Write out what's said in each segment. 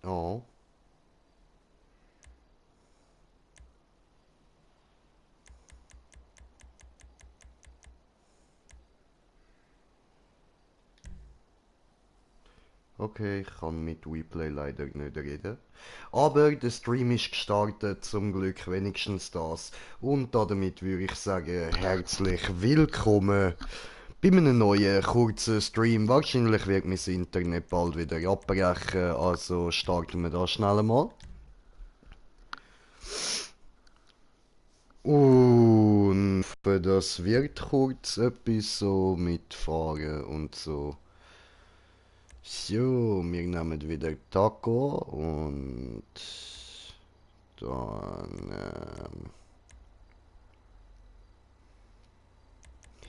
Oh. Okay, ich kann mit WePlay leider nicht reden. Aber der Stream ist gestartet, zum Glück wenigstens das. Und damit würde ich sagen, herzlich willkommen bei einem neuen kurzen Stream. Wahrscheinlich wird mein Internet bald wieder abbrechen, also starten wir da schnell mal. Und für das wird kurz etwas so mitfahren und so. So, wir nehmen wieder Taco und dann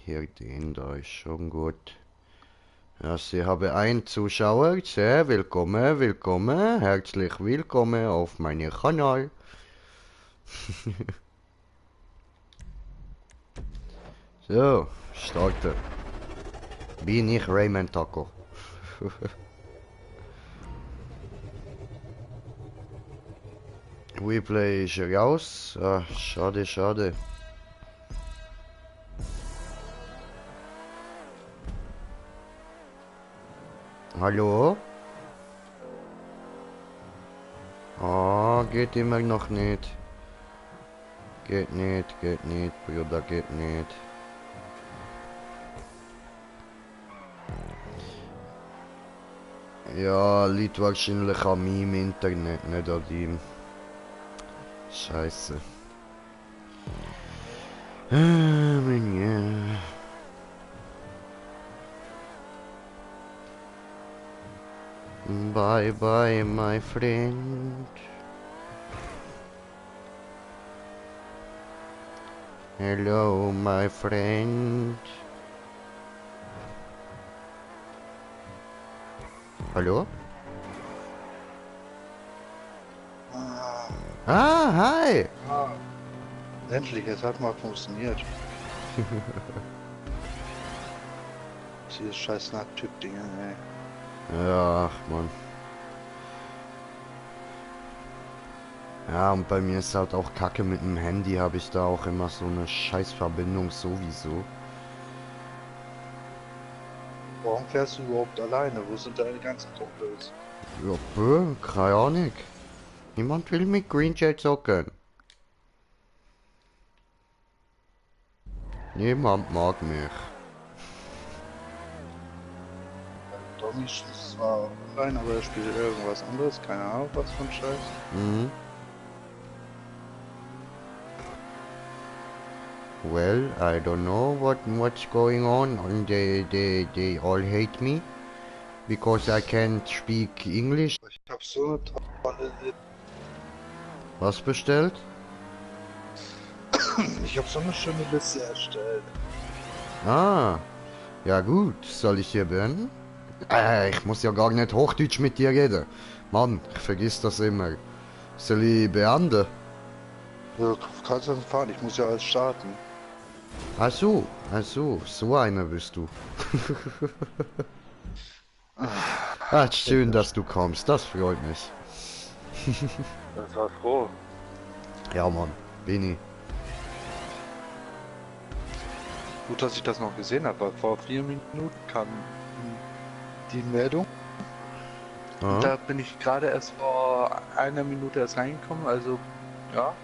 hier den, da ist schon gut. Ja, Sie haben einen Zuschauer, sehr willkommen, willkommen, herzlich willkommen auf meinem Kanal. So, starten. Bin ich Rayman Taco. Replay ist raus. Ah, schade, schade. Hallo? Ah, geht immer noch nicht. Geht nicht, Bruder, geht nicht. Ja, liegt wahrscheinlich an meinem Internet, nicht an deinem. Scheiße. Ja. Bye bye, my friend. Hello, my friend. Hallo? Ah, hi! Ah, endlich, es hat mal funktioniert. Dieses scheiß Nacktyp-Dinge, ey. Ja, ach man. Ja, und bei mir ist halt auch Kacke mit dem Handy, habe ich da auch immer so eine Scheißverbindung sowieso. Warum fährst du überhaupt alleine? Wo sind deine ganzen Kumpels? Ja, keine Ahnung. Niemand will mit Green Jet zocken. Niemand mag mich. Tommy ist zwar online, aber er spielt irgendwas anderes. Keine Ahnung, was für ein Scheiß. Mhm. Well, I don't know what's going on, and they all hate me because I can't speak English. Ich hab so eine tolle Was bestellt? Ich hab so eine schöne Liste erstellt. Ah, ja gut, soll ich hier beenden? Ich muss ja gar nicht Hochdeutsch mit dir reden. Mann, ich vergiss das immer. Soll ich beenden? Ja, du kannst dann fahren, ich muss ja alles starten. Ach so, so einer bist du. Ah, schön, dass du kommst, das freut mich. Das war froh. Ja, Mann, bin ich. Gut, dass ich das noch gesehen habe, weil vor 4 Minuten kam die Meldung. Und Ah. da bin ich gerade erst vor einer Minute erst reingekommen, also ja.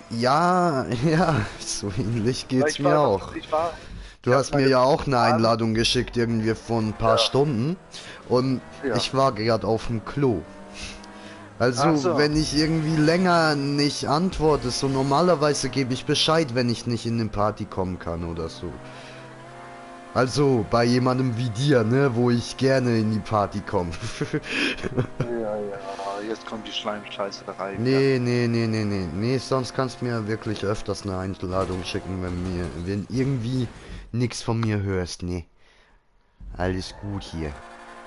Ja, ja, so ähnlich Weil geht's mir auch. Du ich habe hast mir meine ja auch eine Bahn, Einladung geschickt, irgendwie von ein paar ja, Stunden. Und ja. ich war gerade auf dem Klo. Ach Also, so. wenn ich irgendwie länger nicht antworte, so normalerweise gebe ich Bescheid, wenn ich nicht in eine Party kommen kann oder so. Also, bei jemandem wie dir, ne, wo ich gerne in die Party komme. Ja, ja, jetzt kommt die Schleimscheißerei wieder. Nee, sonst kannst du mir wirklich öfters eine Einladung schicken, wenn irgendwie nichts von mir hörst, ne. Alles gut hier.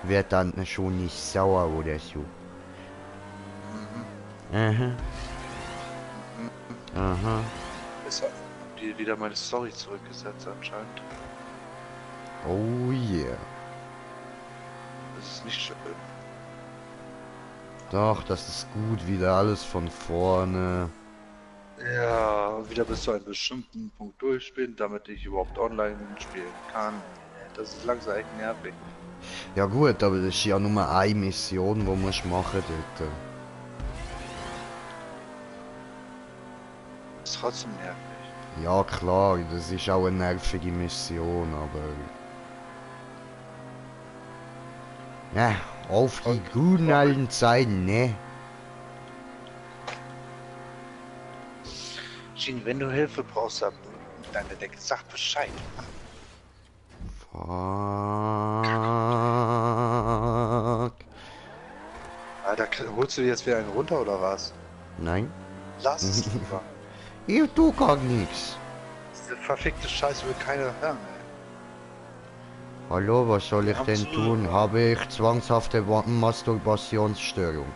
Werd dann schon nicht sauer oder so. Mhm. Aha, Mhm. aha. Es hat die wieder meine Story zurückgesetzt anscheinend. Oh yeah. Das ist nicht schön. Doch, das ist gut, wieder alles von vorne. Ja, wieder bis zu einem bestimmten Punkt durchspielen, damit ich überhaupt online spielen kann. Das ist langsam echt nervig. Ja gut, aber das ist ja nur eine Mission, die musst du machen dort. Das ist trotzdem nervig. Ja klar, das ist auch eine nervige Mission, aber... Ja, auf die guten alten Zeiten, ne? Gene, wenn du Hilfe brauchst, dann deine Decke, sag Bescheid. Fuck. Alter, holst du dir jetzt wieder einen runter oder was? Nein? Lass es lieber. Ich tu gar nichts. Diese verfickte Scheiße will keiner hören, ey. Hallo, was soll ich Haben denn Sie- tun? Habe ich zwanghafte Masturbationsstörung?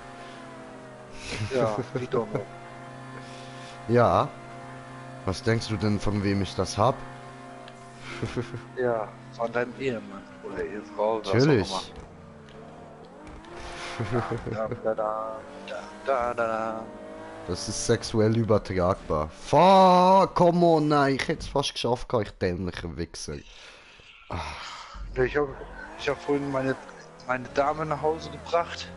Ja, wie dumm. Ja. Was denkst du denn, von wem ich das hab? Ja, von deinem Ehemann oder Ehefrau, was auch Natürlich. immer. Da, da, da, da, da, da. Das ist sexuell übertragbar. Fuck, come on, nein, ich hätte es fast geschafft, ich dämlicher Wichser. Nee, ich hab vorhin meine Dame nach Hause gebracht.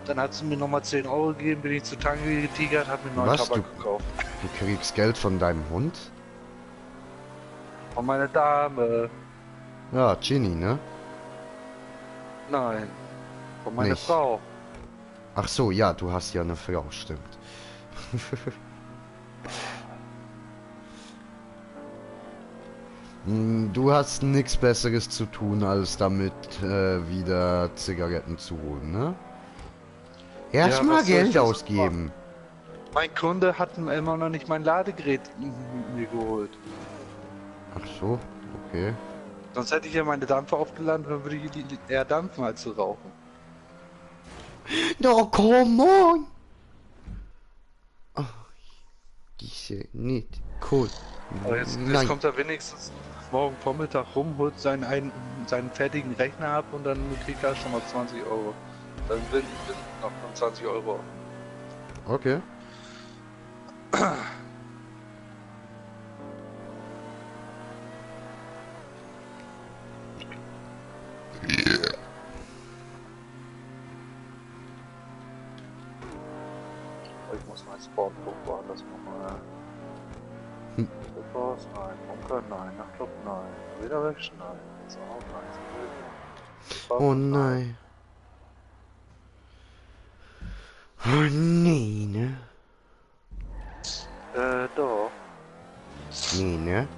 Dann hat sie mir nochmal 10 Euro gegeben, bin ich zu Tange getigert, hab mir neuen Was, Tabak gekauft. du kriegst Geld von deinem Hund? Von meiner Dame. Ja, Ginny, ne? Nein. Von meiner Nicht. Frau. Ach so, ja, du hast ja eine Frau, stimmt. Du hast nichts Besseres zu tun, als damit wieder Zigaretten zu holen, ne? Erstmal was soll ich Geld denn so ausgeben. Mein Kunde hat immer noch nicht mein Ladegerät mir geholt. Ach so, okay. Sonst hätte ich ja meine Dampfer aufgeladen, dann würde ich eher dampfen als zu rauchen. No, come on! Oh, diese nicht cool. Aber jetzt Nein. kommt er wenigstens morgen Vormittag rum, holt seinen fertigen Rechner ab und dann kriegt er schon mal 20 Euro. Dann sind noch 20 Euro. Okay. Ich muss meinen Spawnpunkt woanders machen. Raus, nein. Bunker, nein. Nachtclub, nein. Wieder weg, nein. Jetzt auch, nein. Oh nein. Oh nee, ne? Doch. Nee, ne?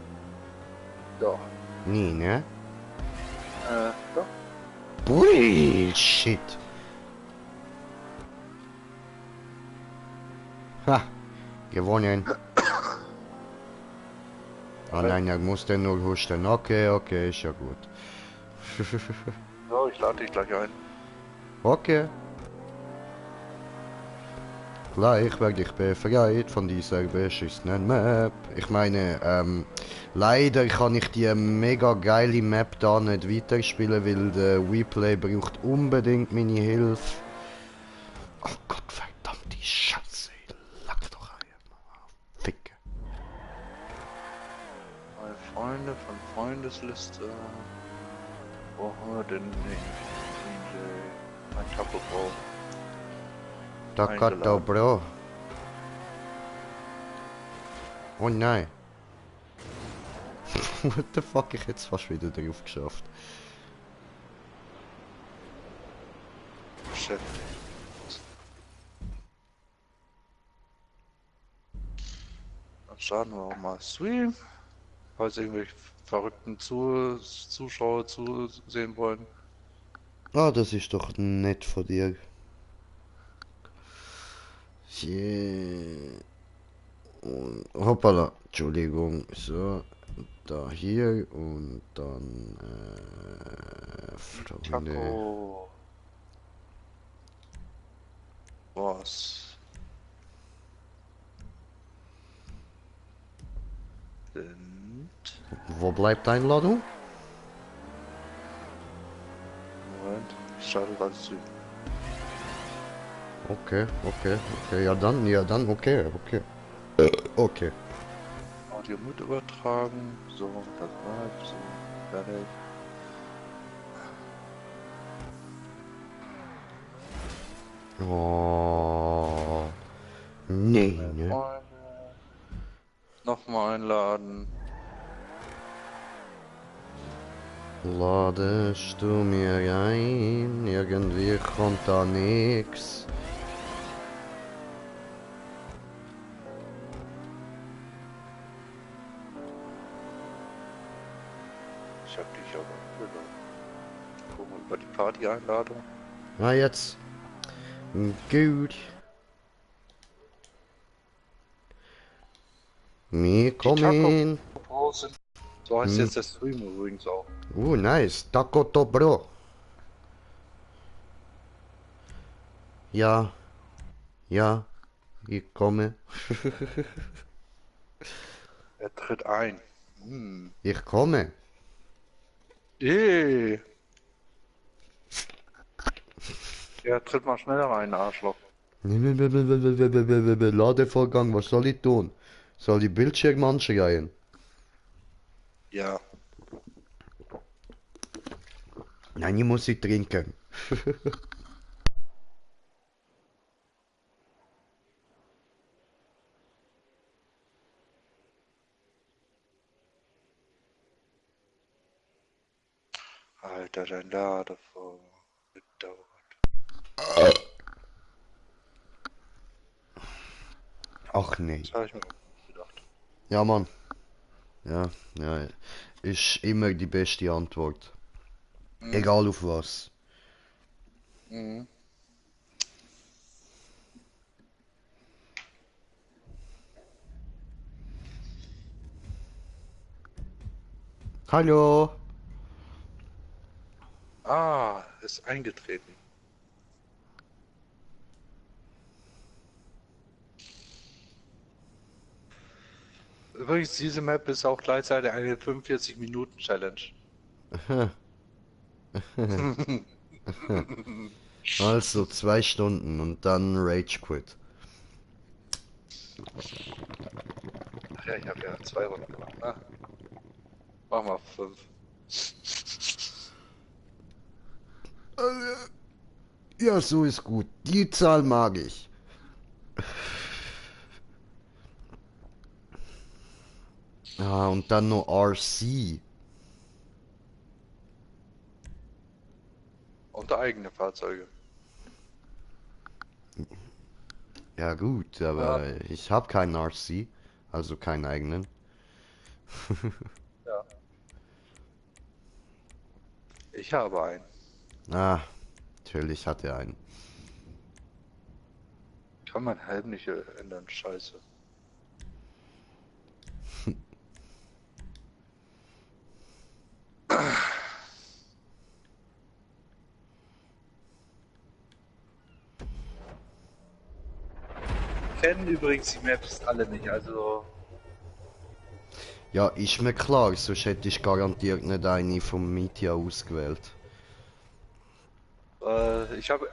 Doch. Nee, ne? Doch. Bullshit. Ha, gewonnen. Oh nein, er musste nur husten. Okay, okay, ist ja gut. So, ich lade dich gleich ein. Okay. Gleich werde ich befreit von dieser beschissenen Map. Ich meine, leider kann ich die mega geile Map da nicht weiterspielen, weil der Replay braucht unbedingt meine Hilfe. Oh Gott, verdammte Scheiße. Lack doch ein. Ficke. Meine Freunde von Freundesliste. Brauchen wir denn nicht? DJ. Ein Taco Bro. Takato, Bro. Oh nein. What the fuck, ich hätte es fast wieder drauf geschafft. Shit. Dann starten wir auch mal Stream. Falls irgendwelche verrückten Zuschauer zusehen wollen. Ah, das ist doch nett von dir. Und hoppala, Entschuldigung, so, da hier und dann Freunde. Taco. Was? Sind. Wo bleibt die Einladung? Moment. Ich schalte gerade zu. Okay, okay, okay. Ja dann, okay, okay. Okay. Audio mit übertragen. So, das läuft. So, fertig. Oh. Nee, Mehr ne? Freunde. Nochmal einladen. Ladest du mir ein? Irgendwie kommt da nix. Ich hab dich aber eingeladen. Gucken wir über die Party-Einladung. Na jetzt. Gut. Wir Die Taco kommen. Bros sind. So heißt Hm. jetzt der Stream übrigens auch. Nice. Taco to bro. Ja, ja, ich komme. Er tritt ein. Hm. Ich komme. Eh. Ja, tritt mal schneller rein, Arschloch. Ladevorgang, was soll ich tun? Soll die Bildschirm anschreien? Ja. Nein, ich muss sie trinken. Alter, dein Ladevorgang. Gedauert. Ach nee. Das habe ich mir auch nicht gedacht. Ja, Mann. Ja, ja. Ist immer die beste Antwort. Mhm. Egal auf was. Mhm. Hallo. Ah, ist eingetreten. Übrigens, diese Map ist auch gleichzeitig eine 45-Minuten-Challenge. Also 2 Stunden und dann Rage Quit. Ach ja, ich habe ja 2 Runden gemacht. Na, machen wir 5. Ja, so ist gut. Die Zahl mag ich. Ah, und dann noch RC. Unter eigene Fahrzeuge. Ja gut, Ja, aber ich habe keinen RC, also keinen eigenen. ja. Ich habe einen. Ah, natürlich hat er einen. Kann mein Helm nicht ändern, scheiße. Kennen übrigens die Maps alle nicht, also Ja, ist mir klar, sonst hätte ich garantiert nicht eine vom Media ausgewählt. ich habe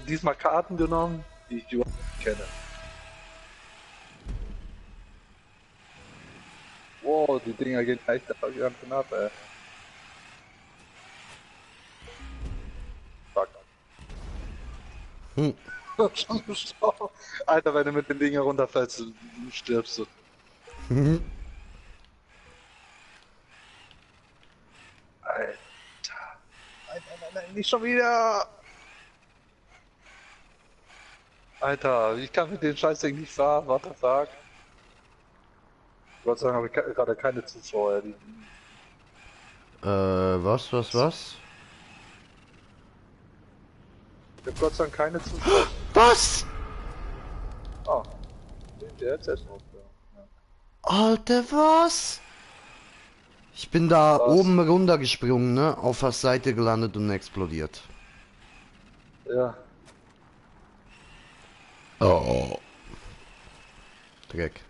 diesmal Karten genommen, die ich überhaupt nicht kenne. Wow, die Dinger gehen echt ganz schön ab, ey. Fuck. Hm. Schon gestorben. Alter, wenn du mit den Dingen runterfällst, du stirbst du. Alter. Nein, nein, nein, nein, nicht schon wieder. Alter, ich kann mit dem Scheißding nicht fahren, what the fuck. Gott sei Dank habe ich gerade keine Zuschauer. Was? Ich habe Gott sei Dank keine Zuschauer. Was? Oh, der hat jetzt noch. Ja. Alter, was? Ich bin da Was? oben runtergesprungen, ne? Auf der Seite gelandet und explodiert. Ja. Oh. Dreck.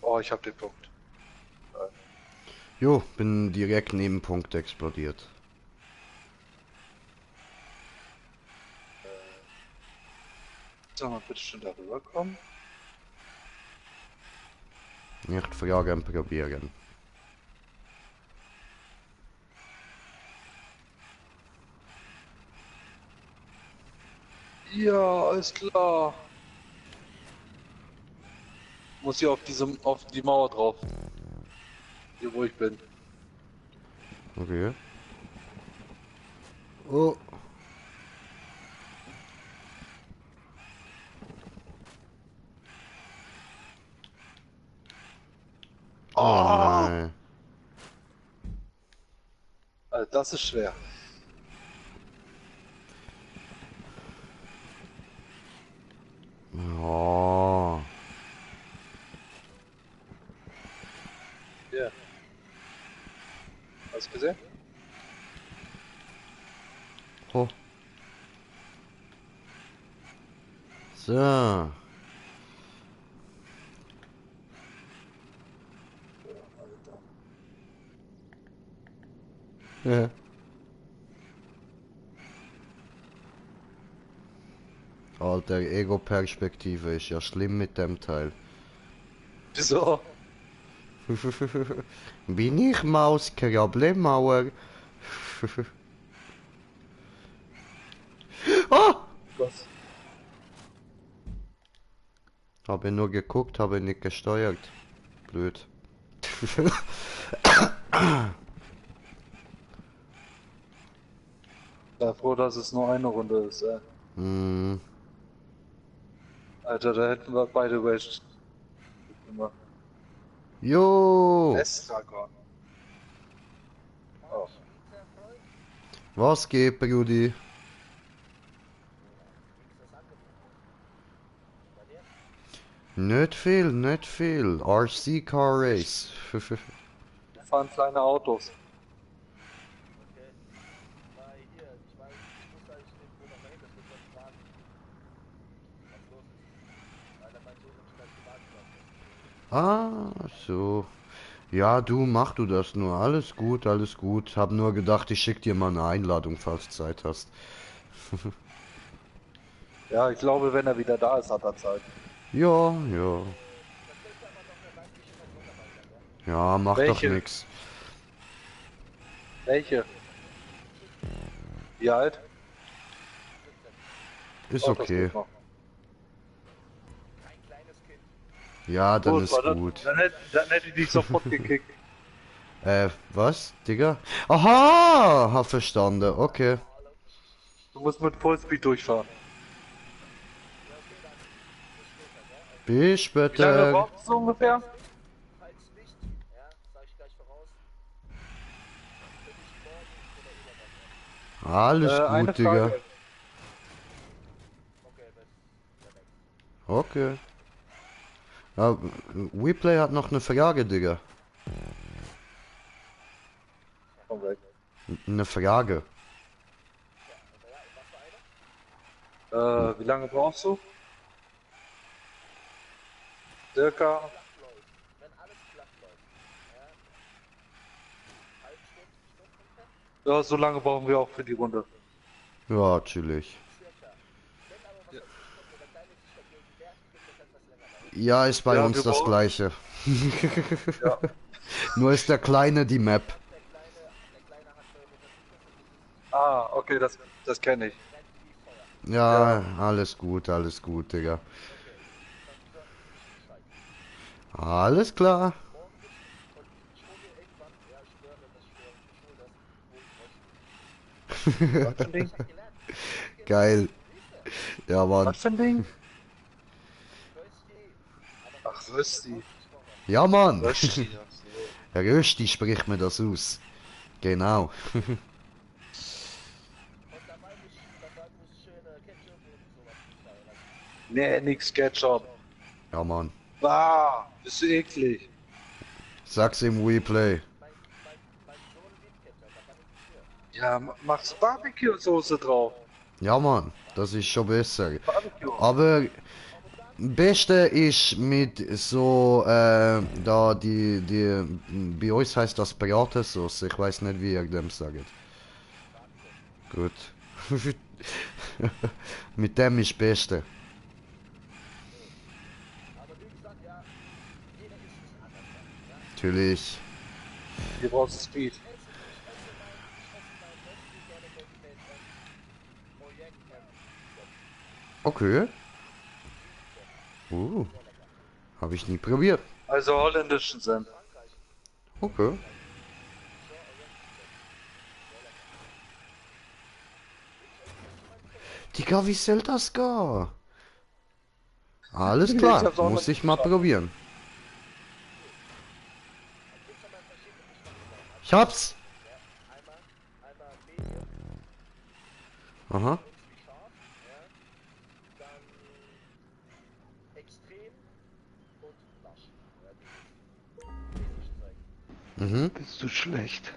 Oh, ich habe den Punkt. Jo, bin direkt neben Punkt explodiert. Soll mal bitte schon darüber kommen? Nicht fragen, probieren. Ja, alles klar. Muss hier auf die Mauer drauf. Hier wo ich bin. Okay. Oh. Oh Oh! nein. Also das ist schwer. Oh. Ja. Hast du gesehen? Oh. So. Ja. Alter, Ego-Perspektive ist ja schlimm mit dem Teil. Wieso? Bin ich Maus, Krabble-Mauer? Oh! Was? Habe nur geguckt, habe nicht gesteuert. Blöd. Sei froh, dass es nur eine Runde ist, ey. Hm. Alter, da hätten wir beide Waste gemacht. Jo! Estragon. Oh. Was geht, Brudi? Nicht viel, nicht viel. RC Car Race. Wir fahren kleine Autos. Ah, so. Ja, du, mach du das nur. Alles gut, alles gut. Hab nur gedacht, ich schick dir mal eine Einladung, falls du Zeit hast. Ja, ich glaube, wenn er wieder da ist, hat er Zeit. Ja, ja. Ja, macht doch Welche? nix. Welche? Wie alt? Ist Oh, das okay. geht noch. Ja, dann Gut, ist weil gut. dann hätte ich dich sofort gekickt. Was, Digga? Aha, hab verstanden. Okay. Du musst mit Vollspeed durchfahren. Bis Wie lange später. brauchst du ungefähr? Alles Eine gut, Digga. Frage. Okay. Ja, WePlay hat noch eine Frage, Digga. Komm weg. Eine Frage. Wie lange brauchst du? Circa. Ja, so lange brauchen wir auch für die Runde. Ja, chillig. Ja, ist bei Ja, uns wir das brauchen. gleiche. Ja. Nur ist der Kleine die Map. Ah, okay, das kenne ich. Ja, Ja. alles gut, Digga. Alles klar. Was für ein Ding? Geil. Ja, Mann. Was für ein Ding? Ach, Rösti. Ja, Mann. Rösti, ach so. Rösti spricht mir das aus. Genau. Nee, nix Ketchup. Ja, Mann. Ah, bist du eklig. Sag's im WePlay. Ja, machst Barbecue-Soße drauf. Ja, Mann. Das ist schon besser. Barbecue. Aber Beste ist mit so, da bei uns heißt das Bratensauce. Ich weiß nicht, wie ihr dem sagt. Gut. Mit dem ist Beste. Natürlich. Hier brauchst du Speed. Okay. Habe ich nie probiert. Also holländischen Senf. Okay. Digga, wie soll das gehen? Alles Ich klar, hab's auch muss noch ich mal geschafft. probieren. Ich hab's. Aha. Mhm. Bist du schlecht?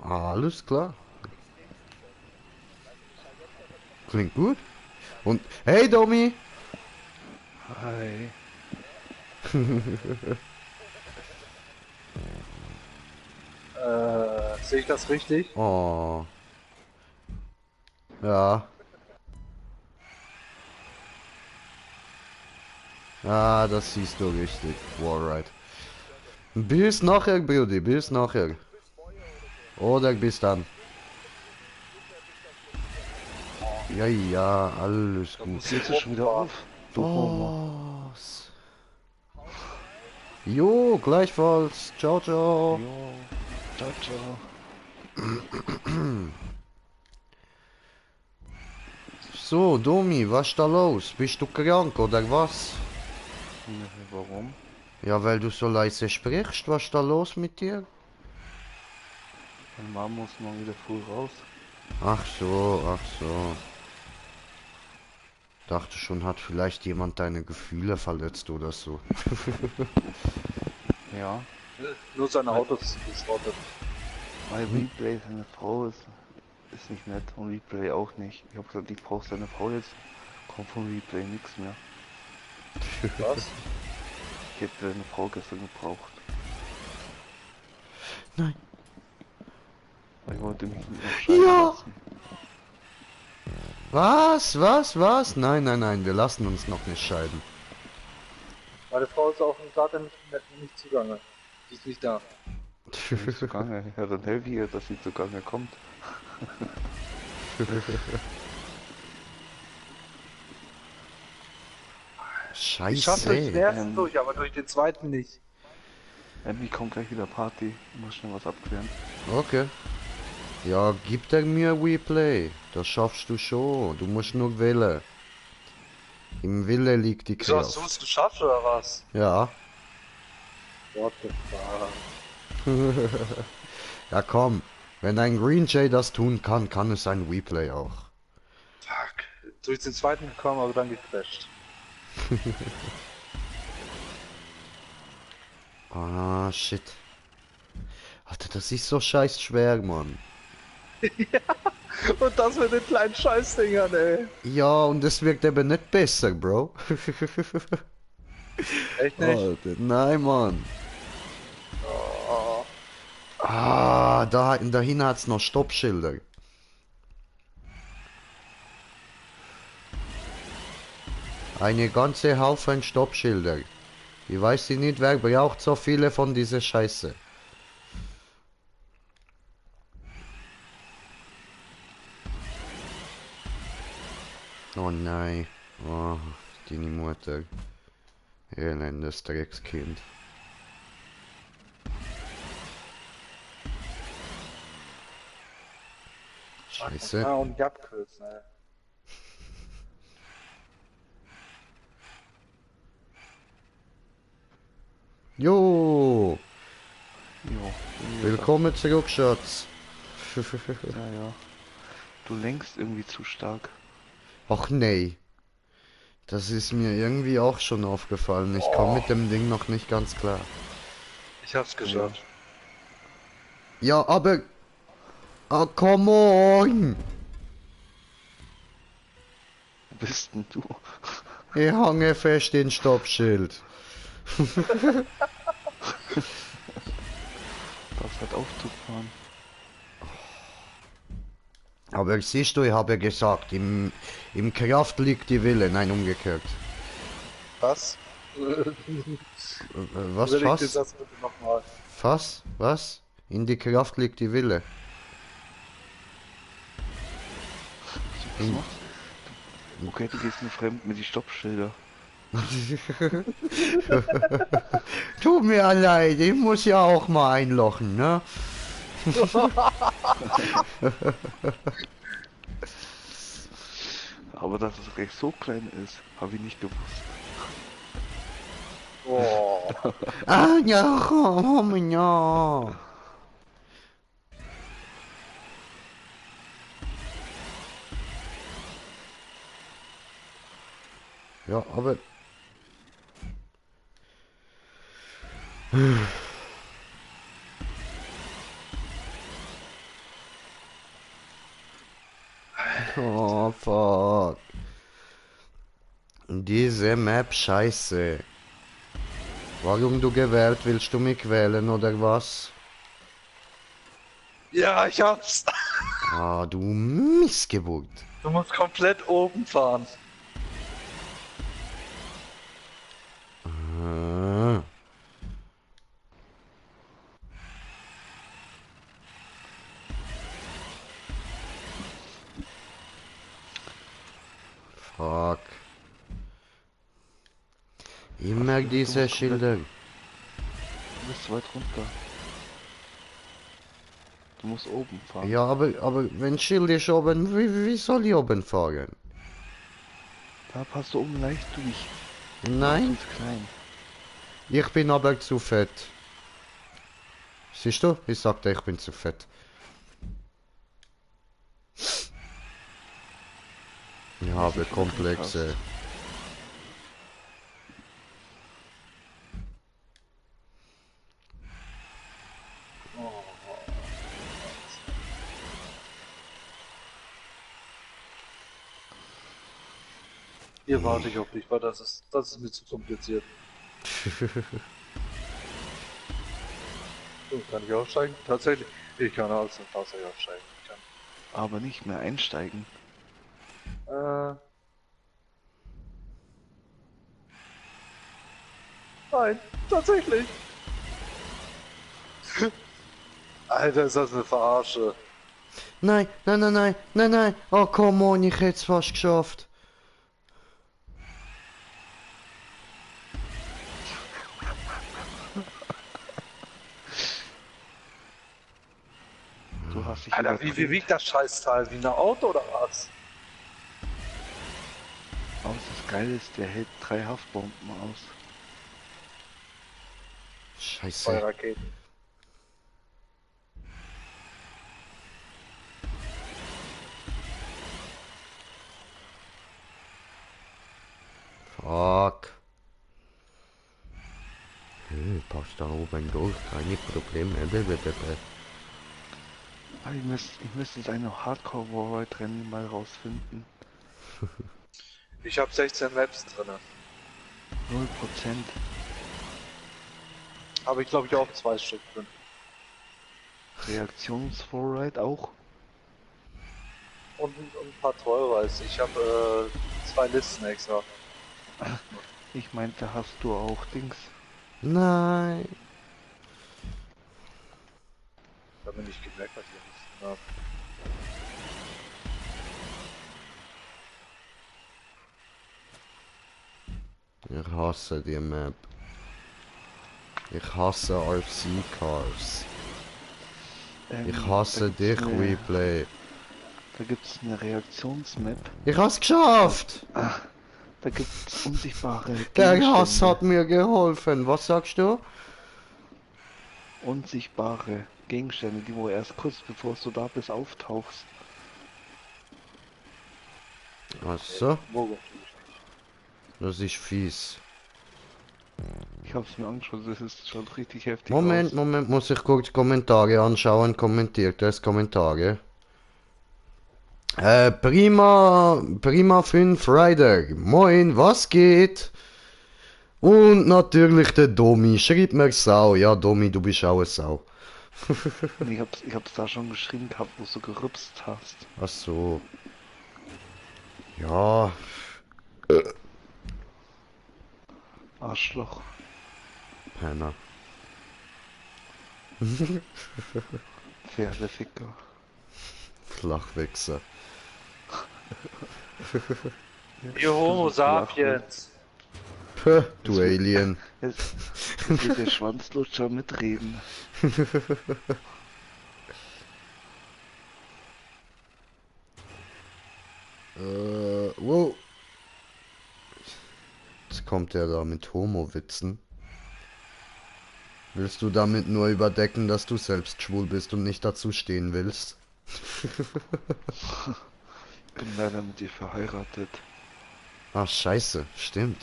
Alles klar. Klingt gut. Und hey Domi. Hi. Sehe ich das richtig? Oh. Ja. Ah, das siehst du richtig. Alright. Bis nachher, Brudi, bis nachher. Oder bis dann. Ja, ja, alles Da gut. muss jetzt schon wieder auf. Du Homer. Was? Jo, gleichfalls. Ciao, ciao. Jo. Ciao, ciao. So, Domi, was ist da los? Bist du krank oder was? Nee, warum? Ja, weil du so leise sprichst. Was ist da los mit dir? Meine Mama muss mal wieder früh raus. Ach so, ach so. Dachte schon, hat vielleicht jemand deine Gefühle verletzt oder so. Ja. Nur seine Autos ist geschrottet. Weil Replay seine Frau ist nicht nett und Replay auch nicht. Ich habe gesagt, ich brauche seine Frau jetzt. Kommt von Replay nichts mehr. Was? Ich hätte seine Frau gestern gebraucht. Nein. Weil ich wollte mich nicht noch scheiden Ja! lassen. Was? Nein, nein, nein, wir lassen uns noch nicht scheiden. Meine Frau ist auch gerade nicht zugange. Sie ist nicht da. Nicht zugange? Ja, dann helfe ich ihr, dass sie zugange kommt. Ich schaffe durch den Scheiße. ersten durch, aber durch den zweiten nicht. Emmy kommt gleich wieder Party. Ich muss schnell was abklären. Okay. Ja, gib dir mir Replay. Das schaffst du schon. Du musst nur wählen. Im Wille liegt die Wieso hast du Kraft. es geschafft oder was? Ja. What the fuck? Ja, komm. Wenn ein Green Jay das tun kann, kann es ein Replay auch. Fuck. Durch den zweiten gekommen, aber dann gecrashed. Ah, shit. Alter, das ist so scheiß schwer, Mann. Und das mit den kleinen Scheißdingern, ey. Ja, und es wirkt eben nicht besser, Bro. Echt nicht? Alter, nein, Mann. Oh. Ah, dahin hat's noch Stoppschilder. Eine ganze Haufen Stoppschilder. Ich weiß nicht, wer braucht so viele von dieser Scheiße. Oh nein. Oh, deine Mutter. Elendes Dreckskind. Scheiße. Ja, und Jabküss, ne? Jo! Jo. Willkommen zurück, Schatz. Ja, ja. Du lenkst irgendwie zu stark. Ach nee. Das ist mir irgendwie auch schon aufgefallen. Ich komme mit dem Ding noch nicht ganz klar. Ich hab's geschafft. Ja, aber... Ah, come on! bist denn du? Ich hange fest in Stoppschild. Das hat Aufzug fahren. Aber siehst du, ich habe ja gesagt, im Kraft liegt die Wille. Nein, umgekehrt. Was? Was, Überleg den was? Satz bitte nochmal. Was? Was? In die Kraft liegt die Wille. Was machst du? Okay, du gehst nur fremd mit die Stoppschilder. Tut mir leid, ich muss ja auch mal einlochen, ne? Aber dass es recht so klein ist, habe ich nicht gewusst. Oh. Ah, ja, komm, ja. Ja, aber... Oh, fuck. Diese Map scheiße. Warum du gewählt? Willst du mich wählen oder was? Ja, ich hab's. Ah, du Missgeburt. Du musst komplett oben fahren. Ah. Fuck. Immer du diese musst komplett- Schilder. Du bist weit runter. Du musst oben fahren. Ja, aber wenn Schild ist oben, wie soll ich oben fahren? Da passt du oben leicht durch. Nein, Du bist klein. ich bin aber zu fett. Siehst du? Ich sagte, ich bin zu fett. Ich habe Sicher, Komplexe. Hier warte ich auf dich, weil das ist mir zu kompliziert. So, kann ich aufsteigen? Tatsächlich. Ich kann aus dem Fahrzeug aufsteigen. Ich Aber nicht mehr einsteigen. kann. Nein, tatsächlich. Alter, ist das eine Verarsche. Nein, nein, nein, nein, nein, nein. Oh, come on, ich hätte es fast geschafft. Du hast dich Alter, wie wiegt das Scheißteil? Wie ein Auto oder was? aus. Das Geile ist, der hält 3 Haftbomben aus. 2 Scheiße. Raketen. Fuck. Passt da oben durch, keine Probleme. Aber ich müsste seine Hardcore-Warride-Rennen mal rausfinden. Ich habe 16 Maps drin. 0%. Habe ich glaube ich auch 2 Stück drin. Reaktions-Warride auch. Und ein paar Tollweis. Ich habe 2 Listen extra. Ich meinte, hast du auch Dings. Nein. Da bin ich gemerkt, was ich Listen habe. Ich hasse die Map. Ich hasse RC-Cars. Ich hasse dich, Replay. Da gibt's eine Reaktionsmap. Ich hab's geschafft! Da gibt's unsichtbare Der Hass Gegenstände. hat mir geholfen. Was sagst du? Unsichtbare Gegenstände, die wo erst kurz bevor du da bist auftauchst. Achso, Mogo. das ist fies. Ich hab's mir angeschaut, das ist schon richtig heftig. Moment, aus. Moment, muss ich kurz Kommentare anschauen. Kommentiert es Kommentare. Prima 5 Rider. Moin, was geht? Und natürlich der Domi. Schreib mir Sau. Ja, Domi, du bist auch eine Sau. Ich hab's da schon geschrieben gehabt, wo du gerübst hast. Ach so. Ja, Arschloch. Penner. Pferdeficker. Flachwichser. Ihr Homo sapiens. Puh, du Alien. Jetzt wird der Schwanzlutscher mitreden. Wow. Jetzt kommt er da mit Homo-Witzen. Willst du damit nur überdecken, dass du selbst schwul bist und nicht dazu stehen willst? Ich bin leider mit dir verheiratet. Ach, scheiße, stimmt.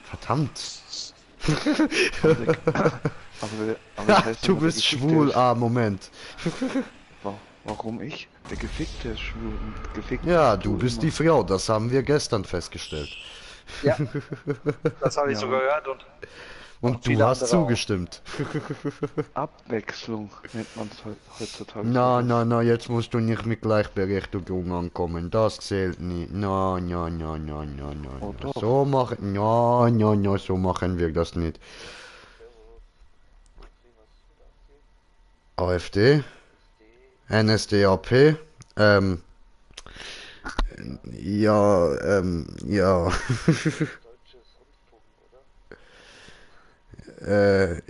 Verdammt. Aber das heißt Du immer, der bist Gefickte schwul. ist- Ah, Moment. Warum ich? Der Gefickte ist schwul und gefickt Ja, bist du bist immer. die Frau. Das haben wir gestern festgestellt. Ja, das habe ich Ja. sogar gehört und Und du viele hast andere auch. zugestimmt. Abwechslung nennt man es heutzutage. Na, jetzt musst du nicht mit Gleichberechtigung ankommen. Das zählt nicht. Na. Oh, doch. So machen, na, so machen wir das nicht. AfD, NSDAP, ja,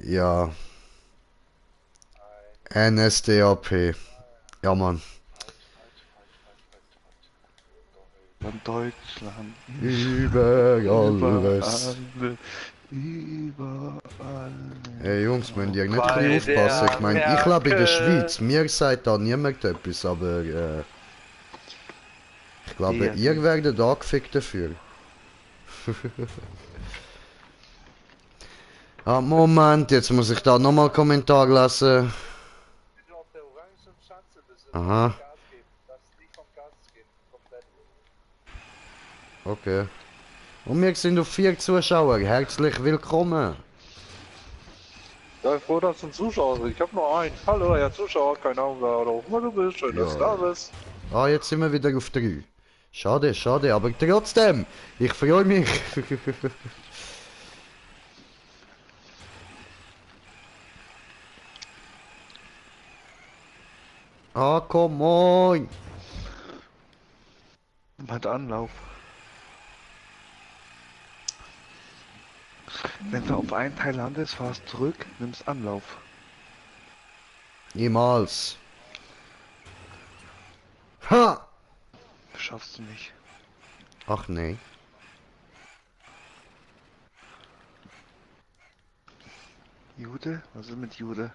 ja, NSDAP, ja, Mann. Von Deutschland. Überall was. Überall. Hey Jungs, müsst ihr nicht Bei ein bisschen der aufpassen? Ich meine, ich lebe in der Merkel. Schweiz, mir sagt da niemand etwas, aber ich glaube, Ja, ihr werdet angefickt dafür. Ah, Moment, jetzt muss ich da nochmal Kommentar lassen. Aha, okay. Und wir sind auf 4 Zuschauer, herzlich willkommen. Ja, ich froh, dass du ein Zuschauer bist. Ich habe nur einen. Hallo, Herr Zuschauer, keine Ahnung, wer oder auch immer du bist. Schön, dass du Ja. da bist. Ah, jetzt sind wir wieder auf 3. Schade, aber trotzdem, ich freue mich. Ah, komm on. Hat Anlauf. Wenn du auf einen Teil landest, fahrst zurück, nimmst Anlauf. Niemals. Ha! Schaffst du nicht. Ach nee. Jude? Was ist mit Jude?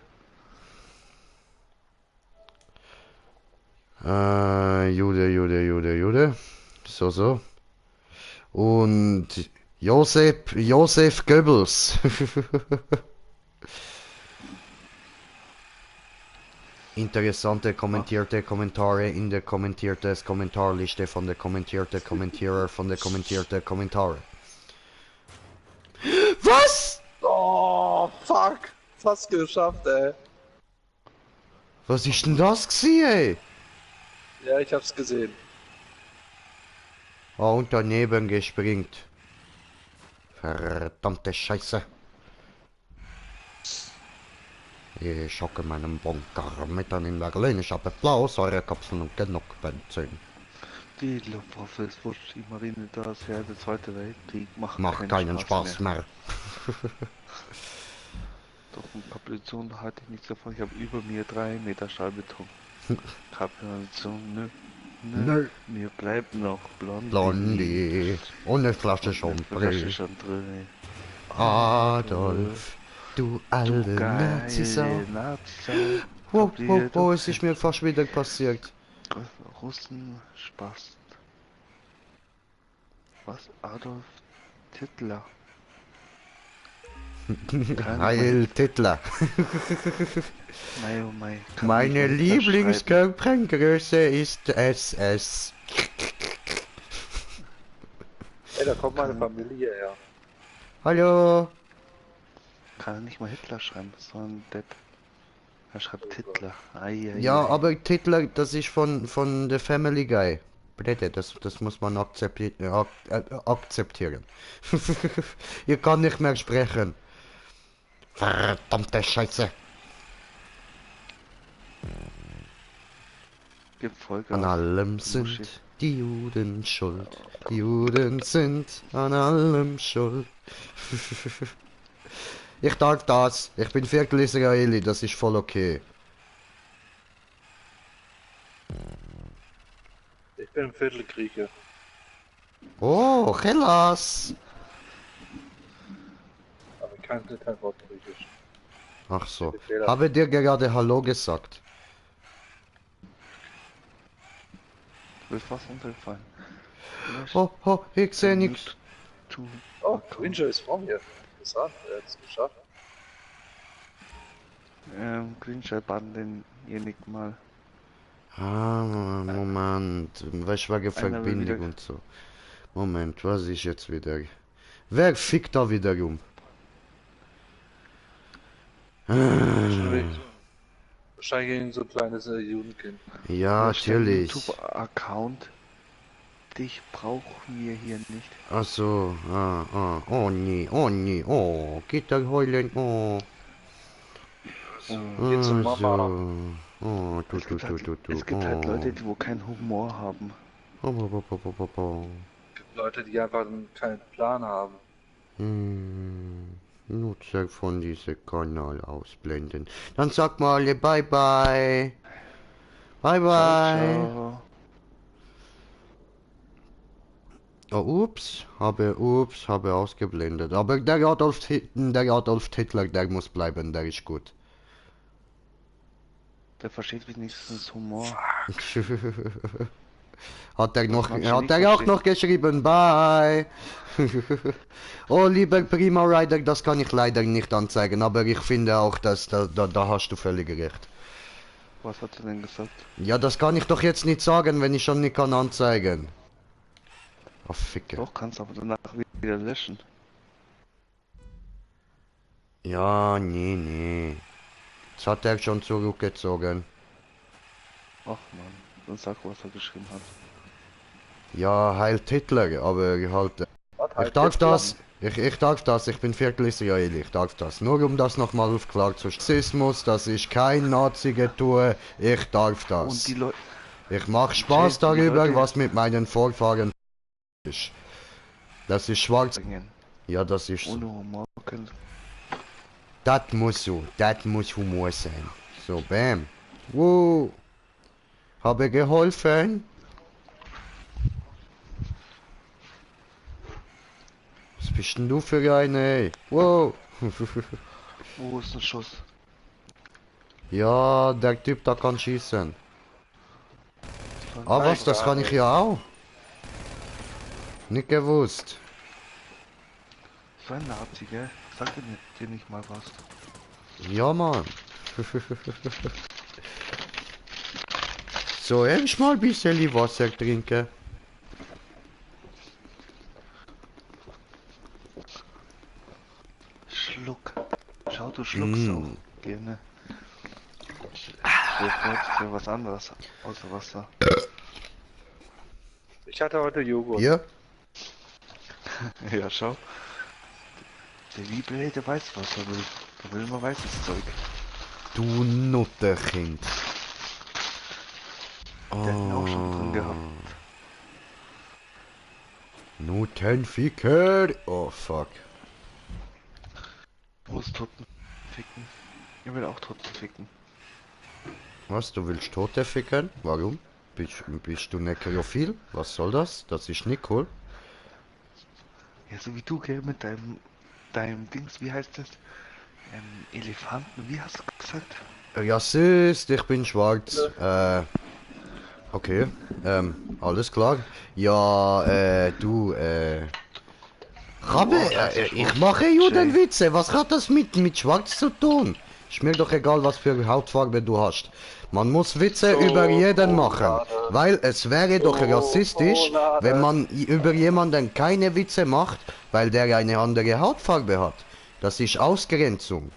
Jude. So. Und Josef Goebbels. Interessante kommentierte Kommentare in der kommentiertes Kommentarliste von der kommentierte Kommentierer von der kommentierte Kommentare. Was? Oh, fuck. Fast geschafft, ey. Was ist denn das gewesen, ey? Ja, ich hab's gesehen. Ah, und daneben gespringt. Verdammte Scheiße. Ich schocke meinen Bunker mitten in der Lehne. Ich habe Blausäurekapseln und genug Benzin. Die Luftwaffe ist wurscht, die Marine das ja, der Zweite Weltkrieg macht Macht keinen Spaß mehr. mehr. Doch eine Kapitulation da hatte ich nichts davon. Ich habe über mir 3 Meter Stahlbeton. Kapitulation, Nö. Mir bleibt noch Blondie. Und eine Flasche Flasche Chambre. schon drin. Adolf. Du alte Nazisau. Nazisau. Wo, es ist mir fast wieder passiert. Russen Spaß. Was? Adolf Hitler. Heil Titler. Mei, oh mei. Kann Meine nicht unterschreiben. Lieblingskörpergröße ist SS. Hey, da kommt meine Familie her. Hallo. Kann er nicht mal Hitler schreiben, so ein Depp. Er schreibt Hitler. Ai, ai, Ja, ai. aber Titler, das ist von der Family Guy. Bitte, das muss man akzeptieren. Ihr kann nicht mehr sprechen. Verdammte Scheiße. Gib Vollgas. An allem Du sind Muschi. die Juden schuld. Die Juden sind an allem schuld. Ich darf das. Ich bin Viertel Israeli, das ist voll okay. Ich bin ein Viertelkrieger. Oh, Hellas. Aber ich kann kein Wort Griechisch. Ach so. Habe dir gerade Hallo gesagt. Du bist fast runtergefallen. Oh, oh, ich seh nix. Oh, Gringer ist vor mir. Interessant, er hat es geschafft. Greenshell baden denjenigen mal. Ah, Moment. Was war Einer will Verbindung wieder- und so. Moment, was ist jetzt wieder? Wer fickt da wieder rum? Wahrscheinlich irgend so ein kleines Judenkind. Ja, natürlich. YouTube-Account. Dich brauchen wir hier nicht. Ach so, oh nee, Gitter heulen, oh. Geh zu Mama. So. Oh, Es gibt halt Leute, die wo keinen Humor haben. Oh. Leute, die einfach keinen Plan haben. Nutzer von diesem Kanal ausblenden. Dann sag mal alle bye bye. Bye bye. Ciao. Oh, habe ausgeblendet. Aber der Adolf Hitler, der muss bleiben, der ist gut. Der versteht wenigstens Humor. Hat er manche nicht auch verstehen. noch geschrieben, bye. Oh, lieber Prima Rider, das kann ich leider nicht anzeigen, aber ich finde auch, dass da hast du völlig recht. Was hat er denn gesagt? Ja, das kann ich doch jetzt nicht sagen, wenn ich schon nicht kann anzeigen. Oh, Ficke. Doch, kannst aber danach wieder löschen. Ja, nee. Das hat er schon zurückgezogen. Ach man, dann sag, was er geschrieben hat. Ja, heilt Hitler, aber halt... Ich darf das. Ich darf das. Ich bin Viertel Israeli. Ich darf das. Nur um das nochmal aufklar zu Rassismus, das ist kein Nazi-Getue. Ich darf Und das. die Leute. Ich mache Spaß Die darüber, Leute- was mit meinen Vorfahren ist. Das ist schwarz. bringen. Ja, das ist so. Ohne Humor können. Das muss so. Das muss Humor sein. So, bam. Wow. Habe geholfen. Was bist denn du für eine? Ey? Wow. Wo ist ein Schuss? Ja, der Typ da kann schießen. Ah, was? Das kann ich ja auch. Nicht gewusst. So ein Nazi, gell? Sag dir nicht mal was. Ja, Mann. So, erst mal ein bisschen Wasser trinken. Schluck. Schau, du schluckst auch gerne. Vielleicht wolltest du was anderes außer Wasser. Ich hatte heute Joghurt. Hier? Ja, schau. Der Liebe, der weiß, was er will. Der will immer weißes Zeug. Du Nutterkind. Der hat ihn auch schon drin gehabt. Nuttenficker. Oh, fuck. Du musst Toten ficken. Ich will auch Toten ficken. Was, du willst Tote ficken? Warum? Bist du nekrophil? Was soll das? Das ist nicht cool. Ja, so wie du, gell, mit deinem Dings, wie heißt das? Elefanten, wie hast du gesagt? Rassist, ich bin schwarz. Okay. Alles klar. Ja, du, Rabe, ich mache Judenwitze. Was hat das mit schwarz zu tun? Ist mir doch egal, was für Hautfarbe du hast. Man muss Witze So, über jeden machen, Schokolade. weil es wäre doch rassistisch, Schokolade. wenn man über jemanden keine Witze macht, weil der eine andere Hautfarbe hat. Das ist Ausgrenzung.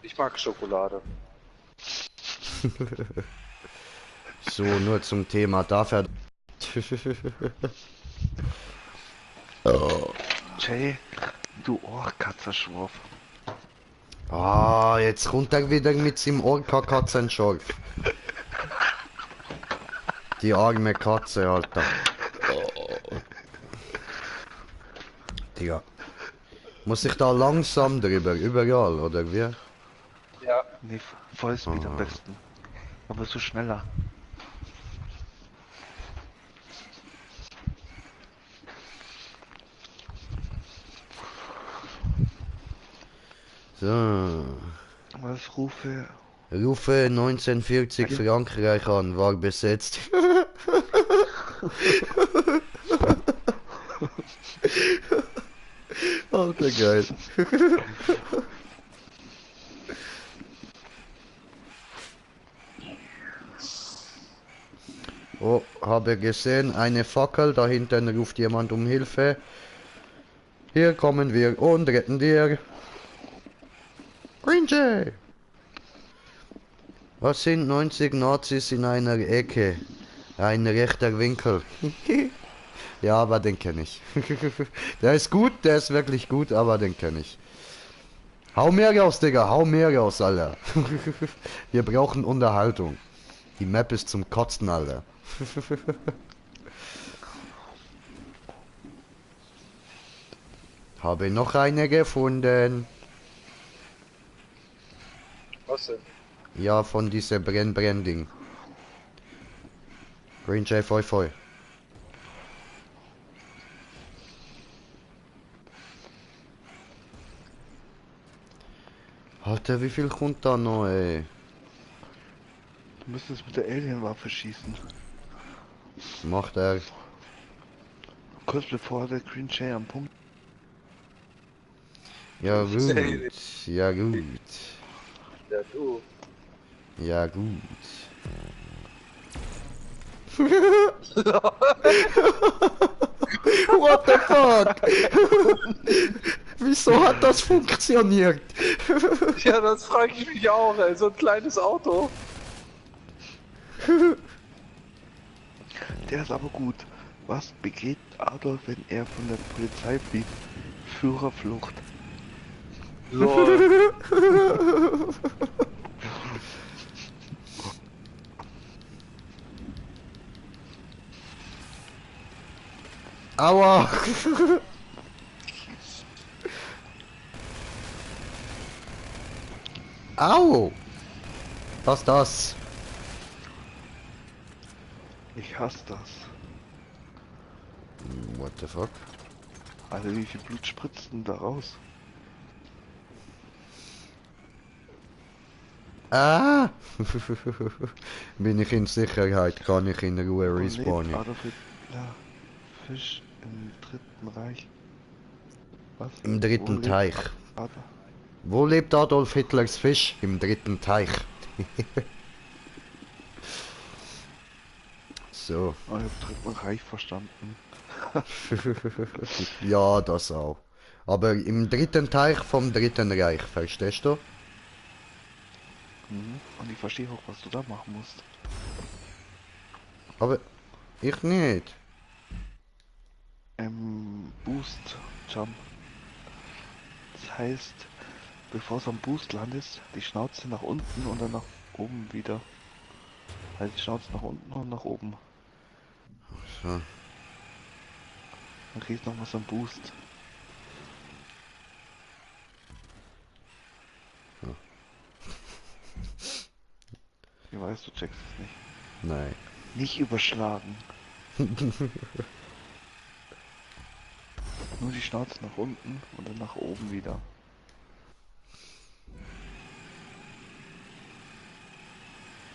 Ich mag Schokolade. So, nur zum Thema dafür. Jay, du Ohrkatzenschwurf. Ah, jetzt kommt er wieder mit seinem Orca-Katzenschorf. Die arme Katze, Alter. Digga. Muss ich da langsam drüber, überall, oder wie? Ja. Nee, Vollspeed am besten. Aber so schneller. So. Was rufe? Rufe 1940 Frankreich an, war besetzt. Alter, geil. Oh, habe gesehen, eine Fackel, da hinten ruft jemand um Hilfe. Hier kommen wir und retten dir. Green Jay! Was sind 90 Nazis in einer Ecke? Ein rechter Winkel. Ja, aber den kenne ich. Der ist gut, der ist wirklich gut, aber den kenne ich. Hau mehr raus, Digga, hau mehr raus, Alter. Wir brauchen Unterhaltung. Die Map ist zum Kotzen, Alter. Habe noch eine gefunden. Was denn? Ja, von dieser Brennding. Green J, voll voll. Alter, wie viel kommt da noch, ey? Du müsstest mit der Alienwaffe schießen. Macht er. Kurz bevor der Green Jay am Punkt. Ja gut, ja gut, Ja, du. ja gut. What the fuck? Wieso hat das funktioniert? Ja, das frage ich mich auch, ey. So ein kleines Auto. Der ist aber gut. Was begeht Adolf, wenn er von der Polizei flieht? Führerflucht. Lol. Aua! Au! Was ist das? Ich hasse das. What the fuck? Alter, wie viel Blut spritzt denn da raus? Ah! Bin ich in Sicherheit, kann ich in Ruhe Wo lebt respawnen. Adolf Hitler Fisch im Dritten Reich? Was? Im Dritten Wo lebt Teich. Adolf? Wo lebt Adolf Hitlers Fisch? Im Dritten Teich. So. Oh, ich hab Dritten Reich verstanden. Ja, das auch. Aber im Dritten Teich vom Dritten Reich, verstehst du? Mhm. Und ich verstehe auch, was du da machen musst. Aber ich nicht. Boost Jump. Das heißt, bevor du am Boost landest, die Schnauze nach unten und dann nach oben wieder. Also die Schnauze nach unten und nach oben. So. Dann kriegst du noch was am Boost. Ja. Ich weiß, du checkst es nicht. Nein. Nicht überschlagen. Nur die Schnauze nach unten und dann nach oben wieder.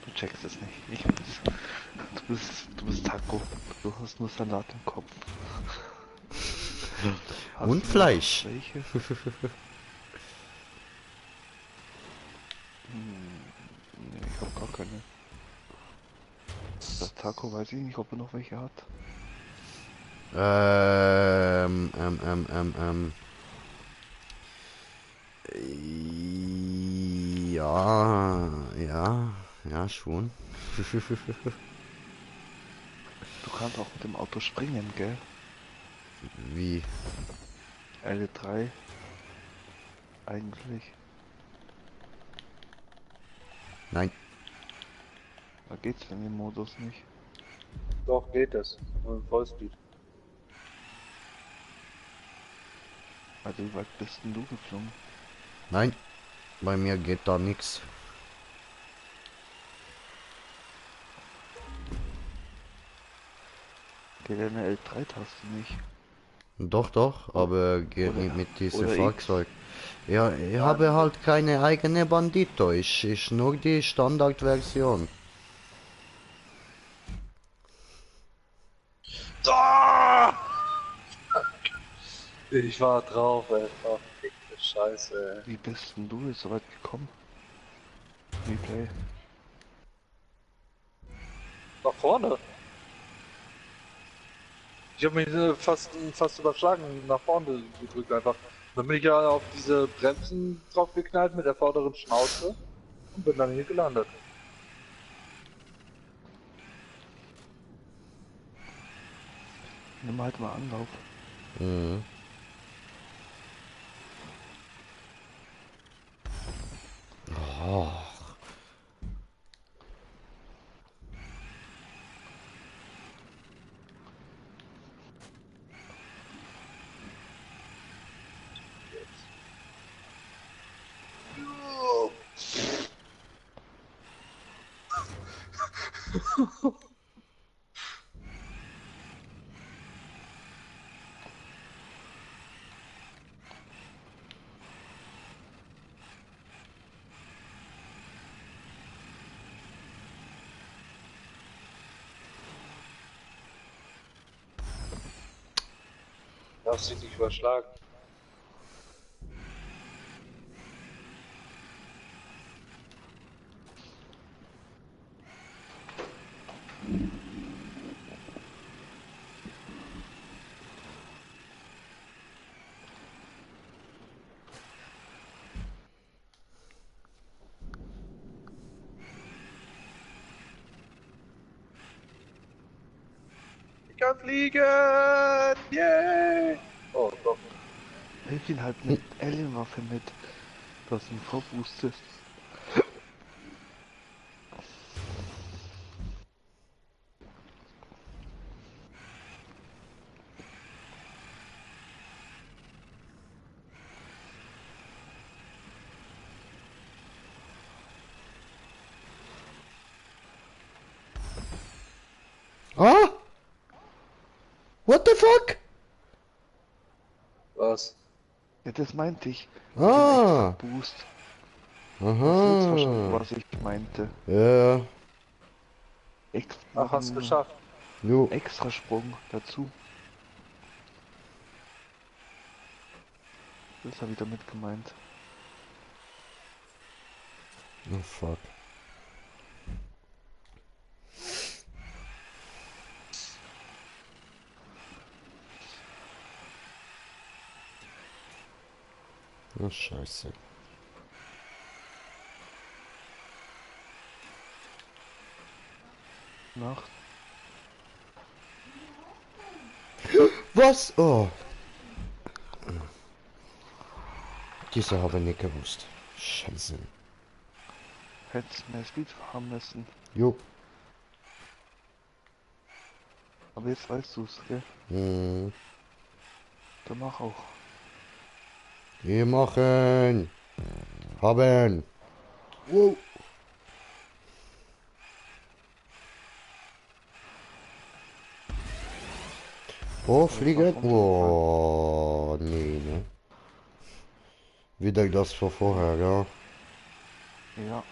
Du checkst es nicht. Ich weiß. Du bist Taco. Du hast nur Salat im Kopf. Hast Und du noch Fleisch. Welche? habe gar keine. Der Taco weiß ich nicht, ob er noch welche hat. Ähm, ähm, ähm, ähm, ähm. Ja, schon. Du kannst auch mit dem Auto springen, gell? Wie? L3 eigentlich. Nein. Da geht's in dem Modus nicht. Doch, geht es. Nur im Vollspeed. Also wie weit bist denn du geflogen? Nein. Bei mir geht da nichts. Geht eine L3-Taste nicht. Doch, doch, O- aber geht Oder, nicht mit diesem oder X. Fahrzeug. Ja, ich habe Nein. halt keine eigene Bandito. Ich nur die Standardversion. Ah! Ich war drauf, ey. Verfickte Scheiße, ey. Wie bist denn du jetzt so weit gekommen? Replay. Nach vorne. Ich habe mich fast überschlagen nach vorne gedrückt einfach. Dann bin ich ja auf diese Bremsen drauf geknallt mit der vorderen Schnauze und bin dann hier gelandet. Nimm halt mal Anlauf. Mhm. Oh. Darfst dich nicht überschlagen. Ich kann fliegen! Yay! Oh doch. Hilf ihn halt mit Alienwaffe mit, dass du ihn vorboostest. Ah! What the fuck? Was? Ja, das meinte ich. Mit dem extra Ah! Boost. Hast du jetzt verstanden, Aha. was ich meinte? Ja. Ach, Noch hast ein geschafft. Jo. extra Sprung dazu. Das habe ich damit gemeint. Oh fuck. Oh Scheiße. Nacht. Was? Oh. Diese habe ich nicht gewusst. Scheiße. Hättest mehr Speed haben müssen. Jo. Aber jetzt weißt du's, gell? Hm. Dann mach auch. Wir machen. Haben. Wow. Oh, Aber jetzt fliegen. noch runtergefallen. Oh, nee, ne? Wieder das von vorher, ja. Ja.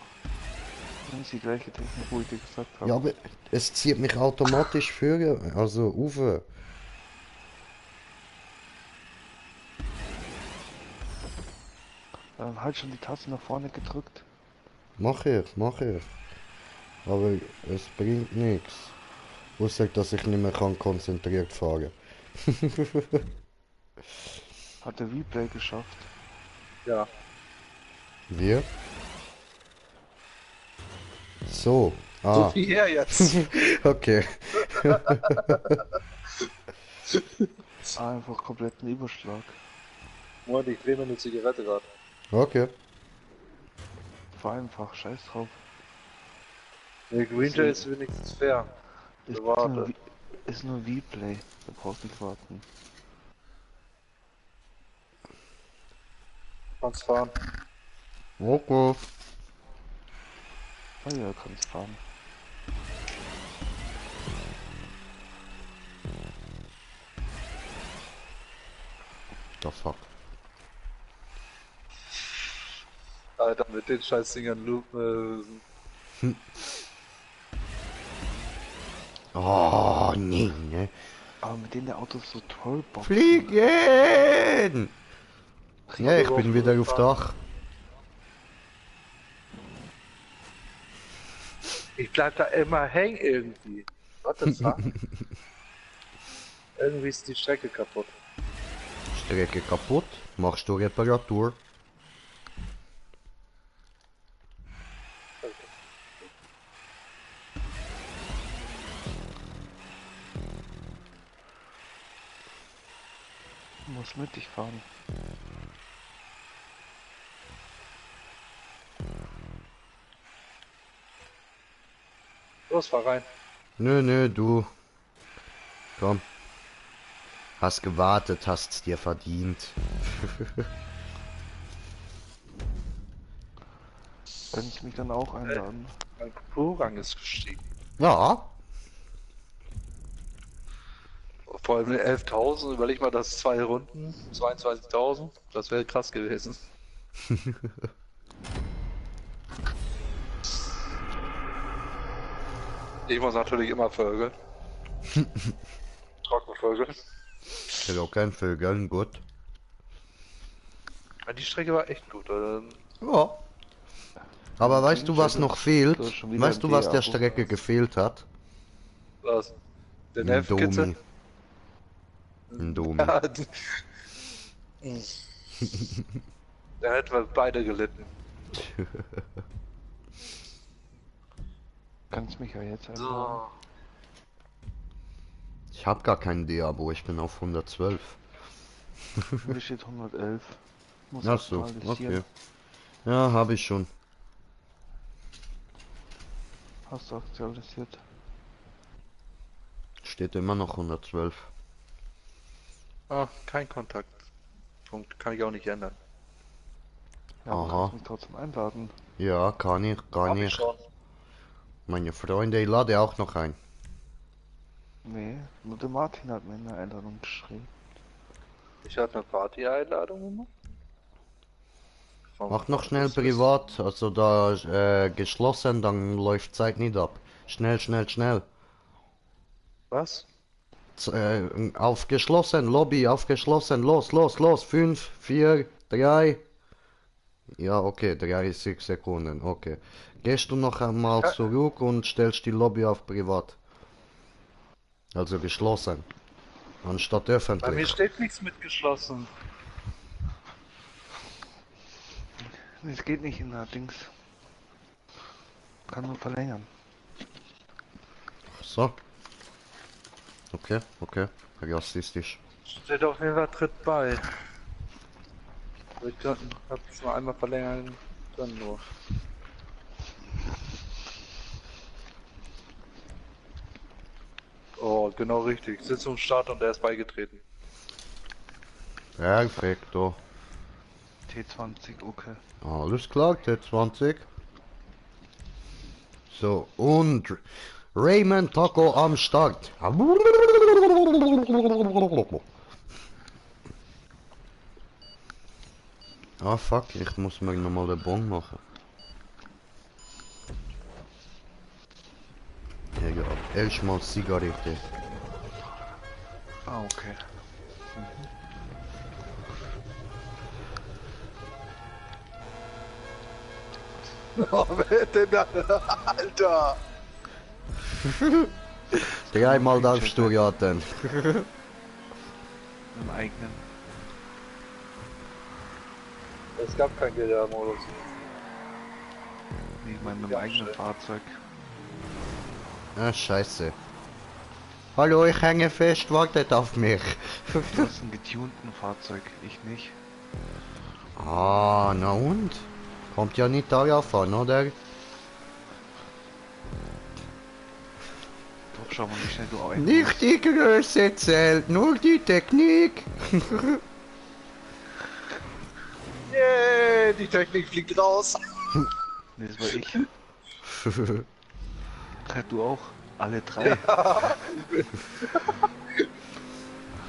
Das ist die gleiche Technik, wo ich dir gesagt habe. Ja, aber es zieht mich automatisch für, also auf. Dann halt schon die Taste nach vorne gedrückt. Mach ich, mach ich. Aber es bringt nichts. Außer, dass ich nicht mehr kann konzentriert fahren. Hat der Replay geschafft. Ja. Wir? So. So Ah, viel her jetzt. okay. Einfach kompletten Überschlag. Moment, ich dreh mir eine Zigarette gerade. Okay. War einfach, scheiß drauf. Der Green Jay ist wenigstens fair. Ist Warte. nur, ist nur Replay. Du brauchst nicht warten. Kannst fahren. Okay. Ah ja, kannst fahren. The fuck. Alter, mit den Scheißdingern Oh, nee, ne? Aber mit denen der Autos so toll boxen. Fliegen! Ja, ich aber bin auch wieder gut auf Dach. Ich bleib da immer hängen irgendwie. What the fuck? Irgendwie ist die Strecke kaputt. Strecke kaputt. Machst du Reparatur? Muss mit dich fahren. Los, fahr rein. Nö, du. Komm. Hast gewartet, hast's dir verdient. Kann ich mich dann auch einladen? Mein Vorrang ist gestiegen. Ja. Vor allem 11.000, überleg mal, das 2 Runden, 22.000, das wäre krass gewesen. Ich muss natürlich immer Vögel. Trockenvögel. Ich will auch kein Vögeln, gut. Die Strecke war echt gut. Ja. Aber weißt du, was noch fehlt? Du hast schon wieder Weißt du, ein was der D-Abo. Strecke gefehlt hat? Was? Der Ein Nervenkitzel? Domi. Ein Domi. Ja, da hätten wir beide gelitten. Kannst mich ja jetzt einladen. So. Ich hab gar kein D-Abo, ich bin auf 112. Mir steht 111. Muss Ach so, aktualisieren. okay. Ja, habe ich schon. Hast du aktualisiert? Steht immer noch 112. Ah, kein Kontakt. Punkt. Kann ich auch nicht ändern. Ja, aber Aha. kannst mich trotzdem einladen. Ja, kann ich, Hab kann ich ich. schon. Meine Freunde, ich lade auch noch ein. Nee, nur der Martin hat mir eine Einladung geschrieben. Ich hatte eine Party-Einladung gemacht. Mach noch schnell privat, also da geschlossen, dann läuft Zeit nicht ab. Schnell, schnell, schnell. Was? Aufgeschlossen, Lobby, aufgeschlossen, los, los, los. 5, 4, 3. Ja, okay, 30 Sekunden, okay. Gehst du noch einmal Ja. zurück und stellst die Lobby auf privat. Also geschlossen. Anstatt Bei mir öffentlich. steht nichts mit geschlossen. Nee, es geht nicht in der Dings. Kann nur verlängern. So. Okay, okay. Rassistisch. Steht auf jeden Fall Tritt bei. Ich hab es nur einmal verlängern können nur. Oh, genau richtig. Sitzungsstart und er ist beigetreten. Perfekto. T20, okay. Alles klar, T20. So, und Raymond Taco am Start. Ah, fuck, ich muss mir nochmal den Bon machen. Egal, erstmal Zigarette. Ah, okay. Oh, wer denn da? Alter! Dreimal darfst du raten. Im eigenen. Es gab keinen GDR-Modus. Nee, ich meine mit dem Ja, eigenen schön. Fahrzeug. Ah, scheiße. Hallo, ich hänge fest, wartet auf mich. Du hast einen getunten Fahrzeug, ich nicht. Ah, na und? Kommt ja nicht darauf an, oder? Doch, schau mal, wie schnell du auch Nicht die Größe zählt, nur die Technik. Yay, die Technik fliegt raus. Nee, das war ich. Du auch. Alle drei.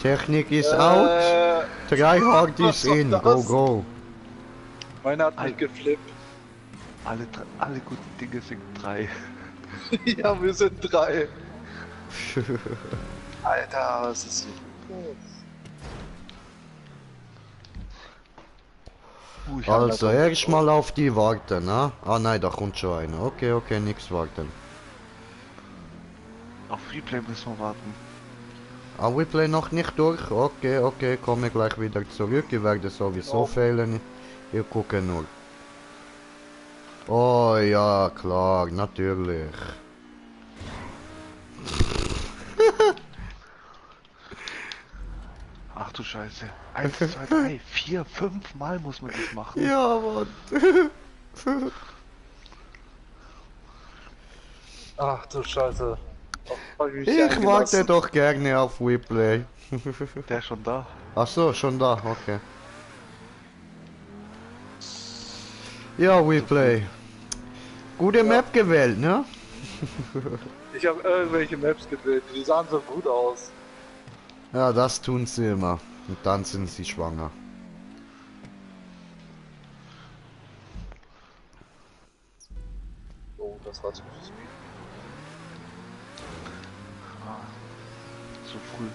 Technik ist out, Tryhard was ist war in, das? go go. Meiner hat mich geflippt. Alle guten Dinge sind drei. Ja, wir sind 3. Alter, was ist hier los? Ich hab Also da drauf. erstmal auf die warten, ne? Ah nein, da kommt schon einer. Okay, okay, nix warten. Auf Replay müssen wir warten. Ah, we play noch nicht durch? Okay, okay, komme gleich wieder zurück. Ich werde sowieso Ja. fehlen. Ich gucke nur. Oh ja, klar, natürlich. Ach du Scheiße. 1, 2, 3, 4, 5 Mal muss man das machen. Ja, Mann. Ach du Scheiße. Hab mich Ich eingelassen. warte doch gerne auf WePlay. Der ist schon da. Ach so, schon da, okay. Ja, WePlay. Gute Map gewählt, ne? Ich habe irgendwelche Maps gewählt, die sahen so gut aus. Ja, das tun sie immer. Und dann sind sie schwanger. Oh, das war zu viel. Ah, so früh.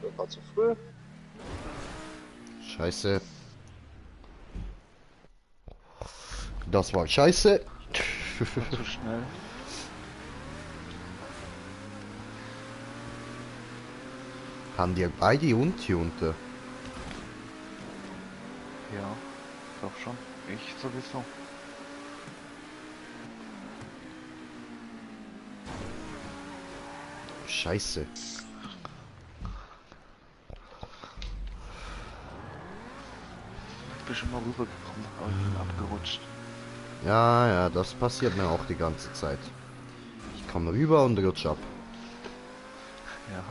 Das war zu früh. Scheiße. Das war scheiße. War zu schnell. Haben die beide untunte? Ja, doch schon. Ich sowieso. Scheiße. Ich bin schon mal rübergekommen, aber ich bin abgerutscht. Ja, ja, das passiert mir auch die ganze Zeit. Ich komme rüber und rutsch ab. Ja,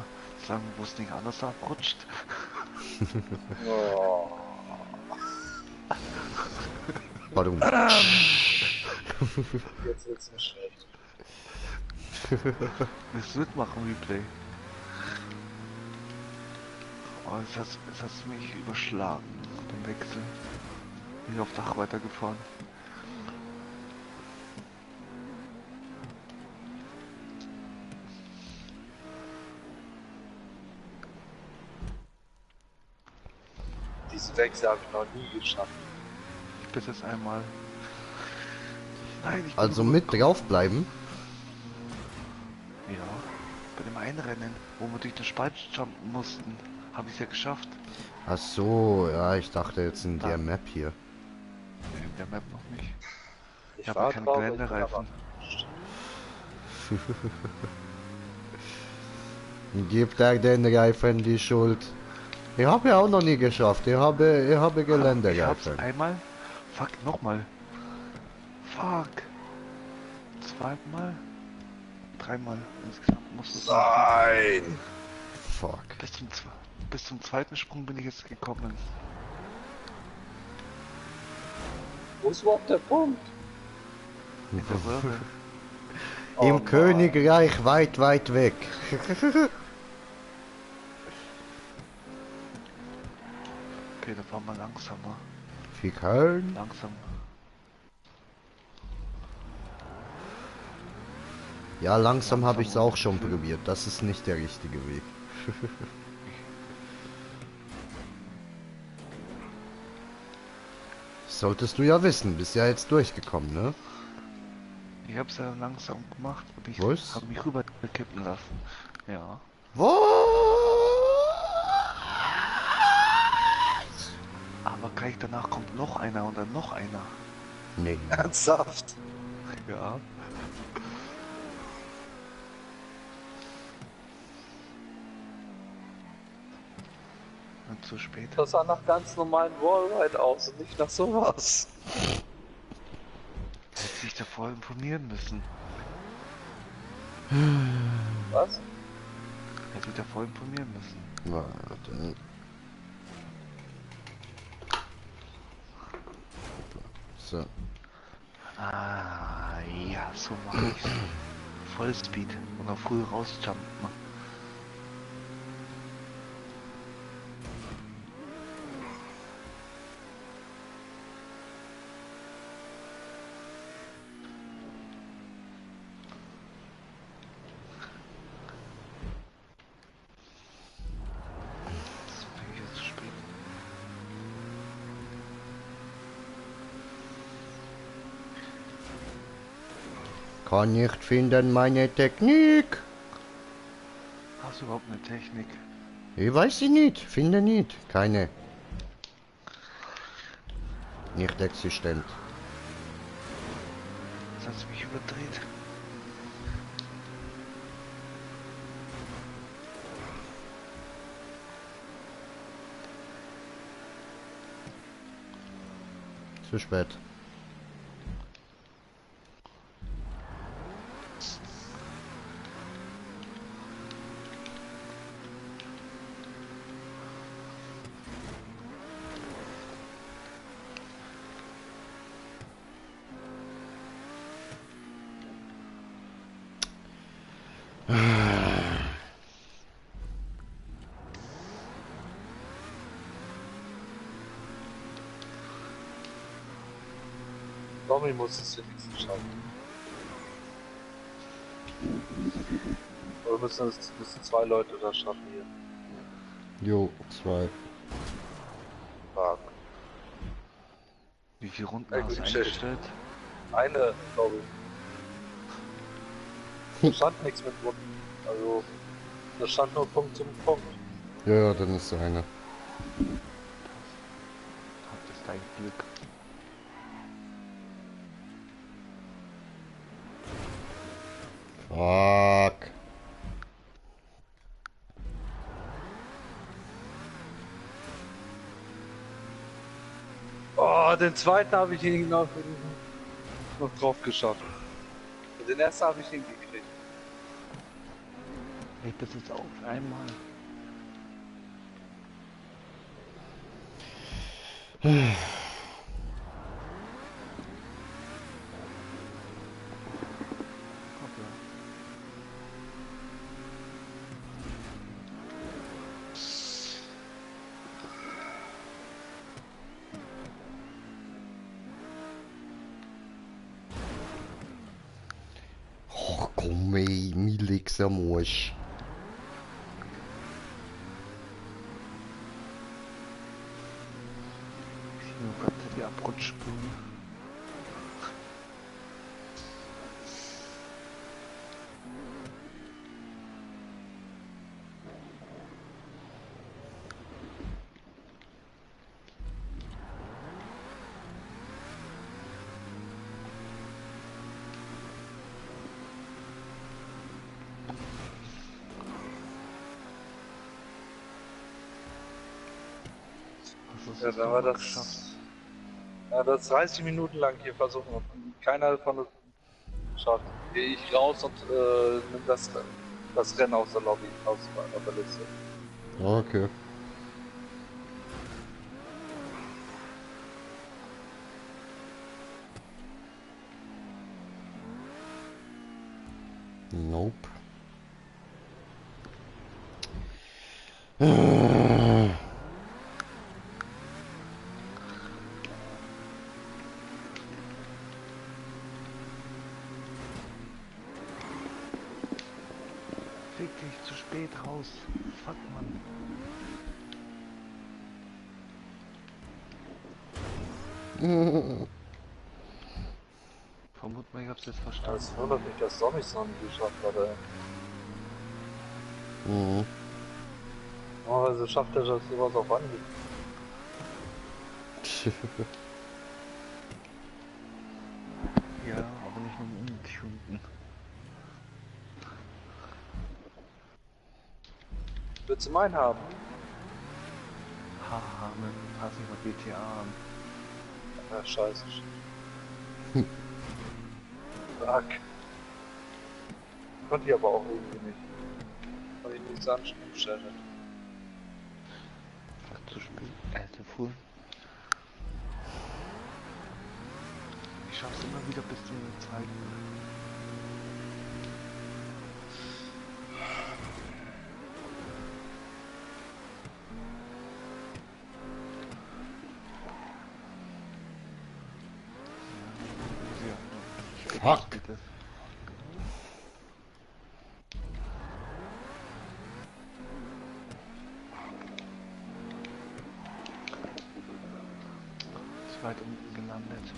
sagen, wo es nicht anders abrutscht. Oh. Warum? Jetzt wird's mir schlecht. Willst du mitmachen, Replay? Oh, jetzt hast du mich überschlagen beim Wechsel. Bin auf Dach weitergefahren. Diesen Wechsel habe ich noch nie geschafft. Ich bin jetzt einmal. Nein, ich bin Also mit draufbleiben? Ja, bei dem Einrennen, wo wir durch den Spalt jumpen mussten, habe ich es ja geschafft. Ach so, ja, ich dachte jetzt in der Da. Map hier. In der Map noch nicht. Ich Ich habe war keine drauf, ich bin Geländereifen. aber- Gibt er den Reifen die Schuld? Ich habe ja auch noch nie geschafft. Ich habe Ich hab's Geländereifen. einmal. Fuck, nochmal. Fuck. Zweimal. Dreimal. Insgesamt muss es Nein! Fuck. bis zum zweiten Sprung bin ich jetzt gekommen. Wo ist überhaupt der Punkt? In der Röhre. Oh Im Mann. Königreich weit, weit weg. Okay, da fahren wir langsamer. Wie Köln? Langsam. Ja, langsam habe ich es Langsam auch schon und probiert. Das ist nicht der richtige Weg. solltest du ja wissen. Bist ja jetzt durchgekommen, ne? Ich hab's ja langsam gemacht und ich Was? habe mich rüber kippen lassen. Ja. Was? Aber gleich danach kommt noch einer und dann noch einer. Nee. Ernsthaft? Ja. Und zu spät. Das sah nach ganz normalen Wallride aus und nicht nach sowas. Hätte sich davor informieren müssen. Was? Hätte sich davor informieren müssen. Warte. So. Ah, ja, so mache ich's. Vollspeed und auf früh rausjumpen. Das bin ich jetzt zu spät. Kann nicht finden meine Technik. Hast du überhaupt eine Technik? Ich weiß sie nicht. Finde nicht. Keine. Nicht existent. Das hat mich überdreht. Zu spät. Tommy muss es wenigstens schaffen. Oder müssen zwei Leute das schaffen hier. Jo, 2. Fuck. Wie viele Runden Ey, hast du gut, shit. eingestellt? Eine, glaube ich. Da stand nichts mit Runden. Also, da stand nur Punkt zum Punkt. Ja, ja, dann ist so einer. Hattest dein Glück. Fuck. Oh, den zweiten habe ich noch drauf geschafft. Den ersten habe ich hingekriegt. Ich das jetzt auf einmal. Hoppla. Och, komm ey, mir liegt's am Arsch. Ich sehe nur gerade die Abrutschspuren. Was ist Ja, das da war nochmal das. geschafft? Ja, das 30 Minuten lang hier versuchen und keiner von uns schafft. Gehe ich raus und nimm das Rennen aus der Lobby, aus der Liste. Okay. Nope. Fick dich, zu spät raus. Fuck, Mann. Vermut mal, ich hab's jetzt Ja, verstanden. es wundert mich, dass Zombies noch nicht geschafft hat, ey. Mhm. Normalerweise schafft er das sowas auf Anhieb. Ja, aber nicht nur um die Stunden. Willst du meinen haben? Haha, man passt nicht mal GTA an. Ja, scheiße. Fuck. Konnte ich aber auch irgendwie nicht. Konnte ich nichts anstellen. Was zu spielen? Zu früh. Ich schaff's immer wieder bis zur zweiten. Fuck. Bitte. Weit unten gelandet.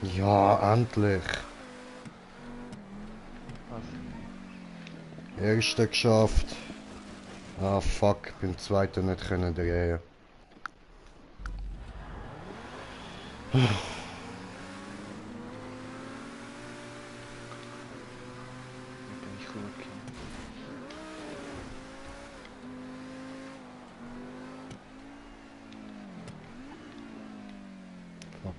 Ja, endlich. Was? Erster geschafft. Ah fuck, beim zweiten nicht können drehen. Hier bin ich rübergekommen. Fuck.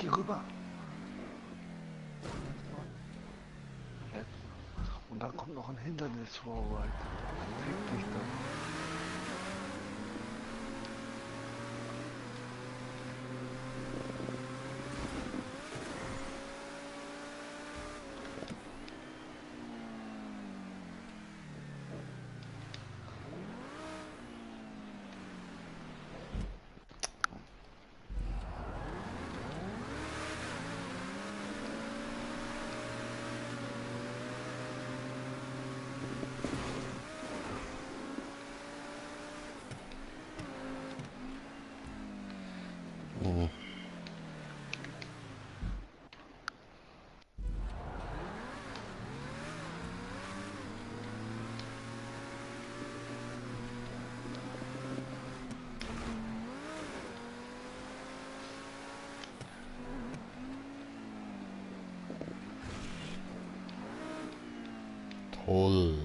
Geh rüber! Jetzt. Und dann kommt noch ein Hindernis vorweit. Fick dich doch. Mhm. Toll.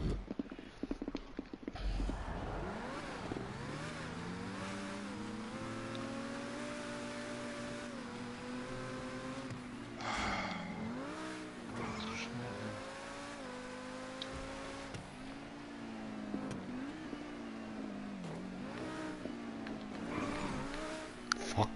Zu schnell. Fuck.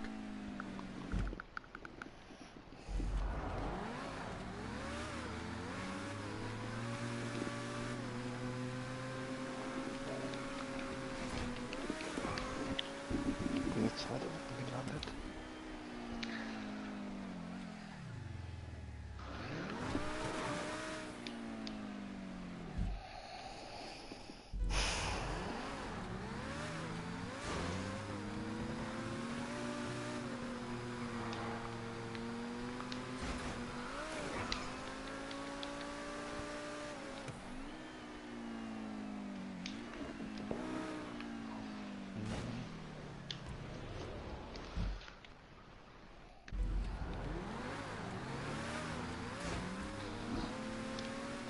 Bin jetzt weit unten gelandet.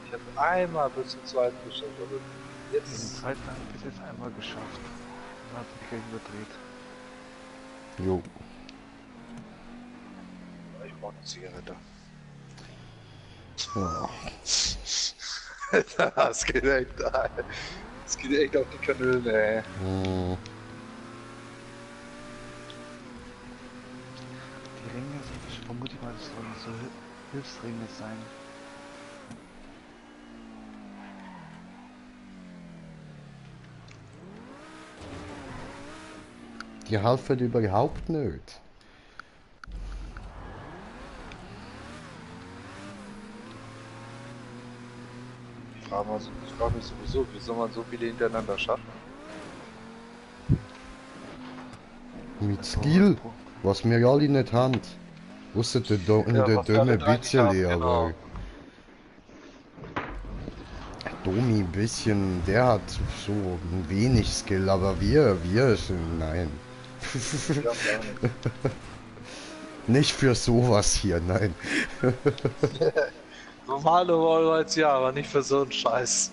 Ich habe einmal bis zum zweiten geschafft, aber Den jetzt. zweiten habe ich bis jetzt einmal geschafft. Dann hat mich gleich überdreht. Jo. Ich brauche eine Zigarette. Ja. Das geht echt, das geht echt auf die Kanäle, ey. Hm. Die Ringe sind, ich vermute mal, das sollen so Hilfsringe sein. Die helfen überhaupt nicht. Ich frage mich sowieso, wie soll man so viele hintereinander schaffen? Mit Skill, was wir alle nicht haben. Ausser der, der was wir alle dumme eigentlich haben, Bitzeli, genau. aber... Domi ein bisschen, der hat so ein wenig Skill, aber wir sind, nein. Wir haben gar nicht. Nicht für sowas hier, nein. Normale Wallrides ja, aber nicht für so einen Scheiß.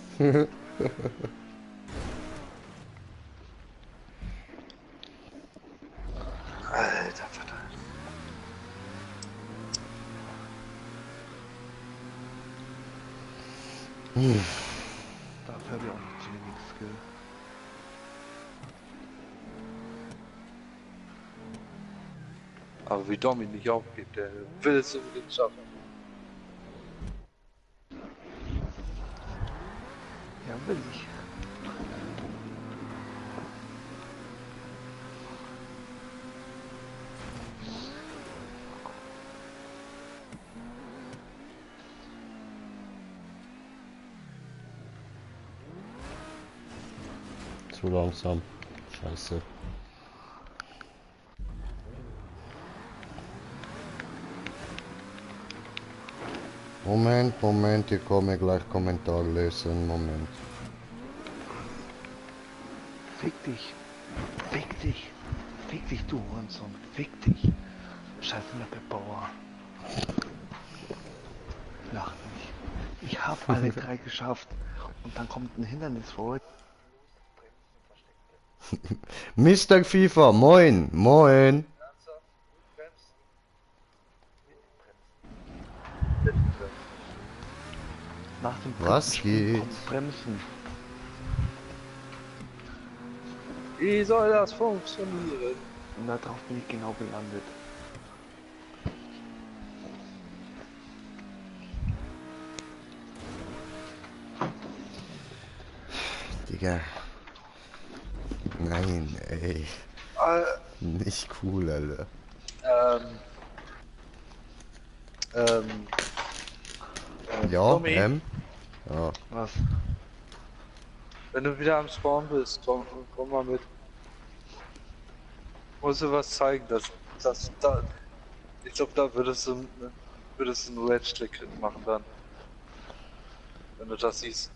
Alter Vater. Dafür habe ich auch nicht zu wenig Skill. Aber wie Domi nicht aufgibt, der will es unbedingt schaffen. Ja, will ich. Zu langsam. Scheiße. Moment, ich komme gleich Kommentar lesen. Moment. Fick dich. Fick dich. Fick dich, du Hurensohn. Fick dich. Scheiße, Bauer. Lach nicht. Ich habe alle 3 geschafft. Und dann kommt ein Hindernis vor. Mr. FIFA, moin, moin. Nach dem Was dritten Sprung geht? kommt Bremsen. Wie soll das funktionieren? Und darauf bin ich genau gelandet. Digga. Nein, ey. Nicht cool, Alter. Ja, Tommy, Ja. Was? wenn du wieder am Spawn bist, komm mal mit. Musst du was zeigen, da, ich glaube, da würdest du einen Red-Stick machen dann. Wenn du das siehst.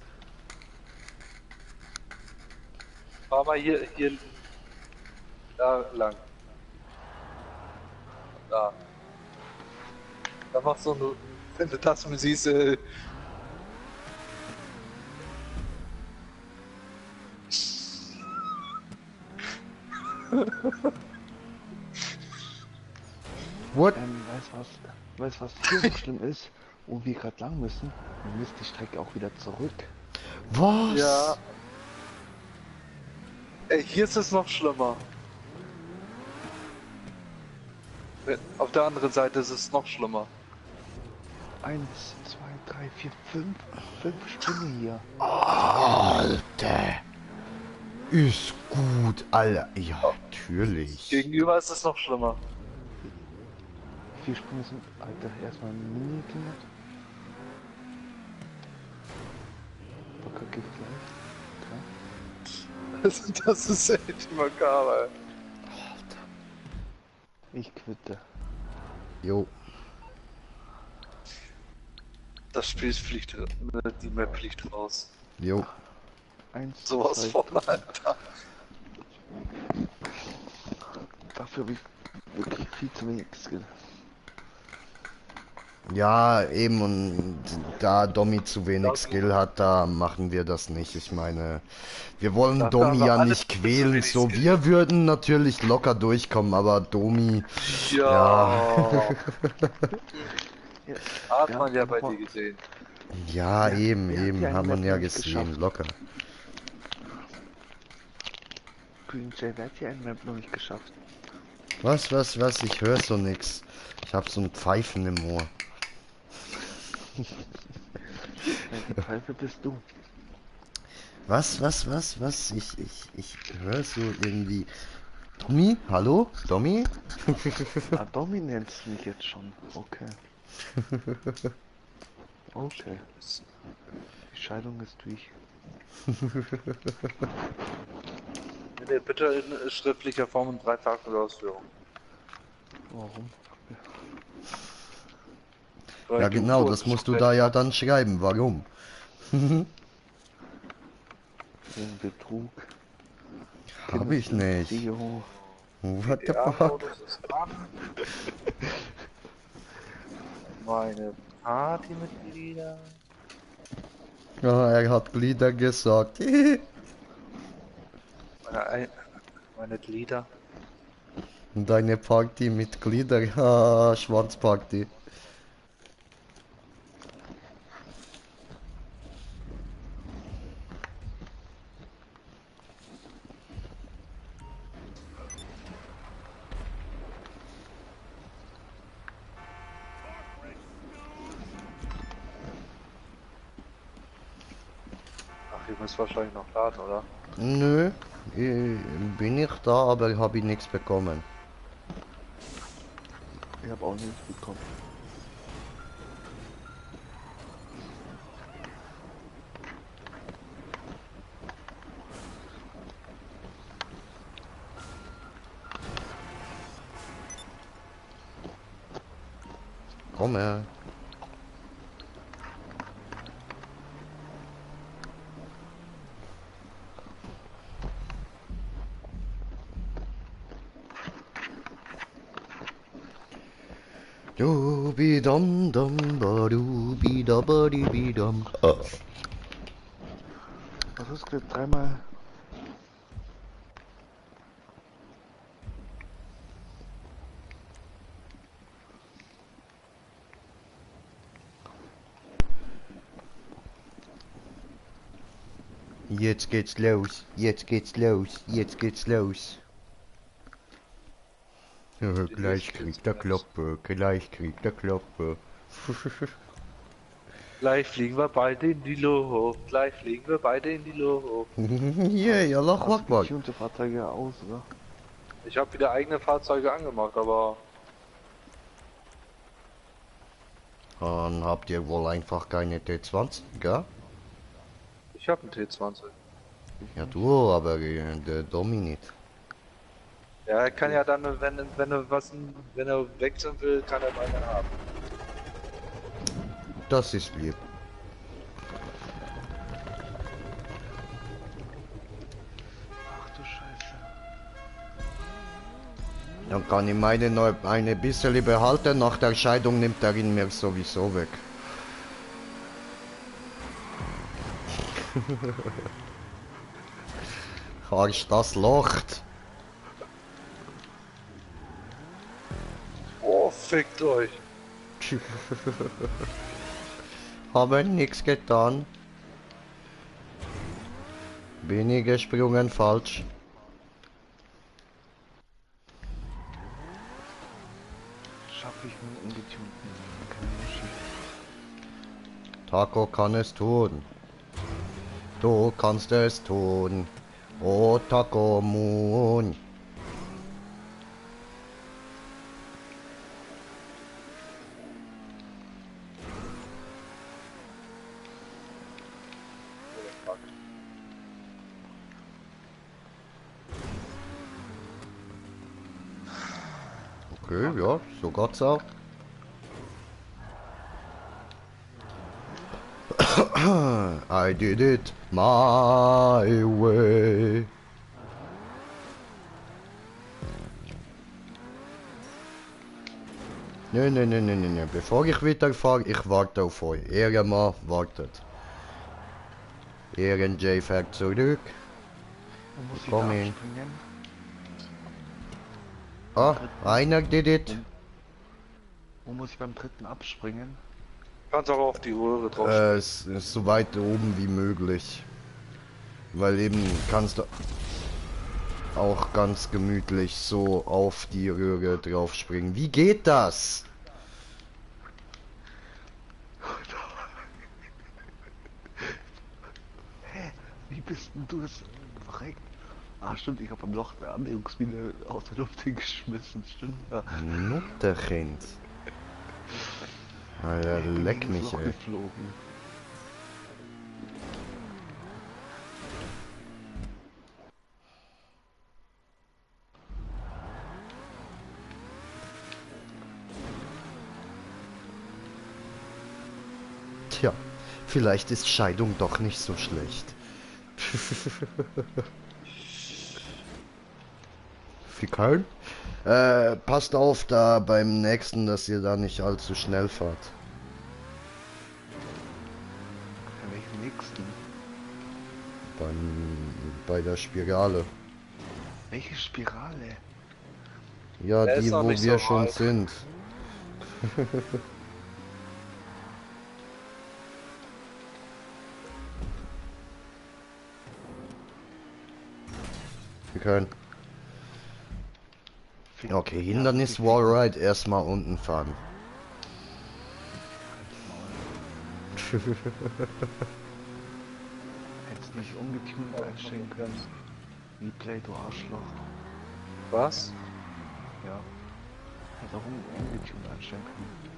Fahr mal hier da lang. Da. Da machst du nur, wenn du das mal siehst, What? Weißt was hier so schlimm ist, wo wir gerade lang müssen? Wir müssen die Strecke auch wieder zurück. Was? ja. Ey, hier ist es noch schlimmer. Auf der anderen Seite ist es noch schlimmer. 1, 2, 3, 4, 5 Sprünge hier. Alter. Ist gut, Alter. Ja, natürlich. Gegenüber ist es noch schlimmer. 4 Sprünge sind, Alter, erstmal ein Mini-Klimat. Locker geht gleich. Das ist echt makaber. Ich quitte. Jo. Das Spiel fliegt, die Map fliegt raus. Jo. 1, Sowas 2, von, 3. Alter. Dafür habe ich wirklich viel zu wenig Skill. Ja, eben, und da Domi zu wenig Skill hat, da machen wir das nicht. Ich meine, wir wollen Dafür Domi haben wir ja alle nicht zu quälen. wenig So, Skill. wir würden natürlich locker durchkommen, aber Domi, Ja. Ja, Hat wir man haben ja bei vor- dir gesehen. Ja, Wer- eben, wer hat die eben, eine haben wir Map ja noch nicht gesehen, geschafft? locker. Green Jay, wer hat die eine Map noch nicht geschafft? Was, ich höre so nix. Ich hab so ein Pfeifen im Ohr. Ja, die Pfeife bist du. Was? Ich höre so irgendwie. Tommy? Hallo? Tommy? Ah, Domi nennst du mich jetzt schon. Okay. Okay. Die Scheidung ist durch. Nee, bitte in schriftlicher Form und dreifache Ausführung. Warum? Weil Ja, du genau, das musst du da ja dann schreiben. Warum? Wegen Betrug. Hab ich nicht. Kindeserziehung. What the fuck? GTA-Modus ist an. Meine Partymitglieder. Ja, er hat Glieder gesagt. Meine Glieder. Deine Partymitglieder. Ah, Schwarzparty. Ach, ihr müsst wahrscheinlich noch laden, oder? Nö, bin ich da, aber habe ich nichts bekommen. Ich habe auch nichts bekommen. Komm her. Dubi dum dum ba dubi da ba di bi dum. Was ist jetzt dreimal? Jetzt geht's los, jetzt geht's los, jetzt geht's los. Ja, gleich kriegt er Kloppe, gleich kriegt er Kloppe. Gleich fliegen wir beide in die Luft. Gleich fliegen wir beide in die Luft. Yeah, Allah Hast Akbar. getunte Fahrzeuge aus, oder? Ich habe wieder eigene Fahrzeuge angemacht, aber Dann habt ihr wohl einfach keine T20, gell? ich habe einen T20. Ja du, aber der Domi nicht. Ja, er kann ja dann, wenn er wechseln will, kann er meine haben. Das ist lieb. Ach du Scheiße. Dann kann ich meine noch eine bisschen behalten, nach der Scheidung nimmt er ihn mir sowieso weg. Arsch, das lacht. Oh, fickt euch. Haben nichts getan. Bin ich gesprungen falsch. Schaffe ich mit ungetunten. Keine Muschi. Taco kann es tun. Du kannst es tun. Oh Taco Moon. Okay, ja, so geht's auch. I did it my way. Nee. Bevor ich weiterfahre, ich warte auf euch. Ehrenmann wartet. Ehren-J fährt zurück. Wo muss ich Komm da hin. abspringen? Ah, einer did it. Wo muss ich beim dritten abspringen? Kannst auch auf die Röhre drauf. Es ist so weit oben wie möglich. Weil eben kannst du auch ganz gemütlich so auf die Röhre drauf springen. Wie geht das? Hä? Wie bist denn du das verreckt? Ah, stimmt, ich habe am Loch eine Annäherungsmine aus der Luft hingeschmissen, stimmt, ja. Mutterkind. Alter, Ich bin leck gegen das mich, Loch ey. geflogen. Tja, vielleicht ist Scheidung doch nicht so schlecht. Fickern? Passt auf da beim nächsten, dass ihr da nicht allzu schnell fahrt. Bei welchem nächsten? Bei der Spirale. Welche Spirale? Ja, Der ist die, noch wo nicht wir so schon weit. sind. Wir können. Fick- Okay, Ja, Hindernis fick- Wallride erstmal unten fahren. Hättest nicht ungetunt einstellen können. Replay, du Arschloch. Was? Ja. Hätte auch ungetunt einstellen können.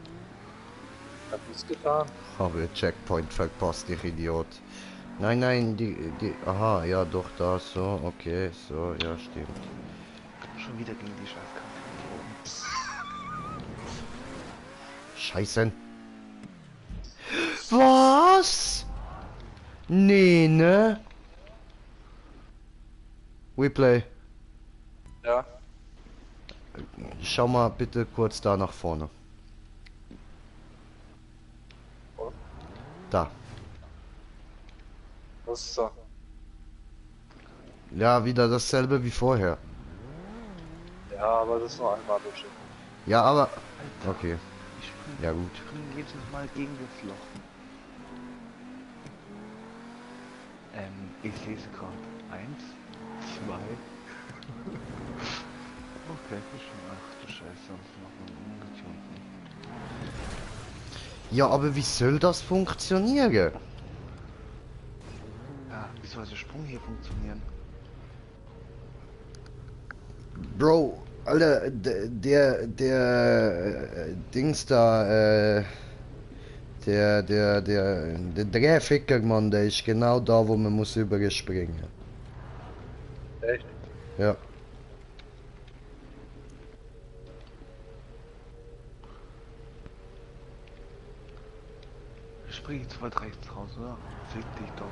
Hab nichts getan. Habe Checkpoint verpasst, ich Idiot. Nein, die, aha, ja doch, da, so, okay, so, ja, stimmt. Schon wieder gegen die Scheißkante geflogen. Scheiße. Was? Nee, ne? Replay, Ja. schau mal bitte kurz da nach vorne. Und? Da. Was ist da? Ja, wieder dasselbe wie vorher. Ja, aber das ist nur einmal bestimmt. Ja, aber... Alter, Okay, ich spring, ja gut. ich spring jedes Mal gegen das Loch. Ich lese gerade. 1, 2. Okay, ach du Scheiße, sonst noch einen ungetunten. Ja, aber wie soll das funktionieren? Ja, wie soll der Sprung hier funktionieren? Bro, Alter, Dings da, der Drehficker, Mann, der ist genau da, wo man muss überspringen. Echt? Ja. Ich springe jetzt weit rechts raus, oder? Fick dich doch.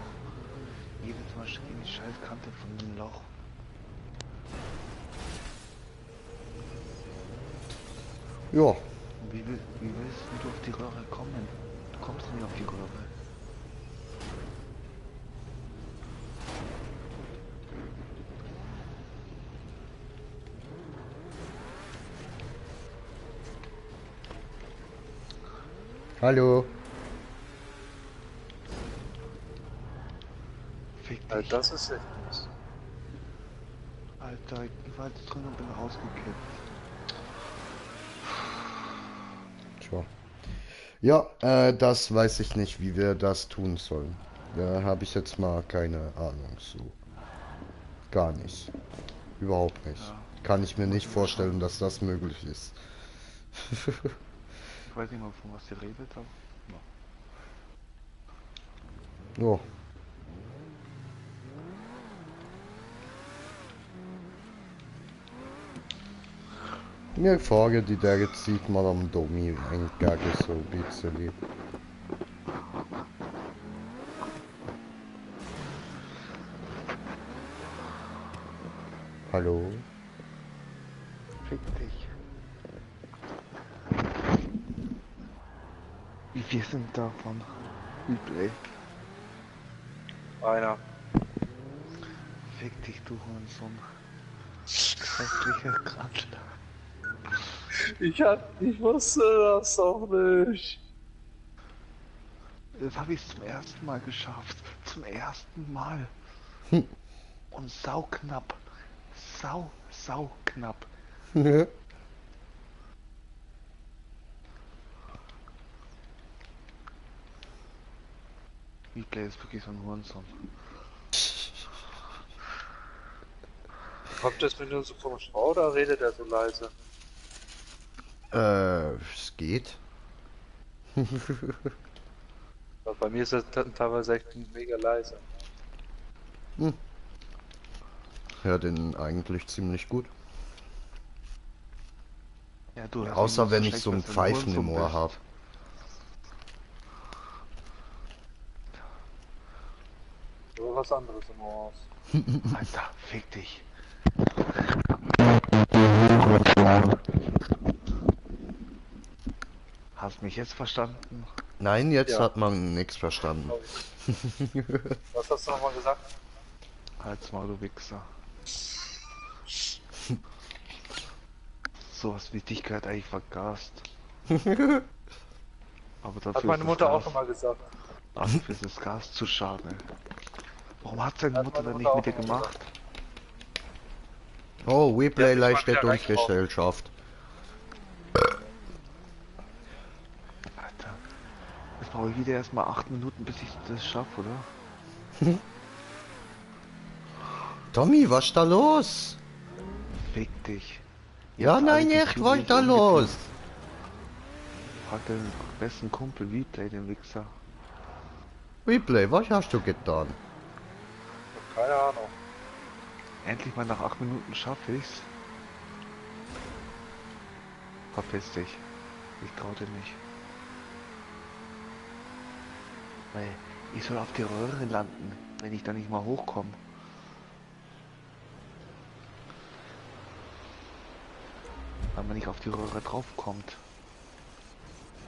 Jedes Mal steht in die scheiß Kante von dem Loch. Ja. Und wie willst du auf die Röhre kommen? Du kommst nicht auf die Röhre. Hallo. Fick dich. Also das ist echt nichts. Alter, ich war jetzt drin und bin rausgekippt. Tja. Ja, das weiß ich nicht, wie wir das tun sollen. Da habe ich jetzt mal keine Ahnung so. Gar nicht. Überhaupt nicht. Ja. Kann ich mir nicht vorstellen, dass das möglich ist. Ich weiß nicht mal, von was ihr redet, aber... Ja. Mir frage die der jetzt sieht mal am Domi entgegen so ein bisschen. Hallo? Fick dich. Wie viel sind davon? Replay. Einer. Fick dich, du Hurensohn. Hässlicher Kratler. Ich wusste das doch nicht. Das habe ich zum ersten Mal geschafft. Zum ersten Mal. Hm. Und sauknapp. Sauknapp. Replay ist wirklich so ein Hurensohn. Kommt das mit nur so komisch vor oder redet er so leise? Es geht. Weil bei mir ist das teilweise echt mega leise. Hm. Hört ihn eigentlich ziemlich gut. Ja, du hörst Außer mich wenn so ich schlecht, so ein weil du Pfeifen im Hurensohn Ohr bist. habe. Oder was anderes im Ohr aus. Alter, fick dich. Hast mich jetzt verstanden? Nein, jetzt Ja. hat man nichts verstanden. Glaub ich. Was hast du nochmal gesagt? Halt's mal, du Wichser. Sowas wie dich gehört eigentlich vergast. Aber Hat dafür meine ist das Mutter auch Gas, schon mal gesagt. dafür ist das Gas zu schade. Warum hat seine Hat Mutter meine denn Mutter nicht mit auch dir schon mal gemacht? Oh, Die Replay hat mich mal leistet wieder uns reingehauen. Gesellschaft. Alter, jetzt brauche ich wieder erstmal 8 Minuten, bis ich das schaffe, oder? Tommy, was ist da los? Fick dich. Ja, Jetzt nein, alle die echt, Tür was nicht ist da los? Frag deinen besten Kumpel Replay, den Wichser. Replay, was hast du getan? Keine Ahnung. Endlich mal nach 8 Minuten schaffe ich's. Verpiss dich. Ich trau dir nicht. Weil ich soll auf die Röhre landen, wenn ich da nicht mal hochkomme. Weil man nicht auf die Röhre draufkommt.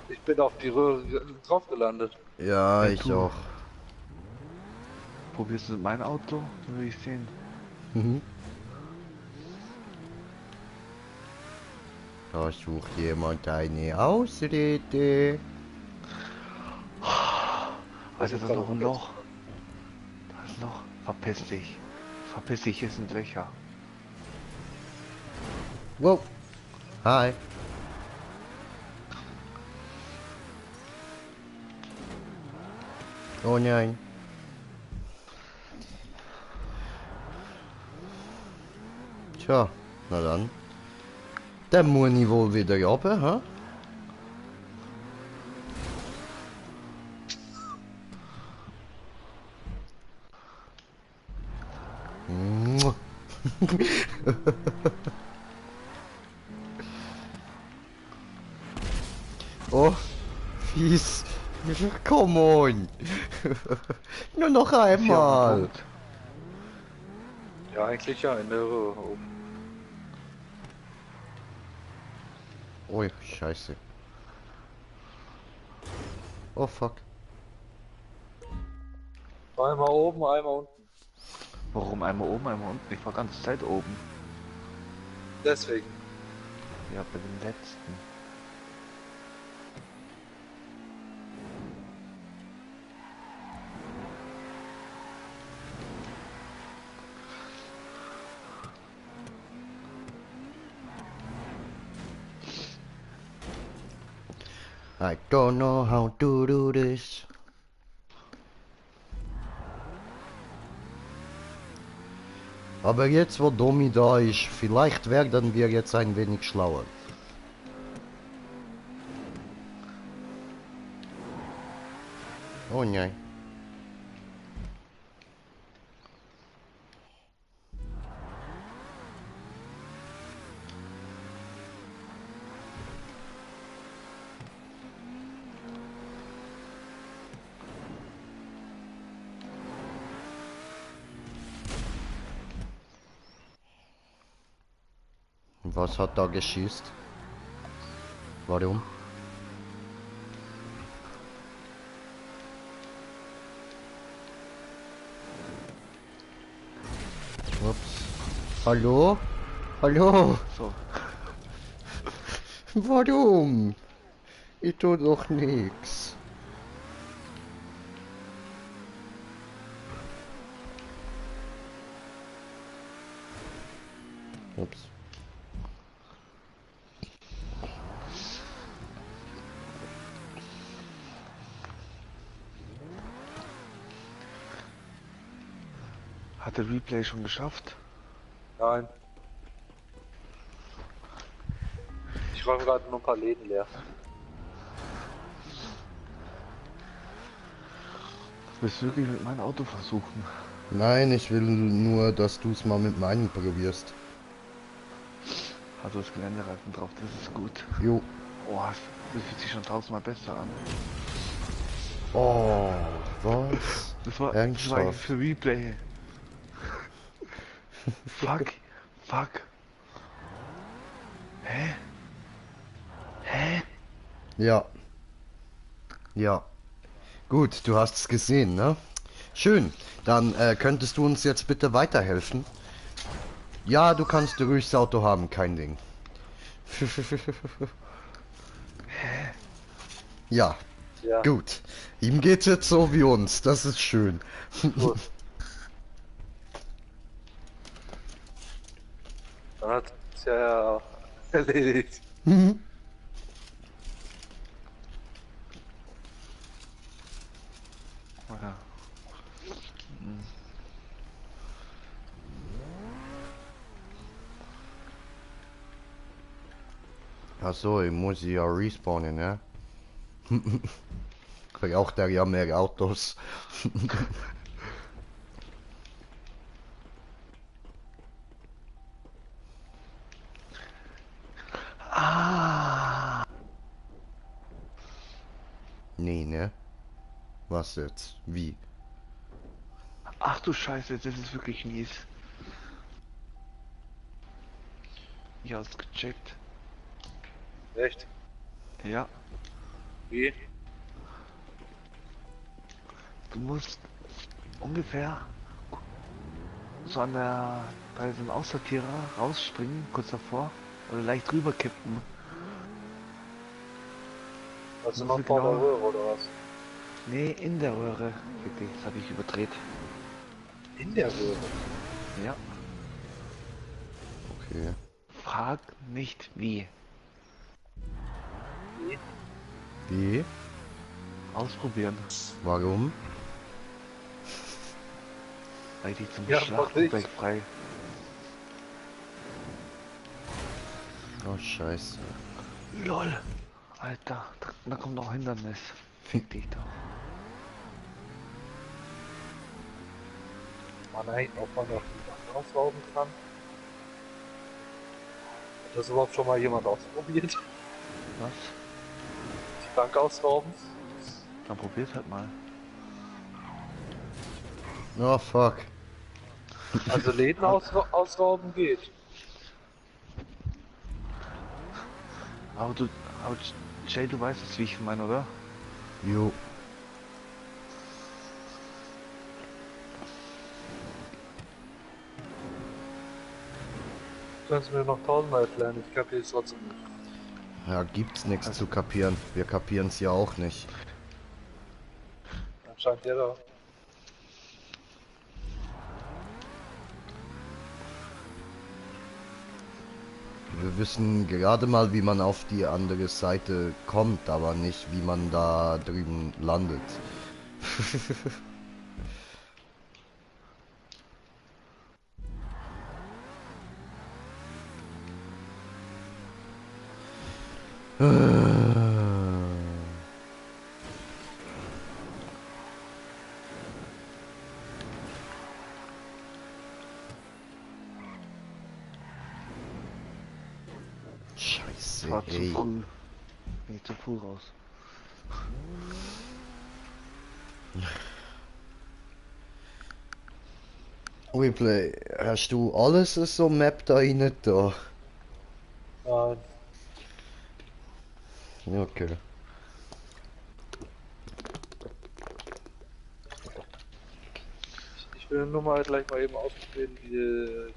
Ich bin auf die Röhre drauf gelandet. Ja, Hey, ich du. auch. Probierst du mein Auto? Dann will ich sehen. Mhm. Da sucht jemand eine Ausrede. Alter, da ist noch ein Loch. Da ist ein Loch. Verpiss dich. Verpiss dich, hier sind Löcher. Wow. Hi. Oh nein. Tja, na dann. Dann muss ich wohl wieder runter, hä? Mua. Oh, fies. Come on. Nur noch Ist hier auch ein einmal. Punkt? Ja, eigentlich ja, in der Röhre oben. Oh, scheiße. Oh, fuck. Einmal oben, einmal unten. Warum einmal oben, einmal unten? Ich war ganze Zeit oben. Deswegen. Ja, bei den letzten. I don't know how to do this. Aber jetzt, wo Domi da ist, vielleicht werden wir jetzt ein wenig schlauer. Oh nein. Was hat da geschießt? Warum? Ups. Hallo? Hallo? So, Warum? Ich tu doch nix. Ups. Hat der Replay schon geschafft? Nein. Ich räume gerade nur ein paar Läden leer. Willst du wirklich mit meinem Auto versuchen? Nein, ich will nur, dass du es mal mit meinem probierst. Hat das Geländereifen drauf, das ist gut. Jo. Oh, das fühlt sich schon tausendmal besser an. Oh, was? Das war Ernsthaft? eigentlich für Replay. Fuck. Fuck. Hä? Hä? Ja. Ja. Gut, du hast es gesehen, ne? Schön. Dann könntest du uns jetzt bitte weiterhelfen? Ja, du kannst ruhig das Auto haben, kein Ding. Ja, Ja, gut. Ihm geht's jetzt so wie uns, das ist schön. gut. Dann hat es ja erledigt. Ja. Achso, ich muss ja respawnen, ne? Braucht er ja mehr Autos. Ah! Nee, ne? Was jetzt? Wie? Ach du Scheiße, das ist wirklich mies. Ich hab's gecheckt. Echt? Ja, Wie? du musst ungefähr so an der, bei so einem Aussortierer rausspringen, kurz davor, oder leicht rüber kippen. Also Muss noch vor der genau- Röhre oder was? Nee, in der Röhre. Wirklich, das habe ich überdreht. In der Röhre? Ja. Okay. Frag nicht wie. Wie? Wie? Ausprobieren. Warum? Weil die zum Ja, Schlachtenberg frei. Oh, scheiße. LOL! Alter, da kommt noch Hindernis. Fick dich doch. Man eigentlich auch mal noch die Bank ausrauben kann. Hat das überhaupt schon mal jemand ausprobiert? Was? Die Bank ausrauben? Dann probier's halt mal. Oh, fuck. Also Läden ausrauben geht. Aber Jay, du weißt es, wie ich meine, oder? Jo. Du kannst mir noch tausendmal erklären, ich kapiere es trotzdem nicht. Ja, gibt's nichts zu kapieren. Wir kapieren's ja auch nicht. Anscheinend ja da. Wir wissen gerade mal, wie man auf die andere Seite kommt, aber nicht, wie man da drüben landet. Scheiße, War zu ey. früh. Bin ich zu früh raus. Replay, hast du alles so Map da rein da? Nein. Okay. Ich will nur mal gleich mal eben ausprobieren, die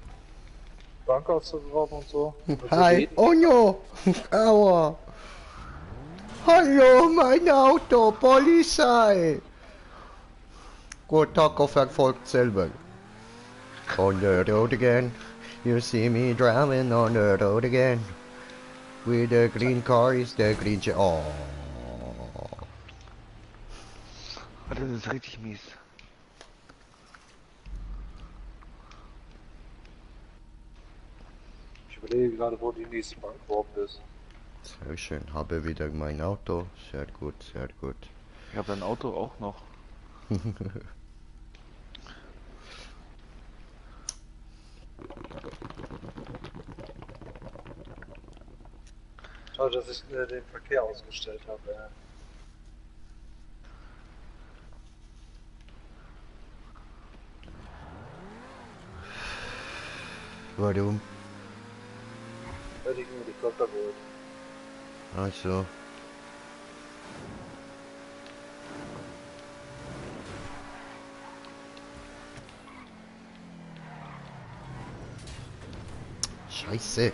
Bank auszurauben und so. Also Hi, Läden. oh no! Aua! Hallo, mein Auto, Polizei! Gut, Taco verfolgt selber. On the road again. You see me driving on the road again. With the green car is the green Oh. Das ist richtig mies. Ich überlege gerade, wo die nächste Bank überhaupt ist. Sehr schön. Habe wieder mein Auto. Sehr gut, sehr gut. Ich habe dein Auto auch noch. Schade, dass ich den Verkehr ausgestellt habe. Ja. Warum? Hätte ich mir die Koffer geholt. Also. Scheiße.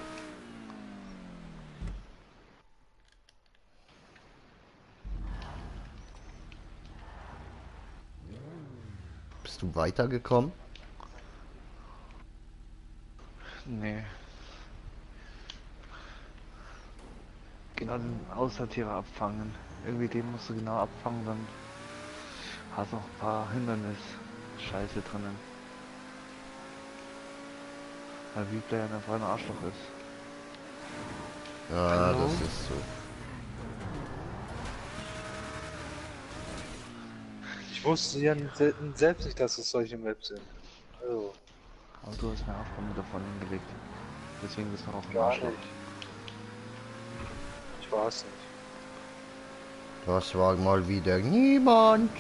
Bist du weitergekommen? Nee. Genau den Außertiere abfangen. Irgendwie den musst du genau abfangen, dann hast du noch ein paar Hindernis-Scheiße drinnen. Weil Replay einfach ein Arschloch ist. Ja, Hallo? das ist so. Ich wusste ja selbst nicht, dass es solche Maps sind. Also, Aber du hast mir Aufgaben davon hingelegt. Deswegen bist du auch ein gar Arschloch. nicht. Ich weiß nicht. Das war mal wieder niemand.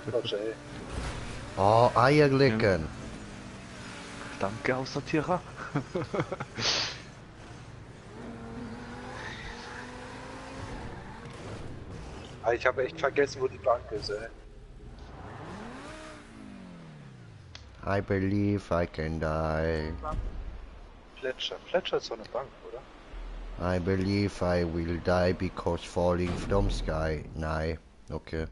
Quatsch, ey. Oh, Eierlecken. Danke, Außertierer. Aber ich habe echt vergessen, wo die Bank ist, ey. I believe I can die. Plätscher ist doch eine Bank, oder? I believe I will die because falling from sky. Nein. Okay.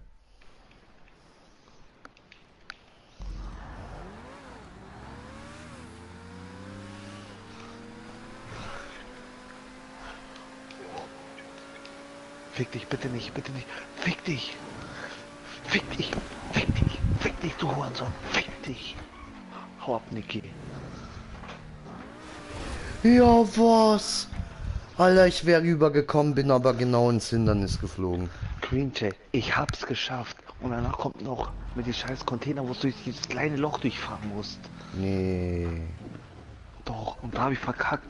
Fick dich, bitte nicht, bitte nicht. Fick dich. Fick dich. Fick dich. Fick dich, du Hurensohn. Fick dich. Hau ab, Niki. Ja, was? Alter, ich wäre rübergekommen, bin aber genau ins Hindernis geflogen. Green Jay, ich hab's geschafft. Und danach kommt noch mit den scheiß Container, wo du durch dieses kleine Loch durchfahren musst. Nee. Doch, und da habe ich verkackt.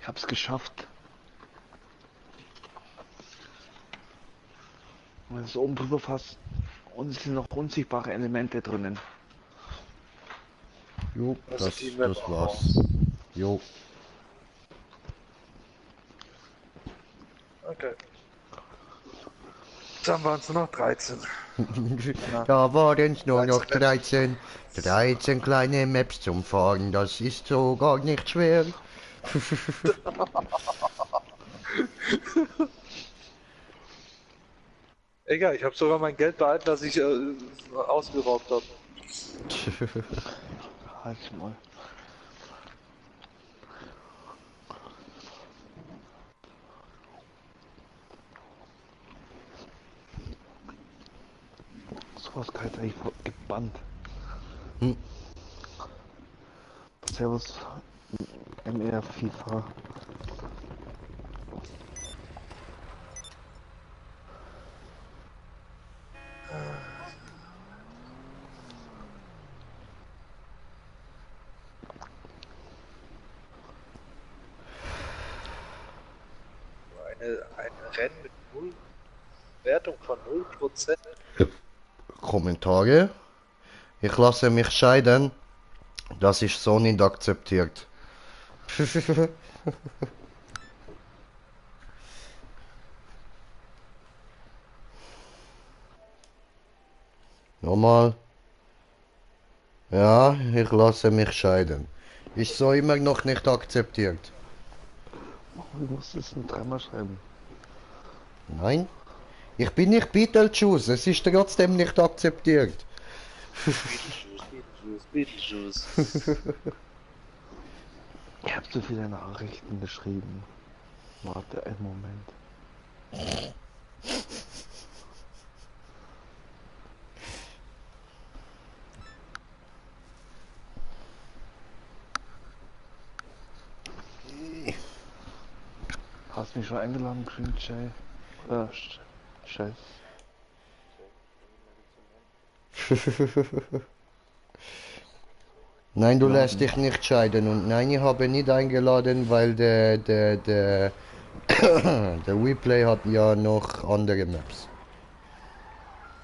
Ich hab's geschafft. Und wenn du es oben drüber fasst, und es sind noch unsichtbare Elemente drinnen. Jo, Das das, ist die Map das auch war's. raus. Jo. Okay. Dann waren es nur noch 13. Da waren es nur noch 13 13. 13 kleine Maps zum Fahren, das ist so gar nicht schwer. Egal, ich habe sogar mein Geld behalten, das ich ausgeraubt habe. Halt mal. Sowas kann jetzt eigentlich gebannt. Hm. Servus, MR FIFA. Ein Rennen mit null Wertung von 0%. Kommentare. Ich lasse mich scheiden. Das ist so nicht akzeptiert. Nochmal. Ja, ich lasse mich scheiden. Ist so immer noch nicht akzeptiert. Oh, du musst es nur dreimal schreiben. Nein. Ich bin nicht Beetlejuice, es ist trotzdem nicht akzeptiert. Beetlejuice. Ich habe so viele Nachrichten geschrieben. Warte einen Moment. Hast mich schon eingeladen, Green Jay? Scheiß. Nein, du Ja, lässt dich nicht scheiden und nein, ich habe nicht eingeladen, weil der Replay hat ja noch andere Maps.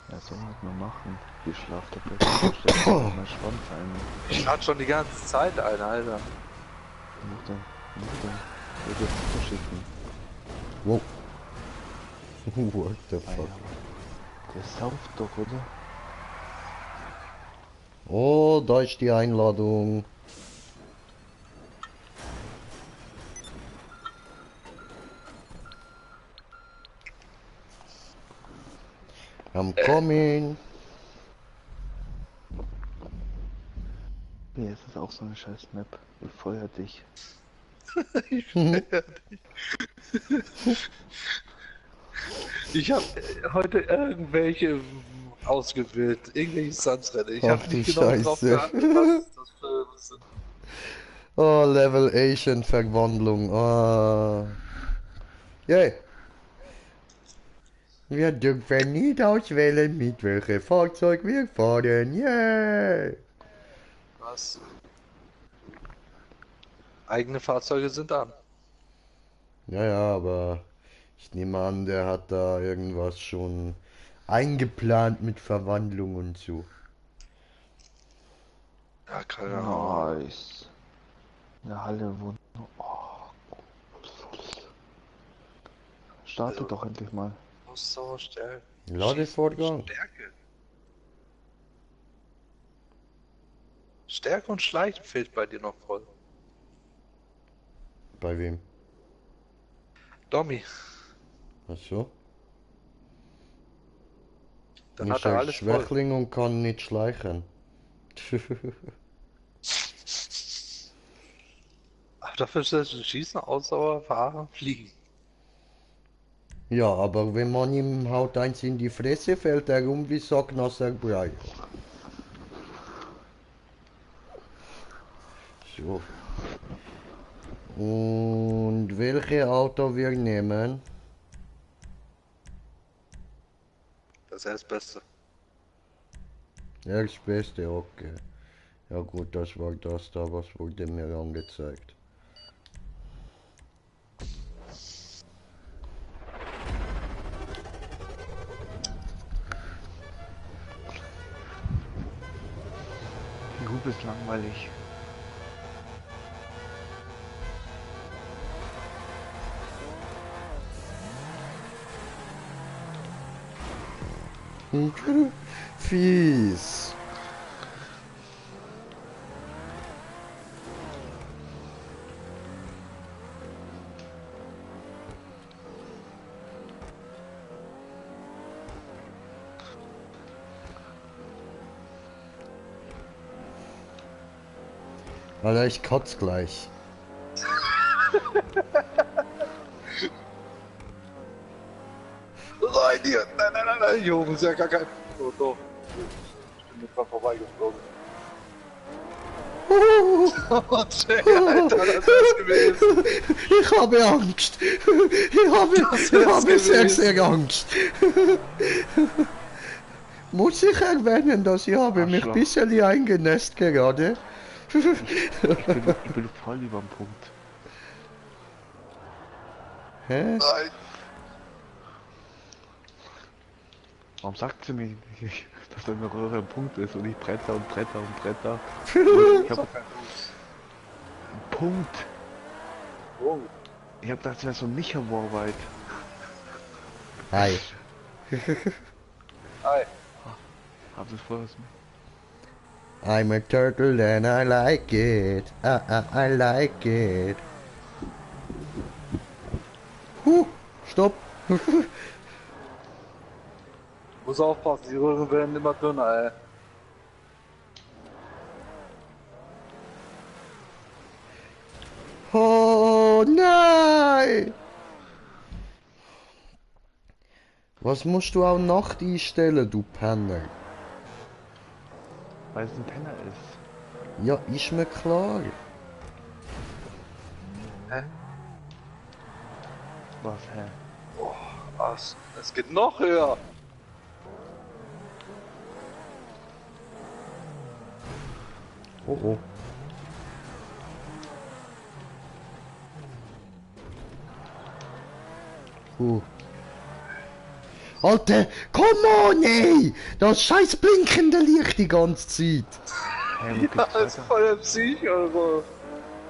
Ja, soll man halt mal machen. Die Schlaftablette steckt mein Schwanz ein. Ich lade schon die ganze Zeit ein, Alter. Muss dann. Ich will dir schicken. Wow. What the Ah, fuck? ja. Der sauft doch, oder? Oh, da ist die Einladung. I'm coming. Nee, es ist auch so eine scheiß Map. Ich feuer dich. Ich habe heute irgendwelche ausgewählt, irgendwelche Sunset. Ich Ach habe du nicht genau drauf Scheiße. geachtet, was das für sind. Oh, Level Asian Verwandlung. Oh. Yay. Wir dürfen nicht auswählen, mit welchem Fahrzeug wir fahren. Yay. Was? Eigene Fahrzeuge sind an. Ja, ja, aber ich nehme an, der hat da irgendwas schon eingeplant mit Verwandlung und so. Ja, keine Ahnung. Nice. In der Halle wohnt. Oh, starte doch endlich mal. Ausdauerstärke. Ladefortgang. Stärke. Stärke und Schleichen fehlt bei dir noch voll. Bei wem? Domi, Ach so? dann Ist hat er er alles voll. Schwächling und kann nicht schleichen. Ach, dafür ist das Schießen, Ausdauer, Fahren, Fliegen. Ja, aber wenn man ihm haut eins in die Fresse, fällt er um wie sacknasser Brei. So. Und welche Auto wir nehmen? Das ist das Beste. Das Beste, okay. Ja gut, das war das da, was wurde mir angezeigt. Die Hupe ist langweilig. Fies. Alter, ich kotz gleich. Nein, hier. Nein, Jungs, ja gar kein. Oh, doch. Ich bin mit dran vorbeigeflogen. Oh, Jay, Alter, das wär's gewesen. Ich habe Angst. Ich habe sehr, sehr Angst. Muss ich erwähnen, dass ich habe mich ein Arschloch. bisschen eingenässt gerade. Ich bin voll über dem Punkt. Hä? Nein. Warum sagt sie mir nicht, dass da immer Röhre ein Punkt ist und ich Bretter und Bretter und Bretter? Ich hab einen Punkt. Oh. Ich hab gedacht, das wäre so nicht ein Warwide. Hi. Hi. Hab das vorher so. I'm a turtle and I like it. I like it. Stopp. Muss aufpassen, die Röhren werden immer dünner, ey. nein! Was musst du auch Nacht einstellen, du Penner? Weil es ein Penner ist. Ja, ist mir klar. Hä? Was, hä? Es geht noch höher. Oh oh. Alter, come on, ey! Das scheiß blinkende Licht die ganze Zeit. Hey, wo Ja, geht's ist weiter? voll der Psycho. So.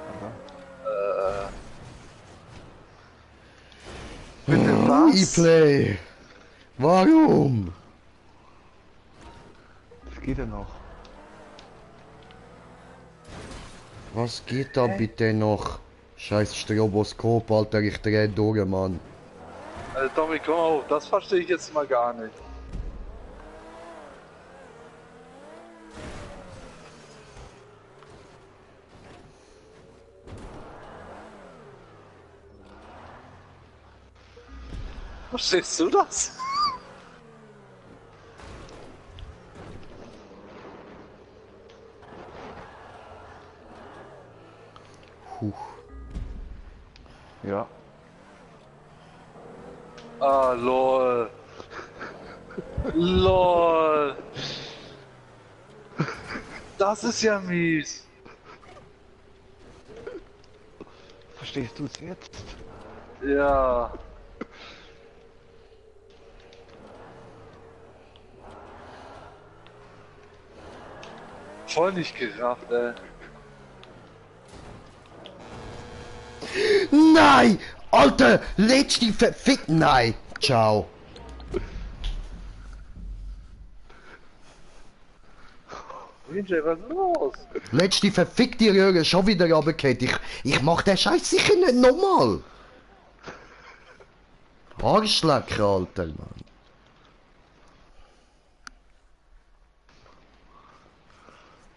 Aber Bitte was? Replay. Warum? es geht ja noch. Was geht da bitte noch? Scheiß Stroboskop, Alter, ich dreh durch, Mann. Tommy, komm auf, das verstehe ich jetzt mal gar nicht. Verstehst du das? Ja. Ah, lol. Lol. Das ist ja mies. Verstehst du es jetzt? Ja. Voll nicht gerafft, ey. Nein! Alter, letzte verfickt. Nein! Ciao. Ninja, was ist los? Letzte verfickte Röhre schon wieder runtergefallen. Ich mach den Scheiß sicher nicht nochmal. Arschlecker, Alter, Mann.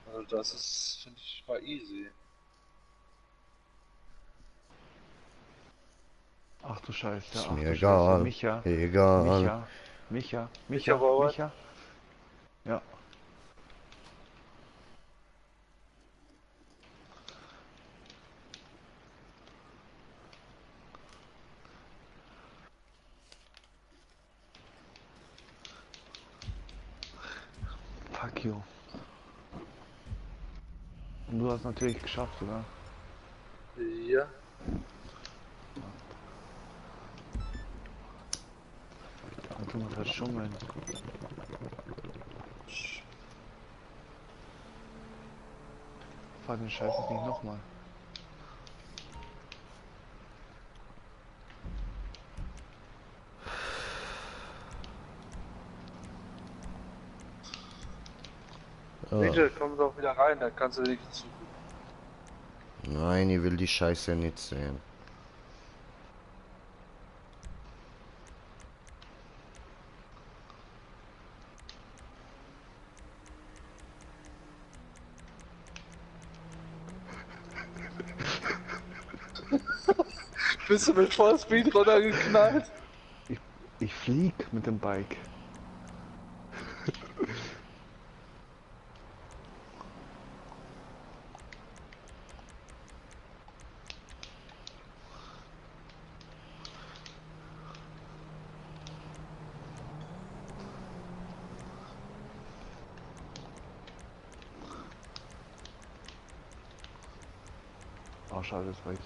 Also das ist, finde ich, mal easy. Ach du Scheiße, Ist ach mir du egal. Scheiße. Micha. Egal. Micha Bauer? Micha. Ja. Fuck you. Und du hast natürlich geschafft, oder? Ja. Und du musst halt schummeln. Fahr den Scheiß jetzt nicht nochmal. Ninja, komm doch wieder rein, dann kannst du nicht zu. Nein, ich will die Scheiße nicht sehen. Bist du mit Vollspeed runtergeknallt? Ich flieg mit dem Bike. Oh, schade, das war jetzt.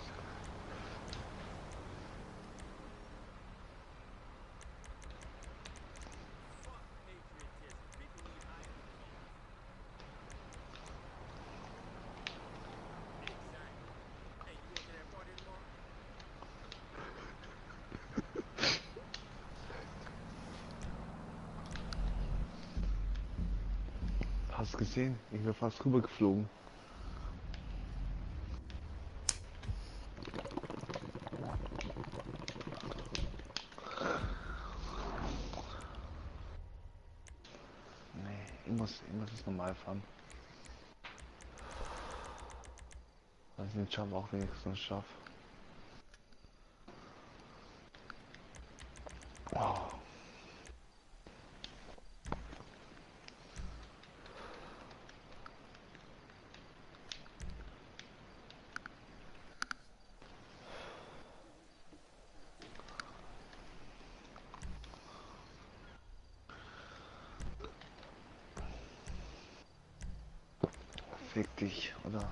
Hast du gesehen? Ich wäre fast rübergeflogen. Nee, ich muss es normal fahren. Dass ich den Jump auch wenigstens schaffe. Oh, fick dich, oder?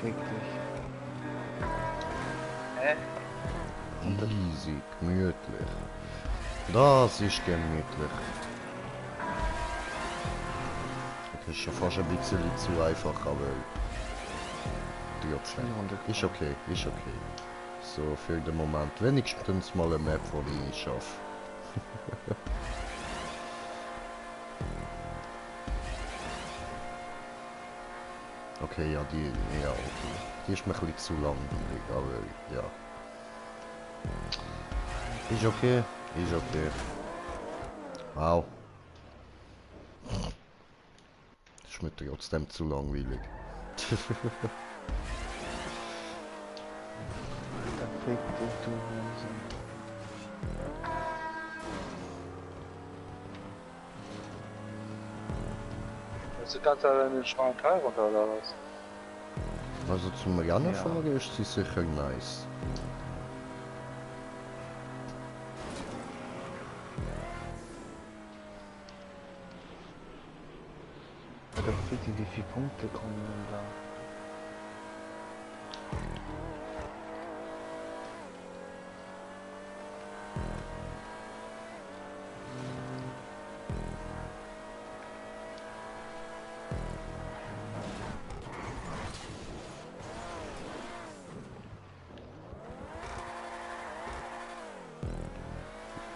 Fick dich. Hä? Easy, gemütlich. Das ist gemütlich. Das ist schon fast ein bisschen zu einfach, aber trotzdem. Ist okay, ist okay. So für den Moment. Wenigstens mal eine Map, die ich schaffe. Okay, ja, ja, okay. Die ist mir ein bisschen zu langweilig, aber ja. Ist okay, ist okay. Wow. Das ist mir trotzdem zu langweilig. Da fick dich, du Hurensohn. Also kannst du dann den schmalen Teil runter oder was? Also zum Rennen Ja. fahren ist sie sicher nice. Da fick dich, wie viele Punkte kommen denn da?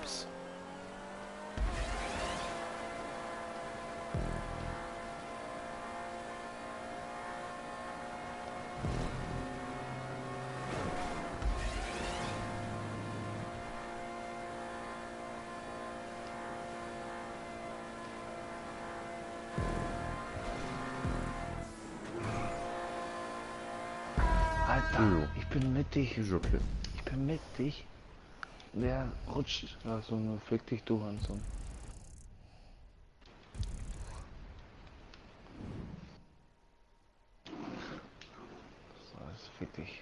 Ups. Alter, Jo. ich bin mittig. Ist okay. Ich bin mittig. Wer rutscht? Also nur fick dich, du Hurensohn. So, das fick dich.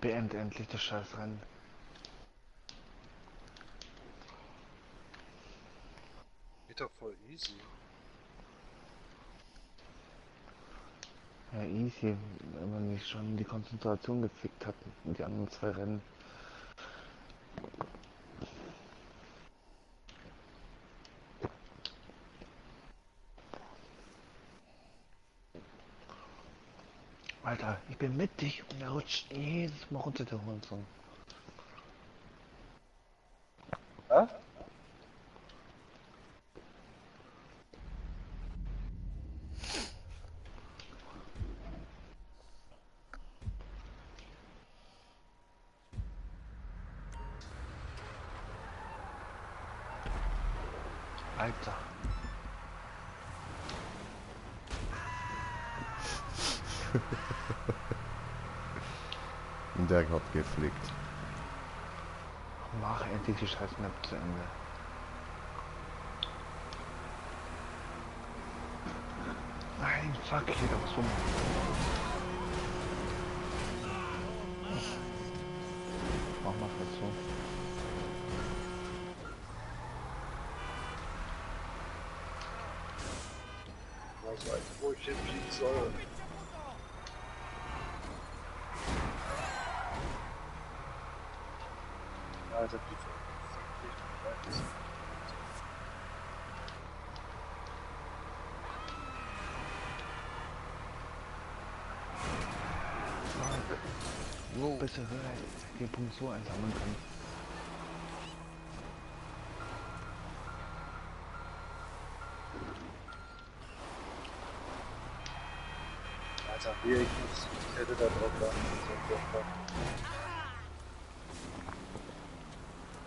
Beende endlich das Scheißrennen. Geht doch voll easy. Ja, easy, wenn man nicht schon die Konzentration gefickt hat und die anderen zwei Rennen. Alter, ich bin mittig und er rutscht jedes Mal runter, der Hurensohn. Hä? Alter. Und der hat geflickt. Mach endlich die scheiß Map zu Ende. Nein, Fuck, hier da was rum. Mach mal kurz so. Ich weiß nicht, wo ich hinfliegen soll. Alter, die Fuck. Besser wäre, den Punkt so einsammeln können. Alter, wie ich hätte da drauf warten.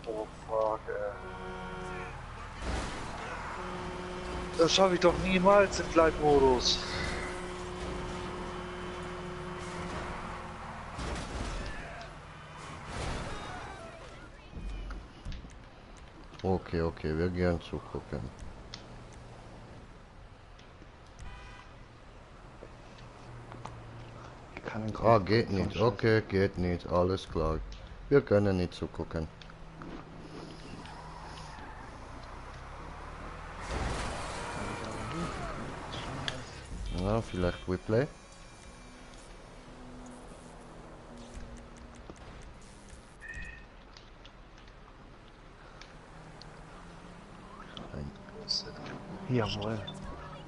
Oh fuck, ey. Das schaffe ich doch niemals im Gleitmodus. Okay, okay, wir gehen zugucken. Ich kann den Ah, geht nicht. Okay, geht nicht. Alles klar. Wir können nicht zugucken. Ja, vielleicht Replay. Jawohl.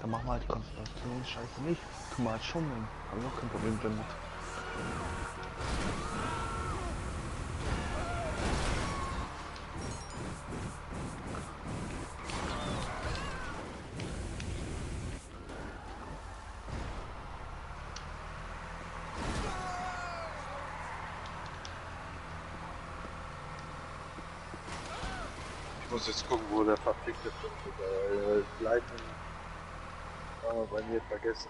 Dann machen wir halt die Konstellationsscheiße nicht. Tu mal halt schummeln. Hab ich auch kein Problem damit. Ich muss jetzt gucken, wo der verfickte Punkt ist. Gleiten haben wir bei mir vergessen.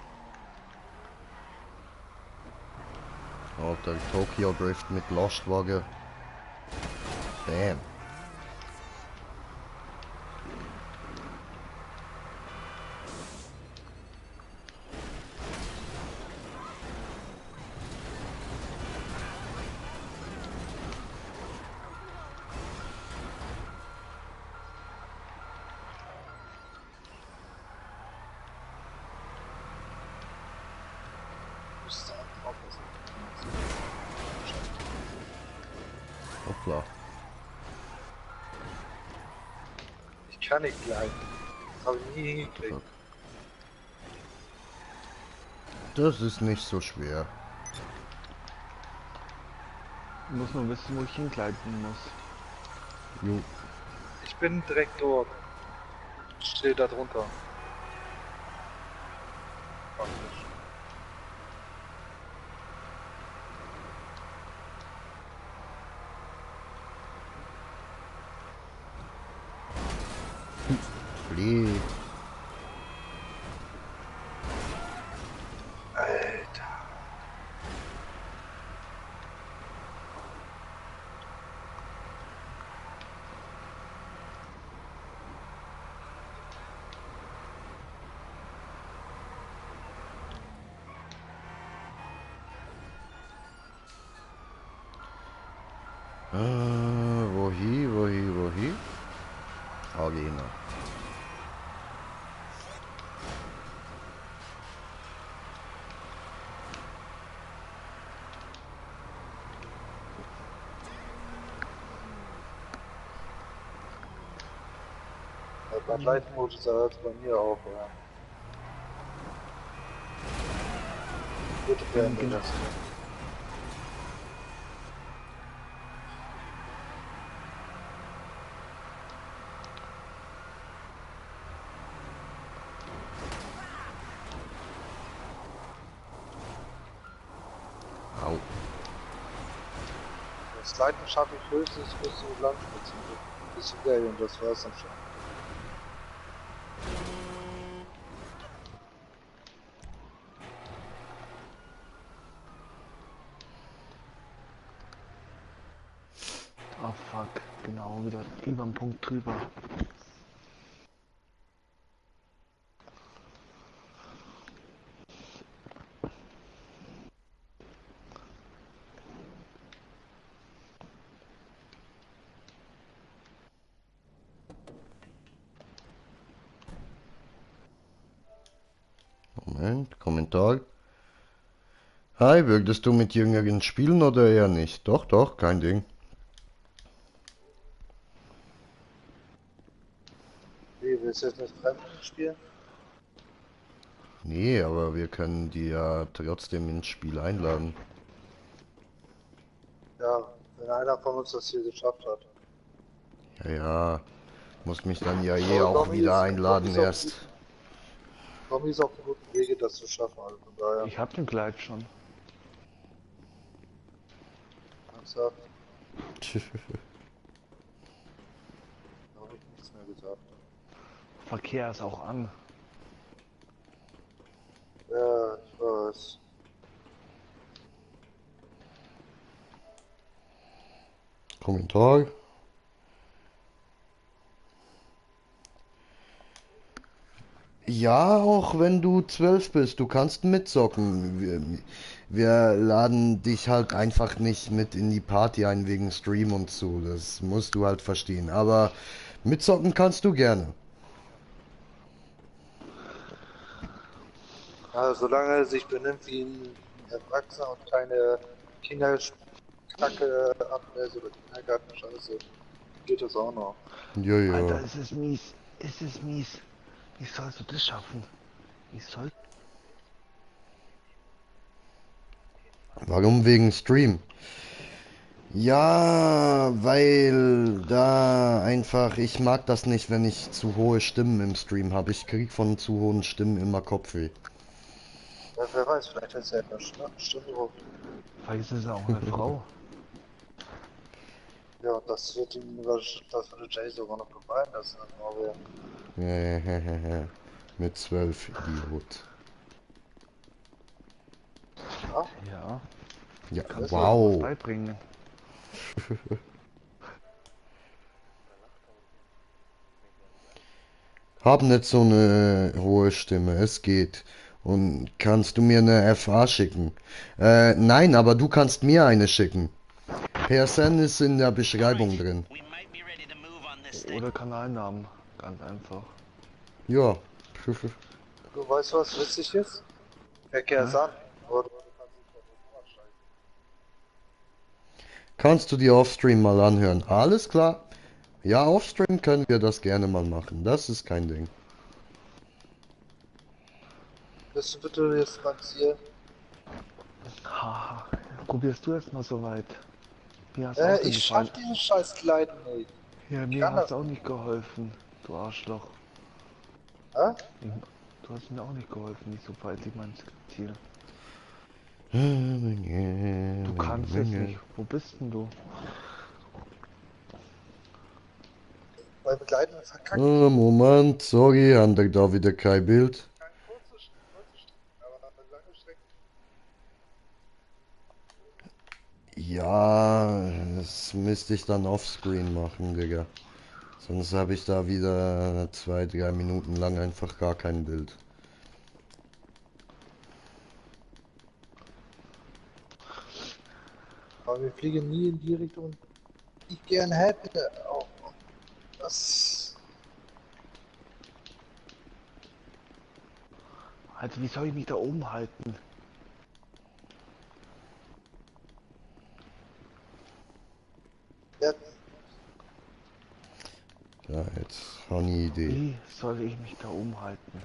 Alter, Tokyo Drift mit Lastwagen. Damn. Hoppla. Ich kann nicht gleiten. Das habe ich nie hingekriegt. Das ist nicht so schwer. Ich muss nur wissen, wo ich hingleiten muss. Jo. Ich bin direkt dort. Steht da drunter. Praktisch. Flieg. Alter. Wohin? Arena. Beim Leitmodus hört es bei mir auf, ja. Bitte beenden das. Au. Das Leiten schaffe ich höchstens bis zur Landspitze. Bis zu Gale und das war's dann schon. Ah fuck, genau wieder über den Punkt drüber. Moment, Kommentar. Hi, würdest du mit Jüngeren spielen oder eher nicht? Doch, doch, kein Ding. Wie, willst du jetzt mit Fremden spielen? Nee, aber wir können die ja trotzdem ins Spiel einladen. Ja, wenn einer von uns das hier geschafft hat. Ja, ja. Muss mich dann ja eh Aber auch wieder einladen erst. Tommy ist auf einem guten Wege, das zu schaffen, also von daher. Ich hab den Gleit schon. Ernsthaft, da habe ich nichts mehr gesagt. Verkehr ist auch an. Ja, ich weiß. Kommentar. Ja, auch wenn du 12 bist, du kannst mitzocken. Wir laden dich halt einfach nicht mit in die Party ein wegen Stream und so. Das musst du halt verstehen. Aber mitzocken kannst du gerne. Ja, solange er sich benimmt wie ein Erwachsener und keine Kinderkacke ablässt oder Kindergartenscheiße, geht das auch noch. Ja, ja. Alter, es ist mies. Es ist mies. Wie sollst du das schaffen? Wie soll... Warum wegen Stream? Ja, weil da einfach, ich mag das nicht, wenn ich zu hohe Stimmen im Stream habe. Ich krieg von zu hohen Stimmen immer Kopfweh. Ja, wer weiß, vielleicht ist er ja Stimme. Vielleicht ist es auch eine Frau. Ja, das wird ihm, das würde Jay sogar noch gefallen lassen, aber Mit 12, Idiot. Ja. Ja, Kannst du wow. was beibringen? Hab nicht so eine hohe Stimme, es geht. Und kannst du mir eine FA schicken? Nein, aber du kannst mir eine schicken. PSN ist in der Beschreibung drin. Oder Kanalnamen. Ganz einfach. Ja. du weißt, was witzig ist? Verkehr ist an, aber du kannst nicht auf die Nummer steigen. Kannst du dir offstream mal anhören? Alles klar. Ja, offstream können wir das gerne mal machen. Das ist kein Ding. Bist du bitte jetzt mal hier? Haha. Probierst du erst mal so weit. Mir hast auch Ich schaff dieses scheiß Kleid nicht. Ja, mir kann hast das auch nicht geholfen. Du Arschloch. Hä? Du hast mir auch nicht geholfen, nicht so weit wie mein Ziel. Du kannst es nicht. Wo bist denn du? Beim Begleiten verkackt. Moment, sorry, haben da wieder kein Bild. Kein kurze Strecken, aber eine lange Strecke. Ja, das müsste ich dann offscreen machen, Digga. Sonst habe ich da wieder 2, 3 Minuten lang einfach gar kein Bild. Aber wir fliegen nie in die Richtung, die ich gern hätte. Oh, das. Also wie soll ich mich da oben halten? Ja, Ja, jetzt habe ich eine Idee. Wie soll ich mich da oben halten?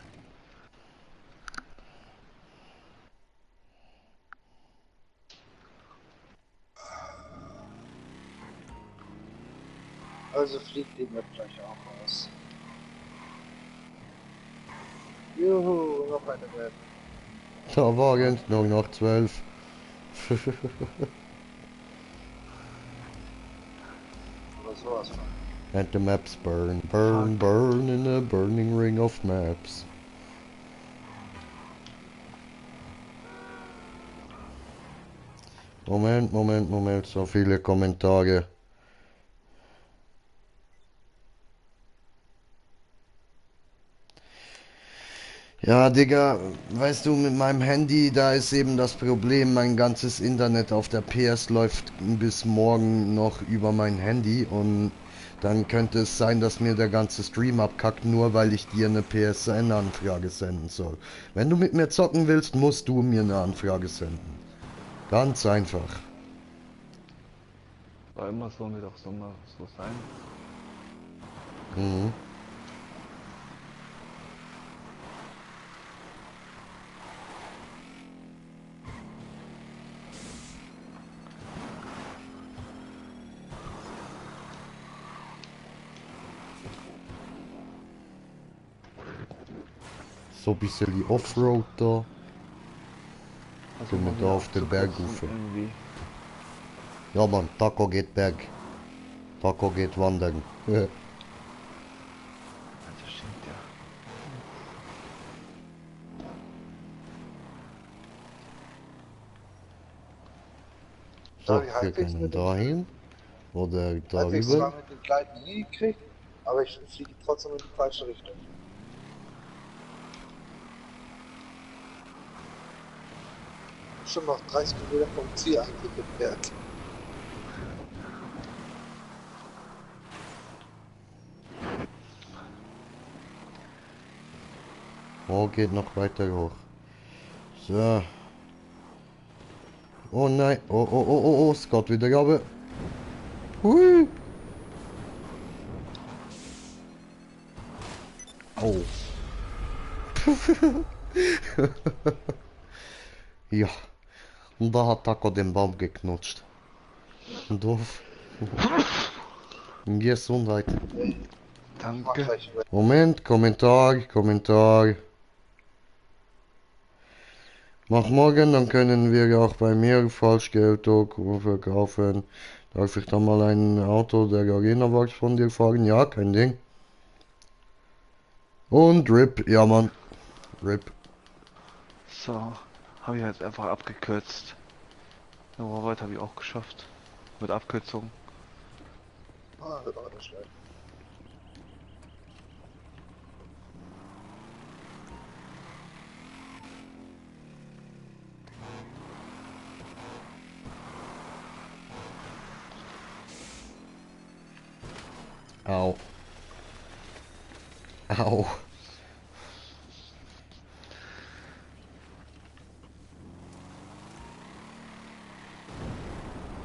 also fliegt die Map gleich auch aus. Juhu, noch eine Map. Da war ganz noch 12. Aber sowas von. And the maps burn, burn, burn in a burning ring of maps. Moment, so viele Kommentare. Ja, Digga, weißt du, mit meinem Handy, da ist eben das Problem, mein ganzes Internet auf der PS läuft bis morgen noch über mein Handy und Dann könnte es sein, dass mir der ganze Stream abkackt, nur weil ich dir eine PSN-Anfrage senden soll. Wenn du mit mir zocken willst, musst du mir eine Anfrage senden. Ganz einfach. War immer so, wird auch so mal so sein. Mhm. So ein bisschen Offroad da. Also Sind wir mal da wieder auf den Berg abzukürzen rauf. irgendwie. Ja Mann, Taco geht Berg. Taco geht wandern. Das stimmt ja. So, Da ich wir halbwegs können mit dem dahin. Oder halbwegs darüber. sogar mit den Gleiten hingekriegt, aber ich fliege trotzdem in die falsche Richtung. Schon noch 30 Kilometer vom Ziel eigentlich im Berg. Oh, geht noch weiter hoch. So. Oh nein. Oh, oh, oh, oh, oh, es geht wieder runter. Hui. Oh. Ja. Und da hat Taco den Baum geknutscht. Doof. Gesundheit. Ich mach Danke. gleich weg. Moment, Kommentar. Mach morgen, dann können wir auch bei mir Falschgeld verkaufen. Darf ich dann mal ein Auto der Arena Works von dir fahren? Ja, kein Ding. Und RIP, ja Mann. RIP. So, habe ich jetzt einfach abgekürzt. Eine Arbeit habe ich auch geschafft. Mit Abkürzung. Ah, das war das schnell. Au. Au.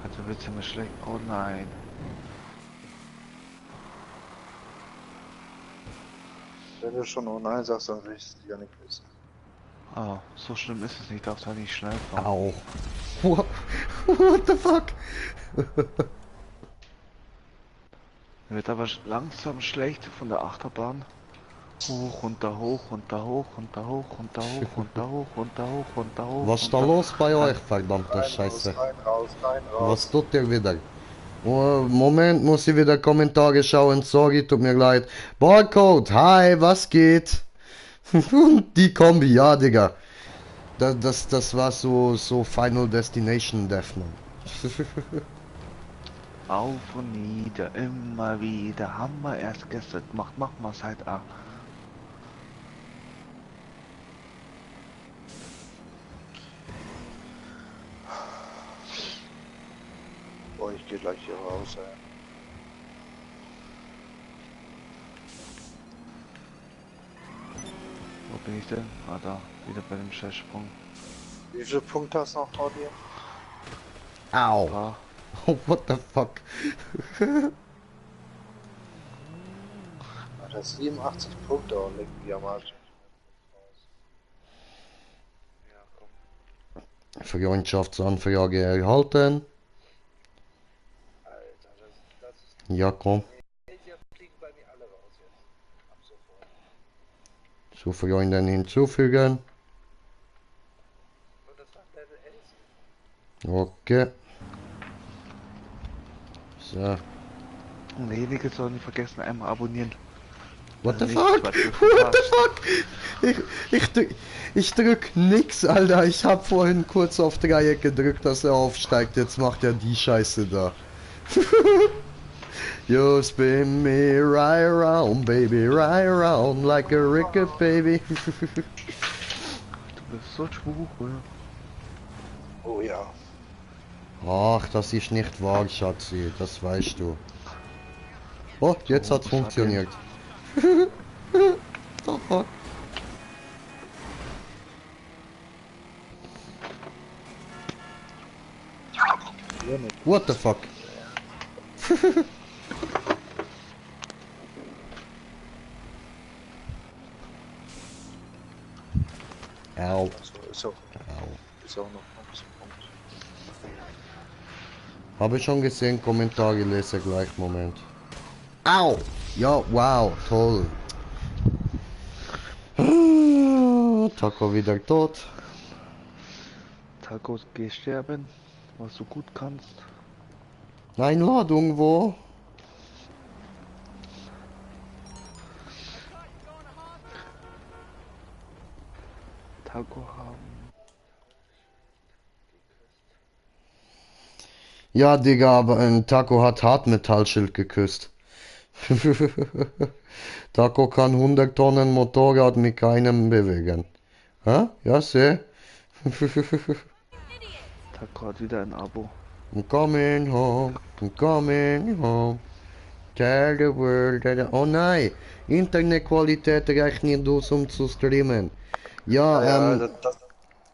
Also wird's immer schlecht. Oh nein. Wenn du schon oh nein sagst, dann will ich es ja nicht wissen. Ah, so schlimm ist es nicht. Darf da nicht schnell fahren. Au. What the fuck? Wird aber langsam schlecht von der Achterbahn. Hoch, runter, hoch, runter, hoch, runter, hoch, runter, hoch, runter, hoch, runter, hoch, runter, hoch. Was ist da los bei euch, verdammte Scheiße? Rein, raus, rein, raus. Was tut ihr wieder? Oh, Moment, muss ich wieder Kommentare schauen. Sorry, tut mir leid. Barcode, hi, was geht? Die Kombi, ja, Digga. Das war so Final Destination Death, man. Auf und nieder, immer wieder. Haben wir erst gestern gemacht, machen wir es halt auch. Boah, ich gehe gleich hier raus, ey. Wo bin ich denn? Ah, da, wieder bei dem Scheißsprung. Wie viele Punkte hast du noch vor dir? Au. Ah, Oh, what the fuck? Alter, 87 Punkte und lecken die am Arsch. Ja, komm. Freundschaftsanfrage erhalten. Alter, das ist... Ja, komm. Hier fliegen bei mir alle raus jetzt. Ab sofort. Zu Freunden hinzufügen. Und das war Level 11. Okay. So. und wenige sollen nicht vergessen, einmal abonnieren. What the Nicht, fuck? was du What the verpasst. fuck? Ich drück nix, Alter. Ich hab vorhin kurz auf Dreieck gedrückt, dass er aufsteigt. Jetzt macht er die Scheiße da. You spin me right around, baby, right around like a record, baby. Du bist so schwul. Oh ja. Ach, das ist nicht wahr, Schatzi. Das weißt du. Oh, jetzt hat's funktioniert. The fuck? What the fuck? Au. Also, Au. ist auch noch ein bisschen Punkt. Habe schon gesehen, Kommentare lese gleich, Moment. Au! Ja, wow, toll. Taco wieder tot. Taco, geh sterben, was du gut kannst. Einladung wo? Taco haben. Ja, Digga, aber ein Taco hat Hartmetallschild geküsst. Taco kann 100 Tonnen Motorrad mit keinem bewegen. Hä? Ja, seh. Taco hat wieder ein Abo. I'm coming home, I'm coming home. Tell the world that... Oh nein, Internetqualität reicht nicht aus, um zu streamen. Ja, Naja,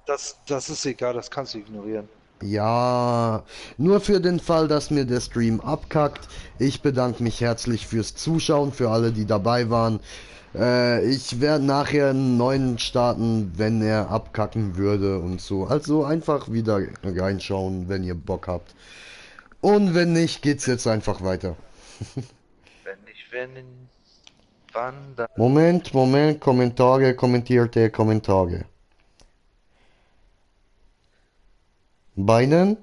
das ist egal, das kannst du ignorieren. ja, nur für den Fall, dass mir der Stream abkackt. Ich bedanke mich herzlich fürs Zuschauen, für alle, die dabei waren. Ich werde nachher einen neuen starten, wenn er abkacken würde und so. Also einfach wieder reinschauen, wenn ihr Bock habt. Und wenn nicht, geht's jetzt einfach weiter. Wenn, wann, dann. Moment, Kommentare, kommentierte Kommentare. Beinen,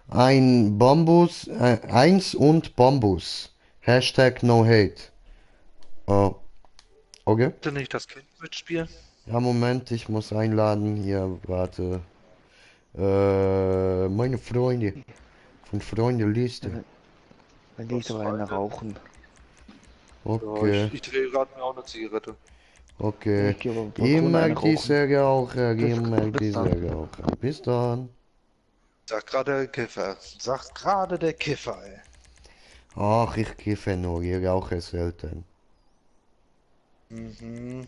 ein Bambus, eins und Bambus. Hashtag no hate. Okay. Bitte nicht das Kind mitspielen. Ja, Moment, ich muss einladen. Hier, warte. Meine Freunde. Von Freunde-Liste. Dann gehe ich aber eine rauchen. Ja, Okay, ich drehe gerade mir auch eine Zigarette. okay. Ich gehe aber wohl Immer eine rauchen. diese Raucher, immer Bis diese dann. Raucher. Bis dann. Sagt gerade der Kiffer. Sagt gerade der Kiffer, ey. Ach, ich kiffe nur, ich rauche selten. Mhm.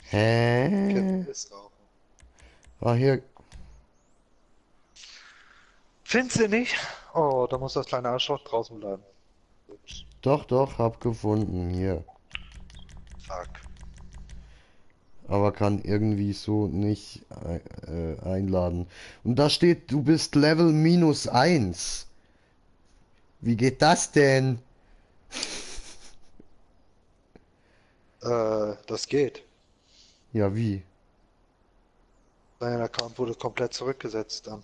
Hä? Kiffen ist rauchen. Ah, hier. Findest du nicht? Oh, da muss das kleine Arschloch draußen bleiben. Ups. Doch, hab gefunden, hier. Fuck. Aber kann irgendwie so nicht einladen. Und da steht, du bist Level -1. Wie geht das denn? Das geht. Ja, wie? Dein Account wurde komplett zurückgesetzt dann.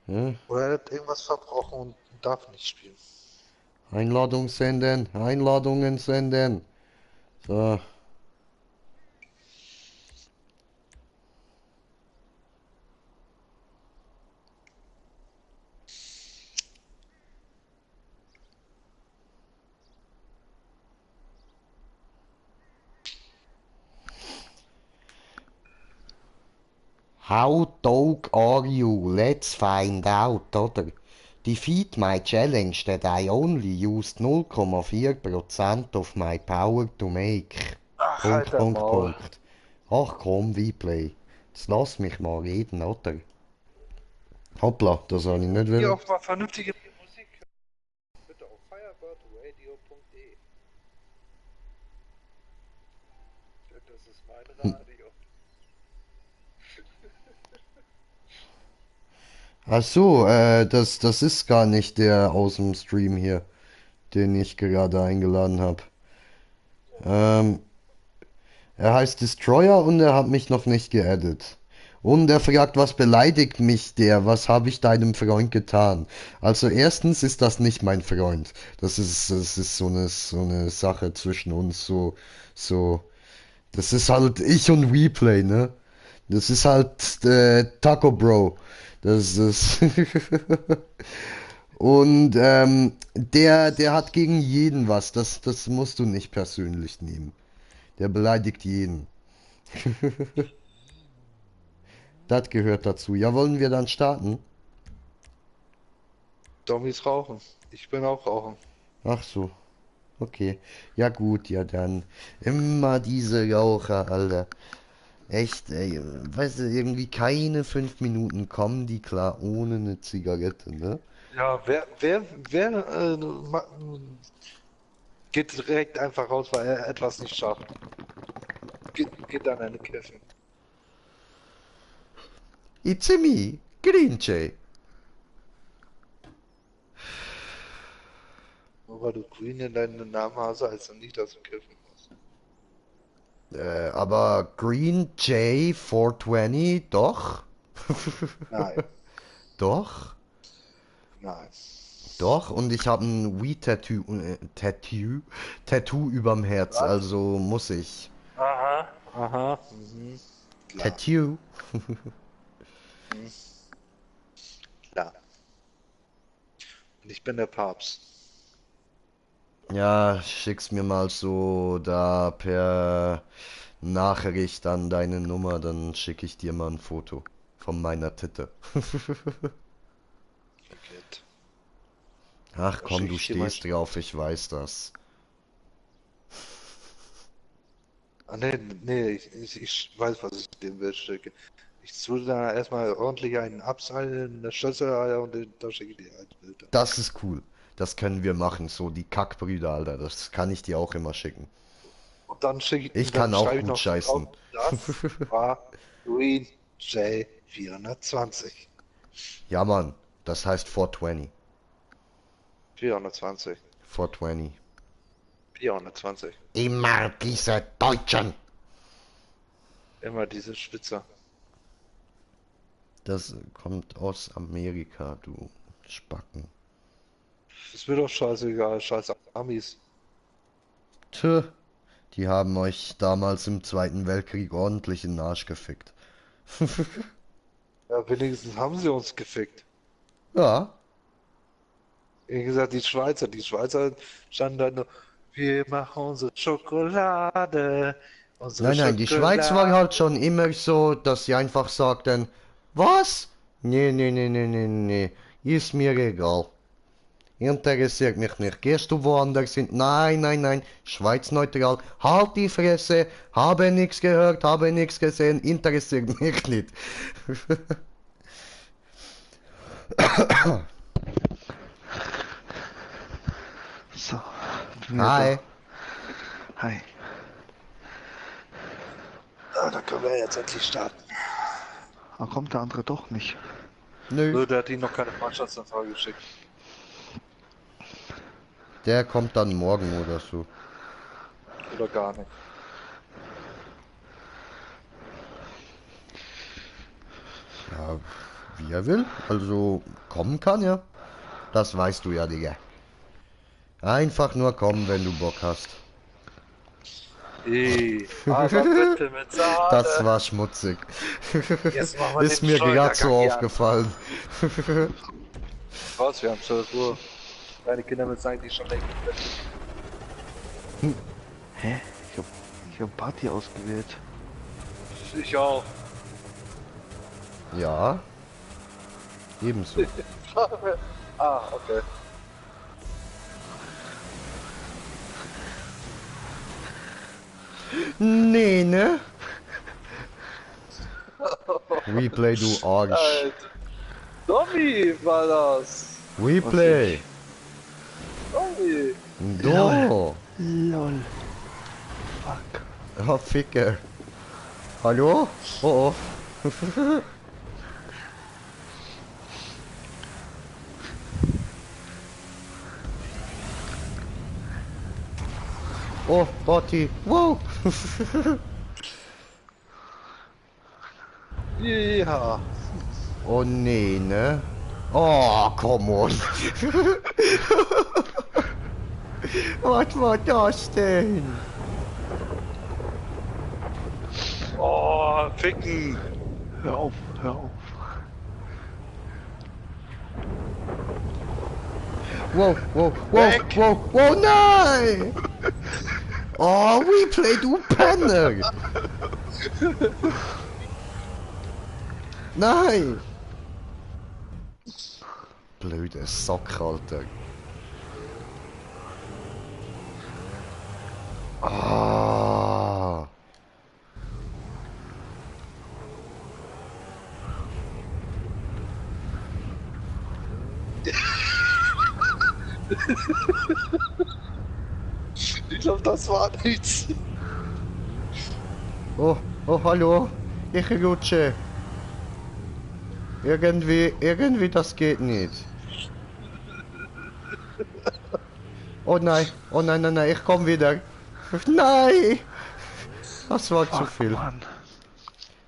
Hä? Oder er hat irgendwas verbrochen und darf nicht spielen. Einladung senden, Einladungen senden. So. How dog are you? Let's find out, oder? Defeat my challenge that I only used 0,4% of my power to make. Ach, halt dein Maul. Ach komm, Vplay. Jetzt lass mich mal reden, oder? Hoppla, das habe ich nicht Hier wollen. auch mal vernünftige Musik. Bitte auf firebirdradio.de. Das ist mein Radio. Ach so, das ist gar nicht der aus dem Stream hier, den ich gerade eingeladen habe. Er heißt Destroyer und er hat mich noch nicht geaddet. Und er fragt, was beleidigt mich der? Was habe ich deinem Freund getan? Also erstens ist das nicht mein Freund. Das ist so eine Sache zwischen uns, so. Das ist halt ich und Replay, ne? Das ist halt Taco Bro. Das ist. Und der hat gegen jeden was. Das musst du nicht persönlich nehmen. Der beleidigt jeden. Das gehört dazu. Ja, wollen wir dann starten? Dommis rauchen. Ich bin auch rauchen. Ach so. Okay. Ja gut, ja dann. Immer diese Raucher, Alter. Echt, ey. Weißt du, irgendwie keine 5 Minuten kommen die klar ohne eine Zigarette, ne? Ja, wer geht direkt einfach raus, weil er etwas nicht schafft. Geht dann eine Kiffen. It's me, Green Jay. Nur weil du Green in deinem Namen hast, heißt das nicht, dass du kiffen musst. Aber Green Jay 420, doch? Nein, Doch? nein. Doch, und ich habe ein Tattoo überm Herz, Was? also muss ich. Aha, aha. Klar, Tattoo? klar. Und ich bin der Papst. Ja, schick's mir mal so da per Nachricht an deine Nummer, dann schicke ich dir mal ein Foto von meiner Titte. Geht. Ach Da komm, schick du ich dir mal. stehst drauf, ich weiß das. Ah, nee, ich weiß, was ich dem will schicke. Ich tue da erstmal ordentlich einen abseilen, eine Schüssel und da schicke ich dir halt Bilder. Das ist cool. Das können wir machen, so die Kackbrüder, Alter. Das kann ich dir auch immer schicken. Und dann Ich dann kann auch schreibe ich gut noch scheißen. drauf, das war Green J 420. Ja, Mann, das heißt 420. 420. 420. 420. Immer diese Deutschen. Immer diese Spitze. Das kommt aus Amerika, du Spacken. Ist mir doch scheißegal, scheiß Amis. Tö, die haben euch damals im Zweiten Weltkrieg ordentlich in den Arsch gefickt. Ja, wenigstens haben sie uns gefickt. Ja, Wie gesagt, die Schweizer standen da nur, wir machen unsere Schokolade, unsere nein, die Schweiz war Schokolade. halt schon immer so, dass sie einfach sagten, was? Nee, ist mir egal. Interessiert mich nicht. Gehst du woanders hin? Nein, Schweiz neutral. Halt die Fresse, habe nichts gehört, habe nichts gesehen, interessiert mich nicht. So, Hi. Hi. Ah, dann können wir jetzt endlich starten. Aber kommt der andere doch nicht. Nö, So, der hat ihm noch keine Mannschaftsanfrage geschickt. der kommt dann morgen oder so. Oder gar nicht. Ja, wie er will. Also, kommen kann er. Das weißt du ja, Digga. Einfach nur kommen, wenn du Bock hast. Aber bitte mit Sahne. Das war schmutzig. Jetzt machen wir Ist den mir gerade so Steuergang hier. aufgefallen. Was, wir haben 12 Uhr. Deine Kinder mit sagen, die schon längst Hä? Ich hab Party ausgewählt. Ich auch. Ja. Ebenso. Ah, okay. Nee, ne? Replay, du Arsch. Alter. Dobby war das. Replay. Dobby. Do. Lol. Fuck. Oh, Ficker. Hallo? Oh, oh. Oh, Botti. Wow. Ja. Oh, nee, ne? Oh, come on. Was war das denn? Oh, ficken. Hör auf, hör auf. Wow, nein! Oh, Replay, du Penner! Nein! Blöder Sack, Alter. Ah. Ich glaube, das war nichts. Oh, oh, hallo. Ich rutsche. Irgendwie, das geht nicht. Oh nein, nein, nein, ich komm wieder. Nein! Das war zu Fuck, viel. Mann.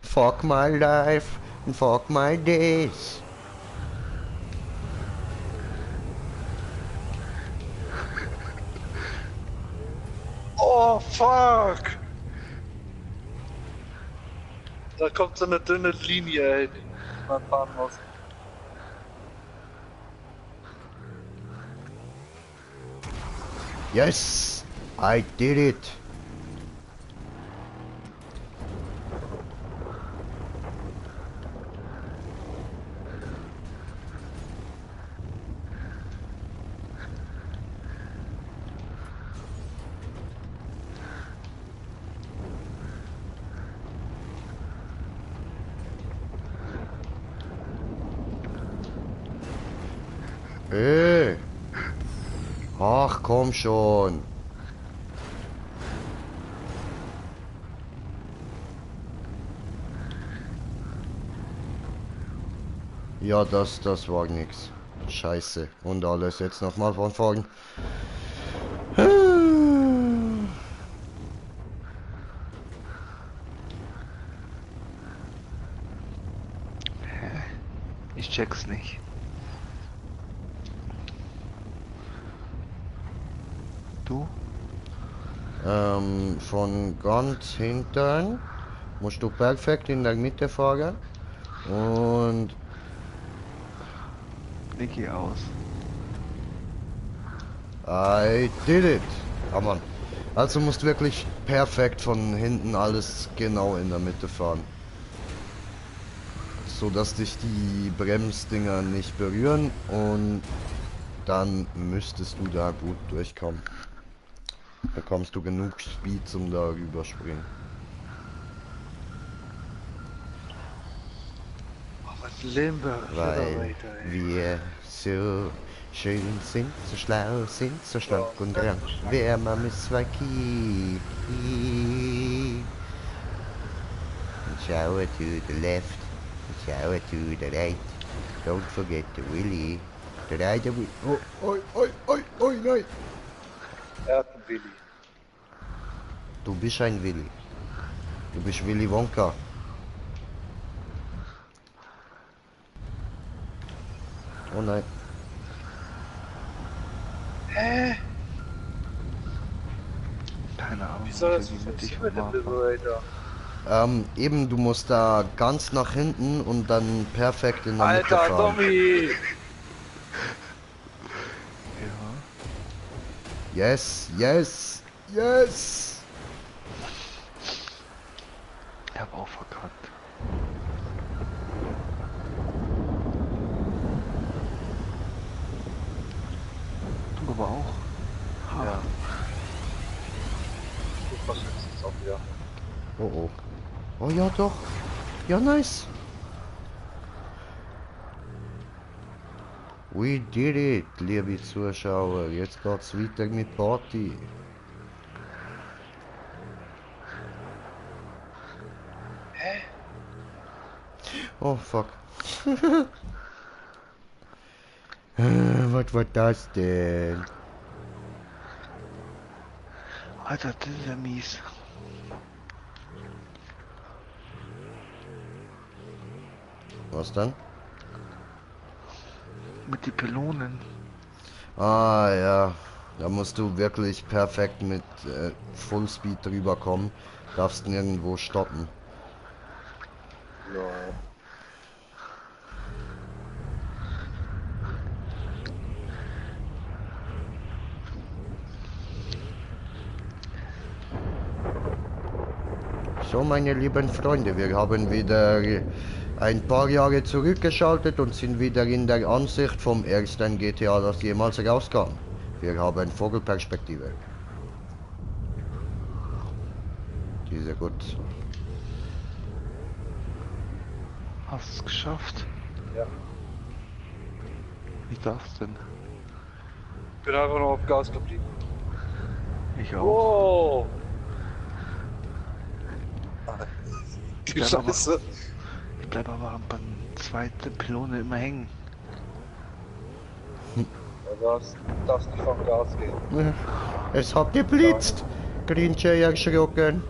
Fuck my life and fuck my days. Oh, fuck! Da kommt so eine dünne Linie, ey, die man fahren muss. Yes, I did it. Ach, komm schon. Ja, das war nix. Scheiße. Und alles jetzt nochmal von vorn. Ich check's nicht. Du? Von ganz hinten musst du perfekt in der Mitte fahren. Und Ich geh aus. I did it. Ah, Mann. Also musst wirklich perfekt von hinten alles genau in der Mitte fahren. So dass dich die Bremsdinger nicht berühren und dann müsstest du da gut durchkommen. Bekommst du genug Speed zum da rüberspringen. Oh, was Limber, Weil wir so schön sind, so schlau sind, so schlank und rank. Wer man miss Waki. Shower to the left, shower to the right. Don't forget the Willy. The right of Oh, oi, oi, oi, oi, nein. Er hat einen Willi. Du bist ein Willy. Du bist Willy Wonka. Oh nein. Hä? Keine Ahnung. Wie soll das ich will mit dich funktionieren mit dem rummachen. Liberator? Eben, du musst da ganz nach hinten und dann perfekt in der Mitte Alter, fahren. Tommy! Ja. Yes, yes, yes! Ich hab auch verkackt. Du aber auch. Ha. Ja. Ich mach jetzt auch wieder. Oh oh. Oh ja doch. Ja, nice. We did it, liebe Zuschauer. Jetzt geht's weiter mit Party. Hä? Oh fuck. Was war das denn? Alter, das ist ja mies. Was dann? Mit die Pylonen. Ah ja, da musst du wirklich perfekt mit Fullspeed drüber kommen. Darfst nirgendwo stoppen. Ja. So, meine lieben Freunde, wir haben wieder ein paar Jahre zurückgeschaltet und sind wieder in der Ansicht vom ersten GTA, das jemals rauskam. Wir haben Vogelperspektive. Diese gut. Hast es geschafft? Ja. Wie darf's denn? Bin einfach nur auf Gas geblieben. Ich auch. Wow! Die bleib aber- Scheiße. Ich bleib aber beim zweiten Pylone immer hängen. Du darfst nicht vom Gas gehen. Es hat geblitzt. Grinche erschrocken.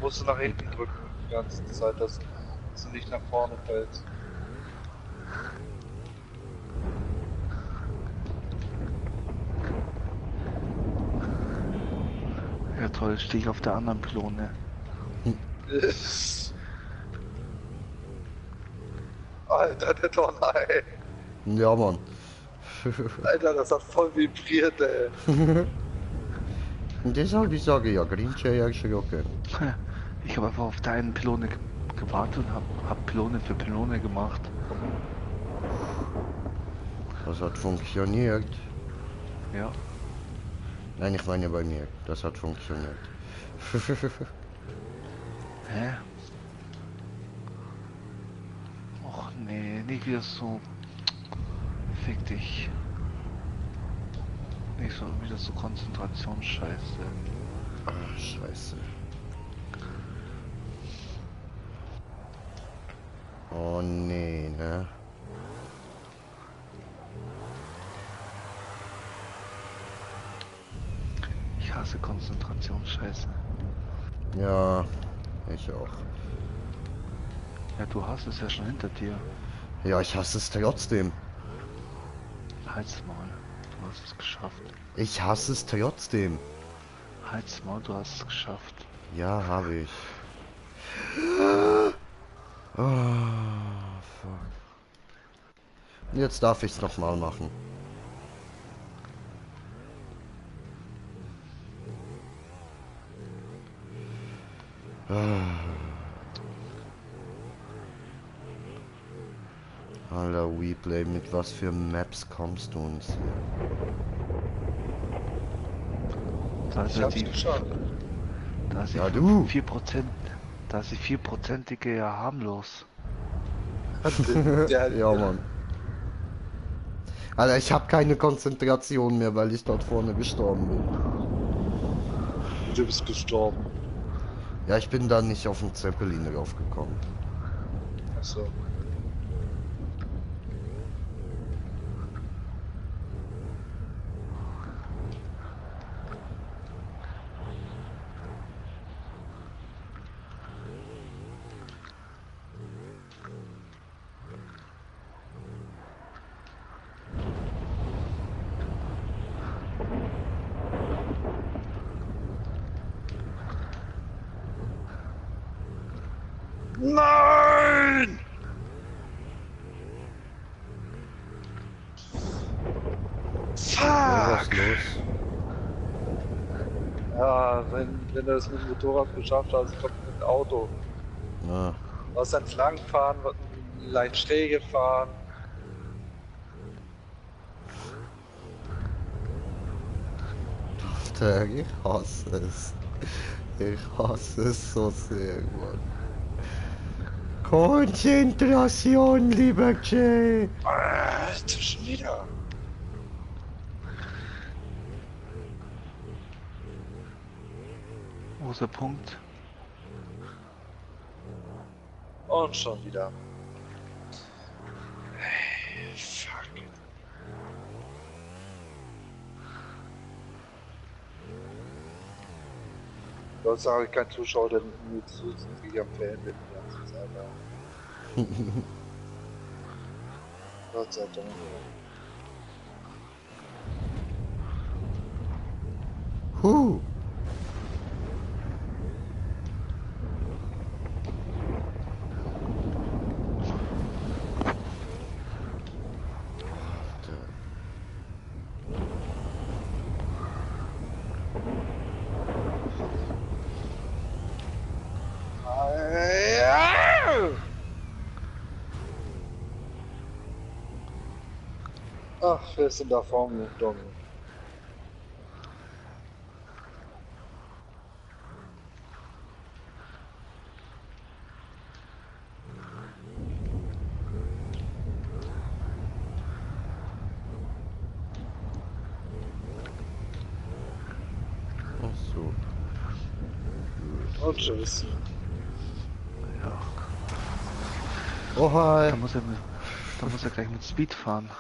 Musst du nach hinten drücken die ganze Zeit, dass du nicht nach vorne fällst. Ja toll, stehe ich auf der anderen Pylone. Alter, der Donner, ey. Ja, Mann. Alter, das hat voll vibriert, ey. Und deshalb ich sage ja, Grinche erschrocken. Ich habe einfach auf der einen Pylone gewartet und hab Pylone für Pylone gemacht. Das hat funktioniert. Ja. Nein, ich meine bei mir. Das hat funktioniert. Hä? Och nee, nicht wieder so. Fick dich. Nicht so wieder so Konzentrationsscheiße. Ah, scheiße. Oh nee, ne? Ich hasse Konzentrationsscheiße. Ja, ich auch. Ja, du hast es ja schon hinter dir. Ja, ich hasse es trotzdem. Halt's Maul, du hast es geschafft. Ich hasse es trotzdem. Halt's Maul, du hast es geschafft. Ja, habe ich. Oh, fuck. Jetzt darf ich es nochmal machen. Alter, WePlay, mit was für Maps kommst du uns hier? Da ist Ich ja hab's die, geschafft. da ist die Ja, du. 4%, da ist die 4%ige ja harmlos. Ja, Mann. Alter, ich habe keine Konzentration mehr, weil ich dort vorne gestorben bin. Du bist gestorben. Ja, ich bin da nicht auf den Zeppelin raufgekommen. Achso. Nein! Ja, was Fuck! los? Ja, wenn du das mit dem Motorrad geschafft hast, kommt mit dem Auto. Na, Was entlang fahren, leicht schräge fahren. Alter, ich hasse es. Ich hasse es so sehr, Mann. Konzentration, lieber Jay. Schon wieder. Wo ist der Punkt? Und schon wieder. Hey, fuck. Gott sei Dank kein Zuschauer, der mir zusätzlich am Fan wird die ganze Zeit. Ja. Gott sei Dank. Huh. Ach, wer ist denn da vor mir, Domi? Ach so. Und tschüss. Ja, Oh hi. da muss er gleich mit Speed fahren.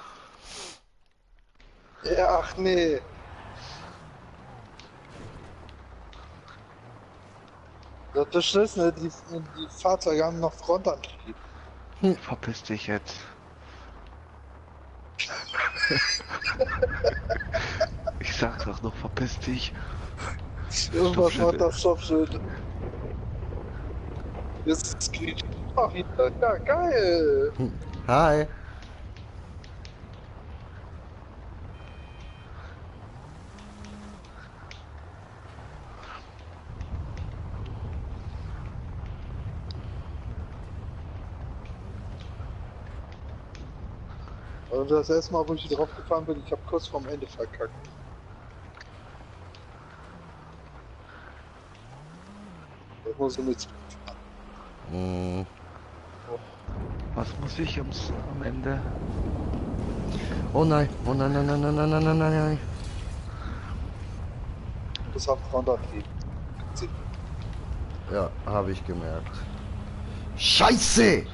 Ja, ach nee. Das Beschissene, die Fahrzeuge haben noch Frontantrieb. Verpiss dich jetzt. Ich sag doch noch, verpiss dich. Irgendwas Stoppschild. macht das Stoppschild. Jetzt ist Screen. Ach, wieder. Ja, geil. Hi. Und das erste Mal, wo ich drauf gefahren bin, ich habe kurz vorm Ende verkackt. Das muss ich mit. Hm. Was muss ich am Ende? Oh nein. Oh nein, nein, nein, nein, nein, nein, nein, nein, nein. Das hat Frontantrieb. Ja, habe ich gemerkt. Scheiße!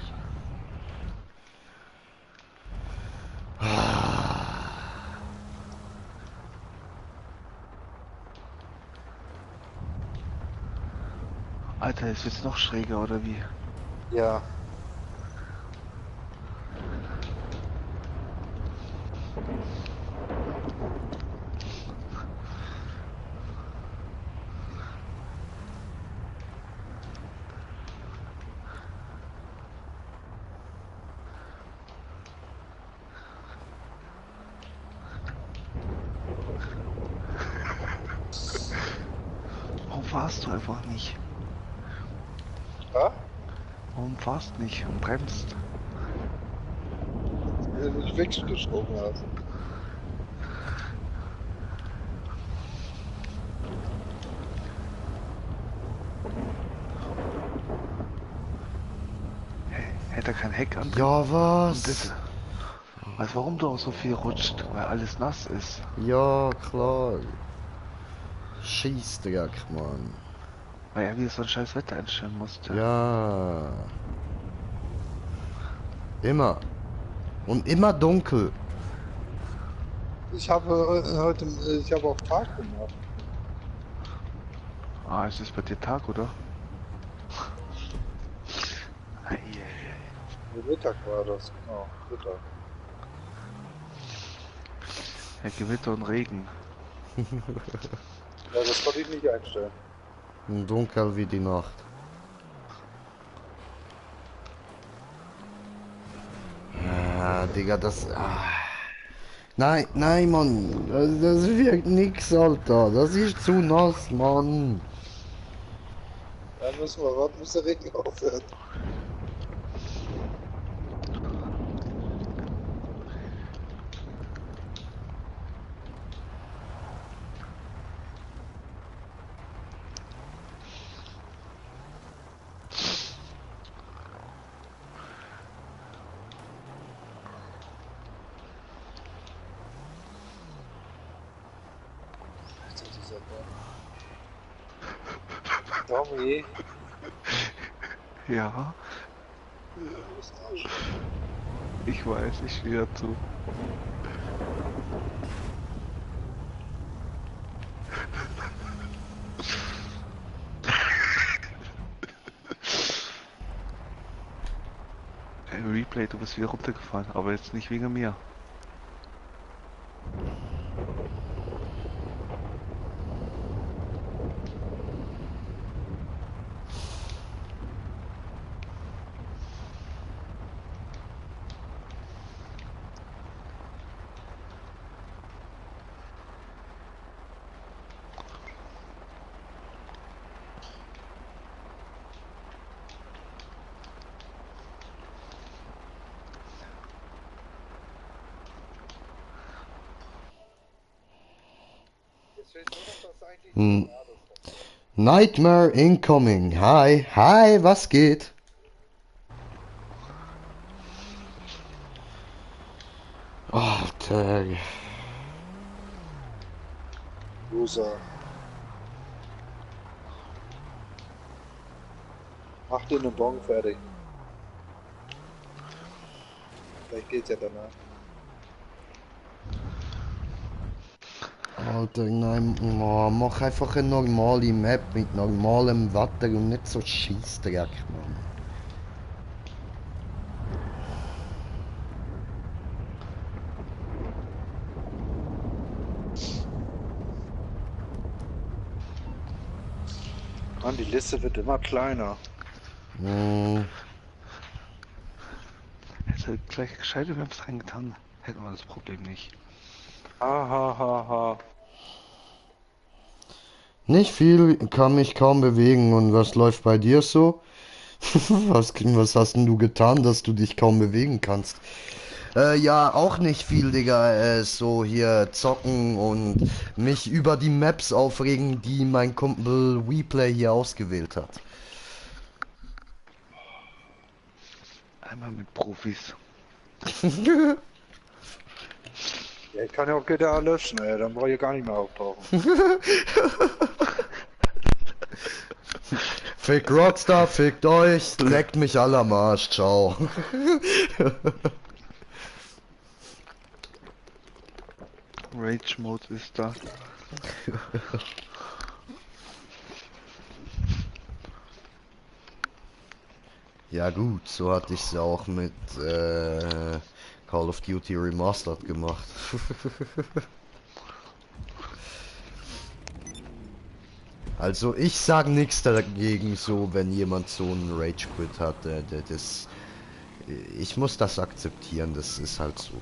Alter, ist jetzt noch schräger oder wie? Ja. Warum fahrst du einfach nicht? Ja? Warum fahrst nicht und bremst? Wenn du mich weggeschoben hast. Hätte er kein Heck an? Ja, Und was? das, weißt du, warum du auch so viel rutscht? Weil alles nass ist. Ja, klar. Scheißdreck, Mann. Weil er wieder so ein scheiß Wetter einstellen musste. Ja. Immer. Und immer dunkel. Ich habe heute, ich habe auf Tag gemacht. Ah, es ist bei dir Tag, oder? Ei, ei, Mittag war das, genau. Mittag. ei. Ja, Gewitter und Regen. Ja, das konnte ich nicht einstellen. Dunkel wie die Nacht. Ah, Digga, das. Ah. Nein, nein, Mann. Das wirkt nix, Alter. Das ist zu nass, Mann. Dann müssen wir warten, bis der Regen aufhört. Alter, dieser Baum. Tommy, Ja, du bist Arsch. ich weiß, ich stehe dazu. Replay, du bist wieder runtergefahren, aber jetzt nicht wegen mir. Hm. Nightmare incoming. Hi, hi, was geht? Alter. Loser. Mach dir eine Bon fertig. Vielleicht geht's ja danach. Alter, nein, oh, mach einfach eine normale Map mit normalem Wetter und nicht so Scheissdreck, Mann. Mann, die Liste wird immer kleiner. Hm, Hätte gleich gescheite Maps reingetan, hätten wir das Problem nicht. Ha ha ha ha. nicht viel, kann mich kaum bewegen. Und was läuft bei dir so? Was hast denn du getan, dass du dich kaum bewegen kannst? Ja, auch nicht viel, Digga. So hier zocken und mich über die Maps aufregen, die mein Kumpel WePlay hier ausgewählt hat. Einmal mit Profis. Ja, ich kann ja auch GTA löschen, ey. Dann brauche ich gar nicht mehr auftauchen. Fick Rockstar, fickt euch, leckt mich alle am Arsch, ciao. Rage Mode ist da. Ja gut, so hatte ich es auch mit Call of Duty Remastered gemacht. Also ich sag nichts dagegen, so wenn jemand so einen Rage Quit hat, das ich muss das akzeptieren, das ist halt so.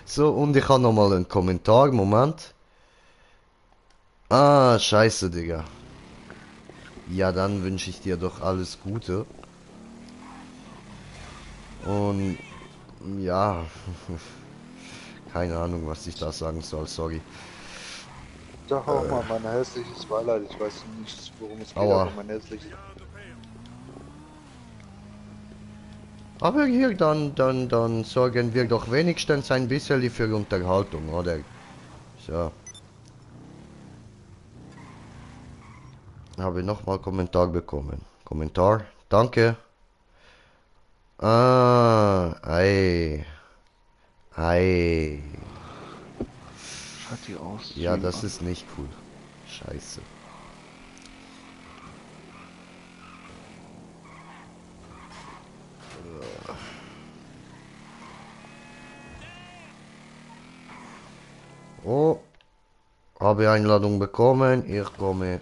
So, und ich habe nochmal einen Kommentar, Moment. Ah, scheiße, Digga. Ja, dann wünsche ich dir doch alles Gute. Und ja, keine Ahnung, was ich da sagen soll, sorry. Sag auch mal mein hässliches Beileid. Ich weiß nicht, worum es geht, Aua. aber mein hässliches. Aber hier, dann sorgen wir doch wenigstens ein bisschen für Unterhaltung, oder? So. Habe nochmal Kommentar bekommen. Kommentar, danke. Ah, ei. Ei. Schaut die aus. Ja, Stream das an. ist nicht cool. Scheiße. Oh, habe Einladung bekommen. Ich komme.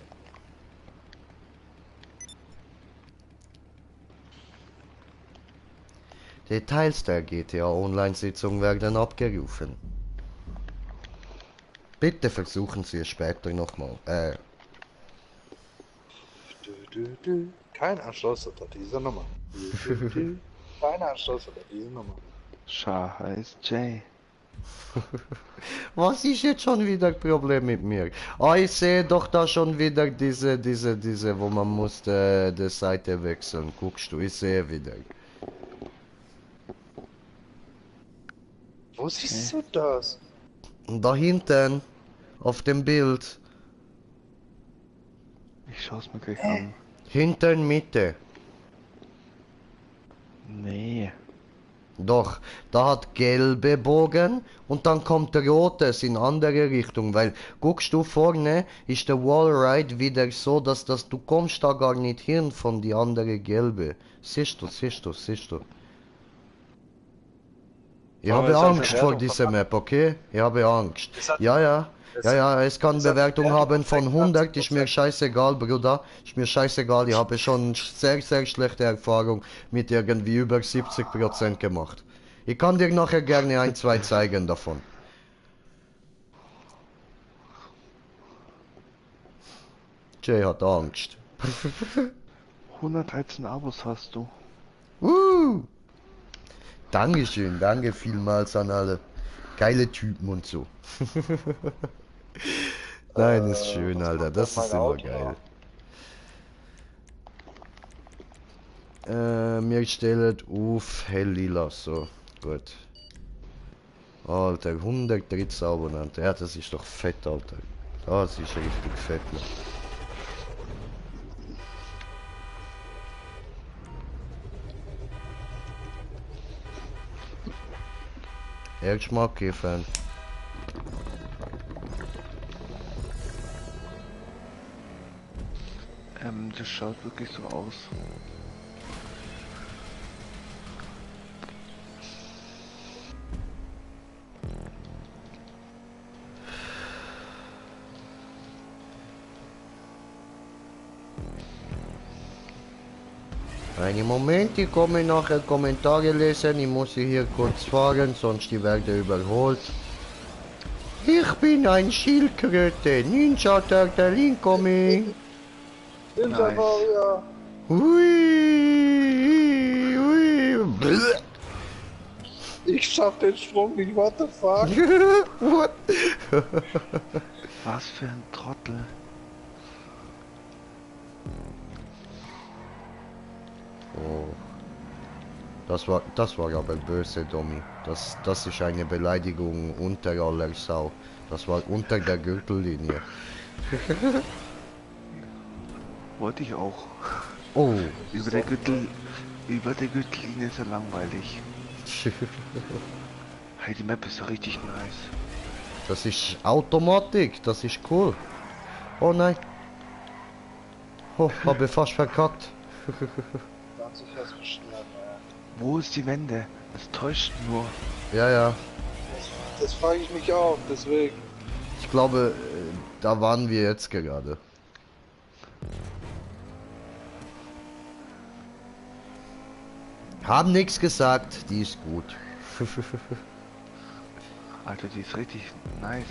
Details der GTA Online-Sitzung werden abgerufen. Bitte versuchen Sie es später nochmal. Kein Anschluss unter dieser Nummer. Kein Anschluss unter dieser Nummer. Scheiß Jay. Was ist jetzt schon wieder Problem mit mir? Ah, ich sehe doch da schon wieder diese, wo man muss die Seite wechseln. Guckst du, ich sehe wieder. Wo siehst du das? Und da hinten, auf dem Bild, Ich schaue mir gleich an. hinten Mitte. Nee. Doch, da hat gelbe Bogen und dann kommt der rotes in andere Richtung, weil guckst du vorne ist der Wallride wieder so, dass du kommst da gar nicht hin von die andere gelbe. Siehst du. Ich Aber habe es hat eine Angst vor Wertung dieser von- Map, okay? Ich habe Angst. Es hat- Ja, es kann es hat eine Bewertung Wertung haben von von 100, ist mir 86%. scheißegal, Bruder. Ist mir scheißegal, ich habe schon sehr schlechte Erfahrung mit irgendwie über 70% gemacht. Ich kann dir nachher gerne ein, zwei zeigen davon. Jay hat Angst. 113 Abos hast du. Dankeschön, danke vielmals an alle. Geile Typen und so. Nein, ist schön, was Alter. macht Das mein ist immer Auto geil. noch? Wir stellen auf hell lila, so. Gut. Alter, 113 Abonnenten. Ja, das ist doch fett, Alter. Das ist richtig fett. Mann. Erstmal-Fan. Das schaut wirklich so aus. Einen Moment, ich komme nachher Kommentare lesen. Ich muss sie hier kurz fahren, sonst die werde überholt. Ich bin ein Schildkröte, Ninja Turtle incoming. Ninja Nice. Warrior! Hui, hui, bleh. Ich schaff den Sprung nicht, what the fuck? What? Was für ein Trottel. Oh. Das war aber böse, Domi. Das ist eine Beleidigung unter aller Sau. Das war unter der Gürtellinie. Wollte ich auch. Oh. Über der Gürtellinie ist ja langweilig. Hey, die Map ist ja richtig nice. Das ist Automatik, das ist cool. Oh nein. Oh, habe fast verkackt. 20 erst beschnitten, Wo ist die Wende? Das täuscht nur. Ja, ja. Das frage ich mich auch, deswegen. Ich glaube, da waren wir jetzt gerade. Haben nichts gesagt, die ist gut. Alter, die ist richtig nice.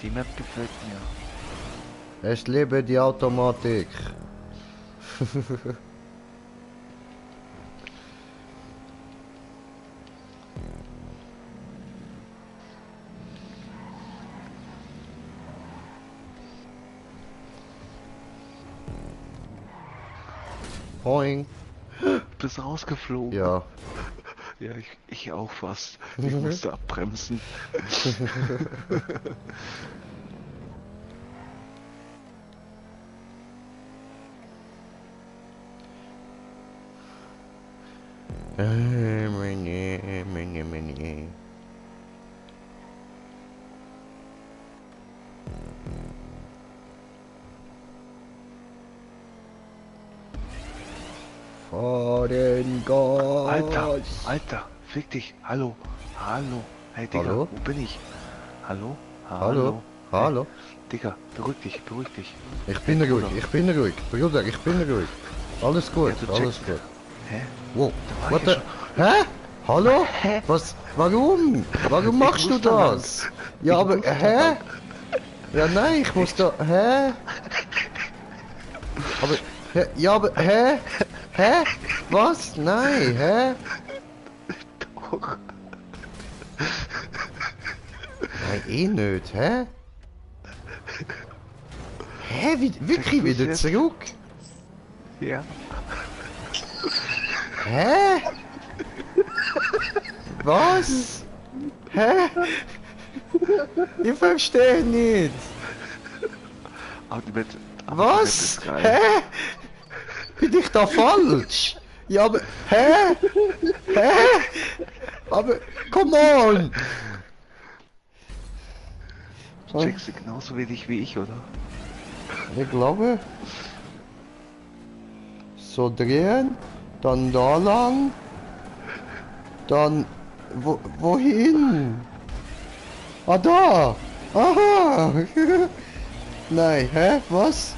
Die Map gefällt mir. Ich liebe die Automatik. Boing. Bist rausgeflogen. Ja. Ja, ich auch fast. Ich musste abbremsen. Meine. Fahren Gas. Alter, fick dich. Hallo. Hey, Digga, Hallo? wo bin ich? Hallo? Hallo? Hallo? Hey, Digga, beruhig dich. Ich bin ruhig, Bruder, ich bin ruhig. Alles gut, Ja, du alles checkst. gut. Hä? Wow, Da war what ich the... ja Hä? Hallo? Hä? Was? Warum? Warum machst du muss da lang. das? Ja, Ich aber... muss da Hä? lang. Ja, nein, ich muss da... Hä? Aber... Hä? Ja, aber... Hä? Hä? Was? Nein, hä? Doch. Nein, eh nicht, hä? Hä? Wirklich du's wieder jetzt? zurück? Ja. Hä? Was? Hä? Ich verstehe nicht. Aber die Map, Was? ist geil. Hä? Bin ich da falsch? Ja, aber... Hä? Hä? Aber... Come on! Du checkst sie genauso wenig wie ich, oder? Ich glaube... So drehen, dann da lang, dann... Wohin? Ah, da! Aha! Nein, hä? Was?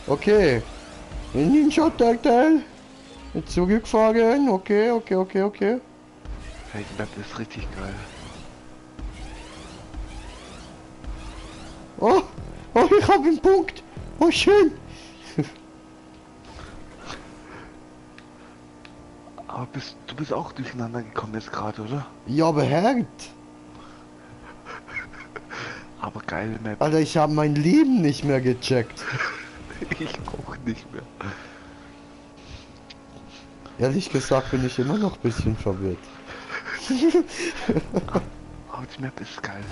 Okay. In den Schotterteil. Zurückfahren. Okay. Hey, die Map ist richtig geil. Oh, ich habe einen Punkt. Oh, schön. Aber du bist auch durcheinander gekommen jetzt gerade, oder? Ja, aber hart. Aber geile Map. Alter, ich habe mein Leben nicht mehr gecheckt. Ich auch nicht mehr. Ehrlich gesagt bin ich immer noch ein bisschen verwirrt. Aber die Map ist geil.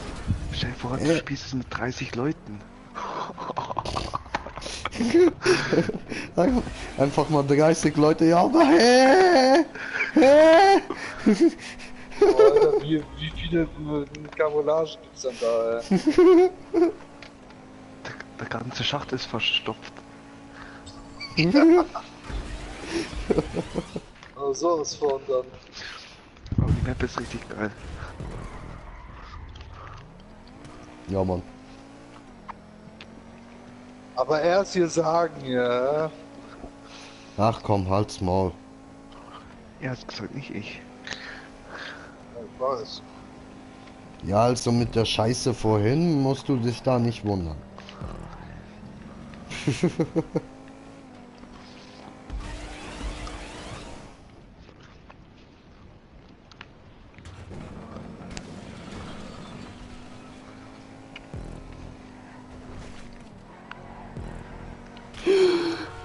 Stell dir vor, du Äh. spielst es mit 30 Leuten. Einfach mal 30 Leute, ja, aber hä? Hä? Boah, Alter, wie viele Camouflage gibt's denn da, ey? Der ganze Schacht ist verstopft. Oh, sowas von dann. Aber die Map ist richtig geil. Ja, Mann. Aber erst hier sagen, ja. Ach komm, halt's Maul. Er hat gesagt, nicht ich. Ich weiß. Ja, also mit der Scheiße vorhin musst du dich da nicht wundern.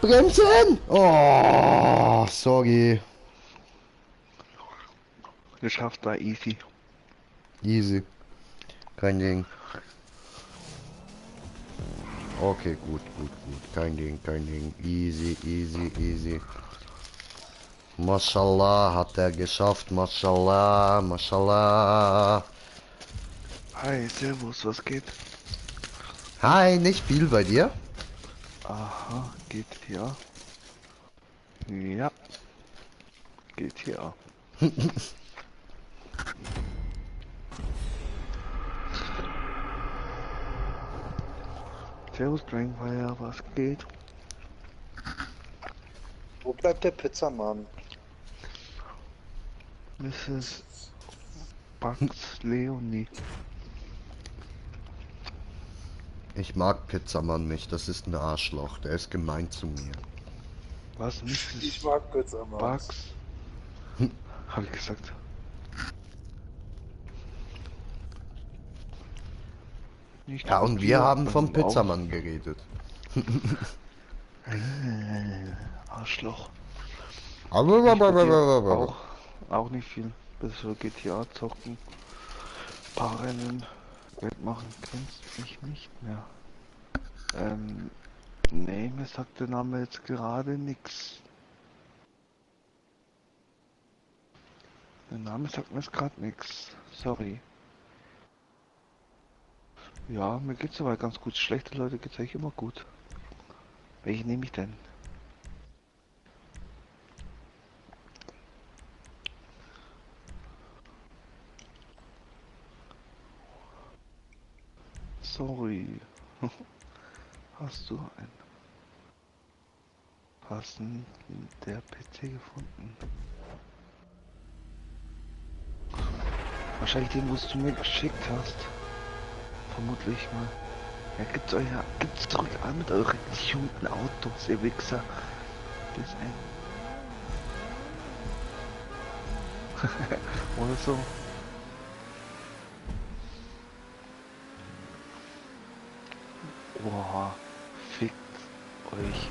Bremsen! Oh, sorry. Geschafft war easy. Easy. Kein Ding. Okay, gut. Kein Ding. Easy, easy, easy. Mashallah, hat er geschafft. Mashallah, mashallah. Hi, servus, was geht? Hi, nicht viel bei dir? Aha, geht hier. Ja. Geht hier. Servus, Dragonfire, was geht? Wo bleibt der Pizzamann? Mrs. Bugs Leonie. Ich mag Pizzamann nicht, das ist ein Arschloch, der ist gemein zu mir. Was? Mrs. Ich mag Pizzamann. Bugs? Hab ich gesagt. Nicht Ja, und wir Papier, haben vom auch. Pizzamann geredet. Arschloch. Aber Nicht Papier, auch nicht viel. Bisschen GTA zocken. Paar Rennen. Geld machen kennst mich nicht mehr. Nee, mir sagt der Name jetzt gerade nix. Der Name sagt mir jetzt gerade nix. Sorry. Ja, mir geht's aber ganz gut. Schlechte Leute geht's eigentlich immer gut. Welche nehme ich denn? Sorry. Hast du einen passenden der PC gefunden? Wahrscheinlich den, wo du mir geschickt hast. Vermutlich mal. Ja, gibt's zurück an mit euren getunten Autos, ihr Wichser. Das ist ein... Oder so. Boah, fickt euch.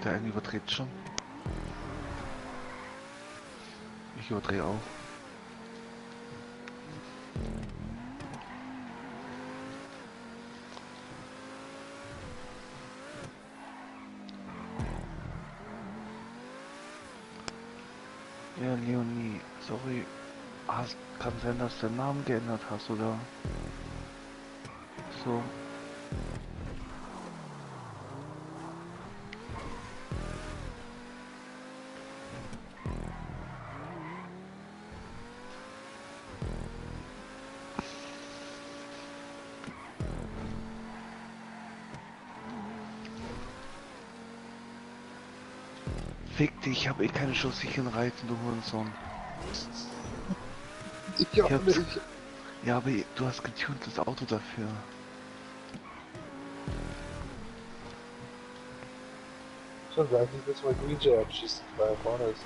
Der eine überdreht schon. Ich überdrehe auch. Ja, Leonie, sorry. Kann sein, dass du den Namen geändert hast, oder? So. Fick dich, ich habe eh keine schusssicheren Reifen, du Hurensohn. Ich auch hab's- nicht. Ja, aber du hast getuntes Auto dafür. Schon gleich nicht, dass mein Green Jay abschießt, weil er vorne ist.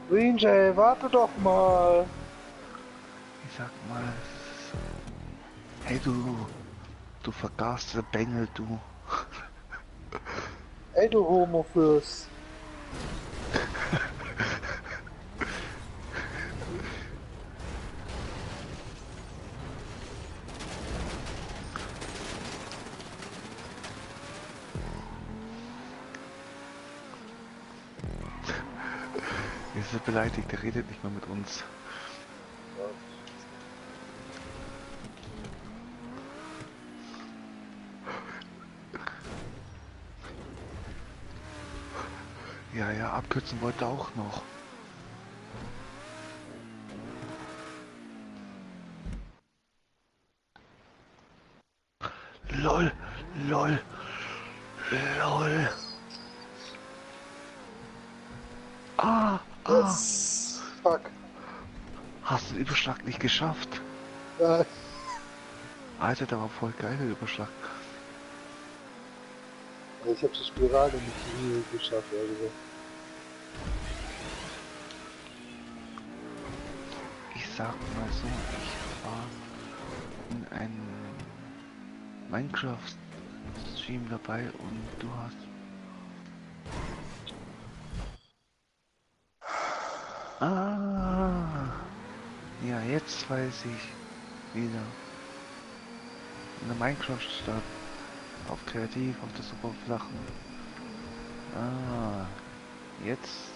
Green Jay, warte doch mal. Ich sag mal, hey du vergaßte Bengel, du. Ey, du Homo-Fürst. Ist er beleidigt, der redet nicht mehr mit uns. Ja, ja, abkürzen wollte auch noch. LOL, LOL, LOL. Ah, Yes. Fuck. hast du den Überschlag nicht geschafft? Ja, Alter, der war voll geil, der Überschlag. ich habe die Spirale nicht nie geschafft, also. Ich sag mal so, ich war in einem Minecraft-Stream dabei und du hast... Ah, ja, jetzt weiß ich wieder. In der Minecraft-Stadt. Auf Kreativ, auf der Superflachen. Ah, jetzt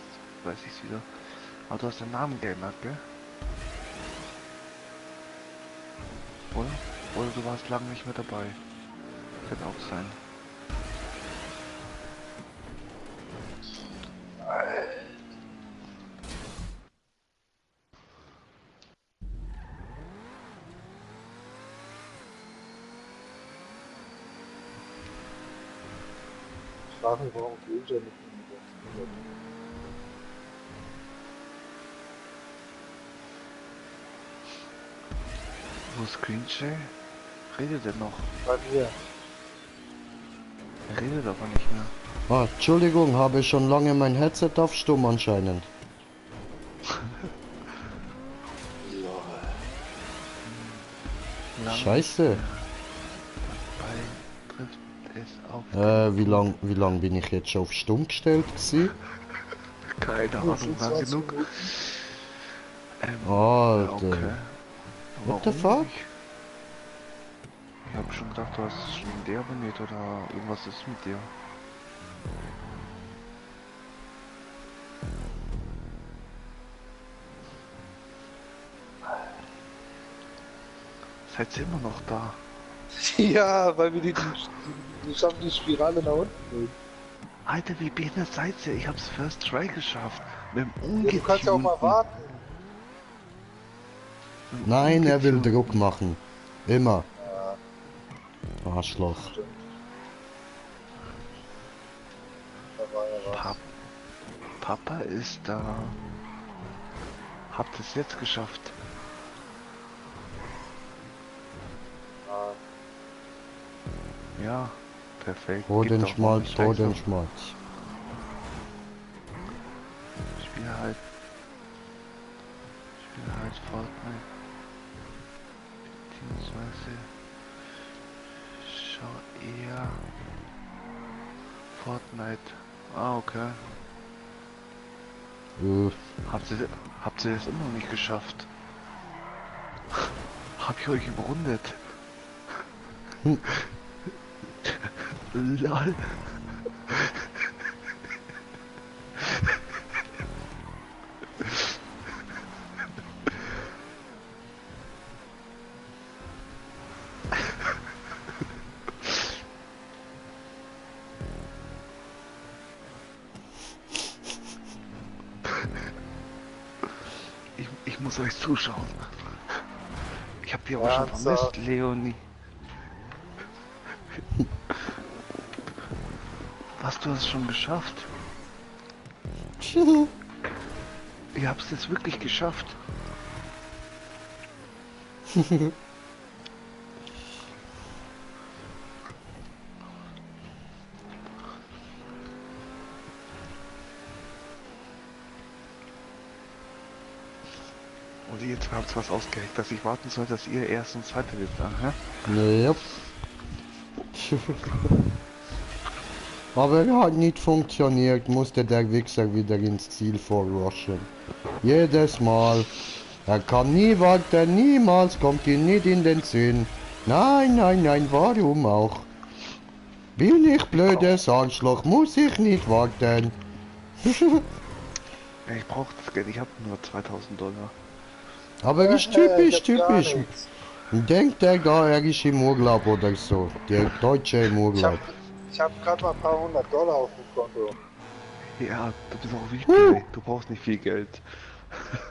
weiß ich's wieder. Aber du hast den Namen geändert, gell? Oder? Oder du warst lange nicht mehr dabei. Kann auch sein. Ich frage mich, warum Green Jay nicht mehr. Wo ist Green Jay? Redet er noch? Bei mir. Er redet aber nicht mehr. Ah, Entschuldigung, habe schon lange mein Headset auf Stumm anscheinend. Lange Scheiße. Bei trifft es auf. Wie lang bin ich jetzt schon auf Stumm gestellt gewesen? Keine Ahnung, lang 25 genug. Minuten. Alter. Okay. What the Warum fuck? nicht? Ich hab schon gedacht, du hast schon deabonniert oder irgendwas ist mit dir. Seid ihr immer noch da? Ja, weil wir die schaffen die Spirale nach unten. Alter, wie behindert seid ihr? Ich hab's First Try geschafft. Mit dem Ja, du kannst ja auch mal ungetunten. warten. Mit dem Nein, er will ungetunten. Druck machen. Immer. Ja, Arschloch. stimmt. Da war ja was. Papa ist da. Habt es jetzt geschafft? Ja, Ja, perfekt. Gibt Roden auch Schmalz, nicht gleich Roden so. Schmalz. Ich spiele halt Fortnite. Beziehungsweise schau eher Fortnite. Ah, okay. Habt ihr das immer noch nicht geschafft? Hab ich euch überrundet? Lol. Ich muss euch zuschauen. Ich hab die aber schon ernsthaft? vermisst, Leonie. Was, du hast es schon geschafft? Ihr habt es jetzt wirklich geschafft. Und jetzt habt ihr was ausgeheckt, dass ich warten soll, dass ihr erst und zweite wird. Aha. Ja. Aber er hat nicht funktioniert, musste der Wichser wieder ins Ziel vorrushen. Jedes Mal. Er kann nie warten, niemals kommt ihm nicht in den Sinn. Nein, nein, nein, warum auch? Bin ich blödes Arschloch, muss ich nicht warten. Ja, ich brauche das Geld, ich habe nur 2000 Dollar. Aber ist Ich typisch, hab gar typisch. nichts. Denkt der gar, er ist im Urlaub oder so. Der Deutsche im Urlaub. Ich hab gerade mal ein paar $100 auf dem Konto. Ja, du bist auch Replay, du brauchst nicht viel Geld.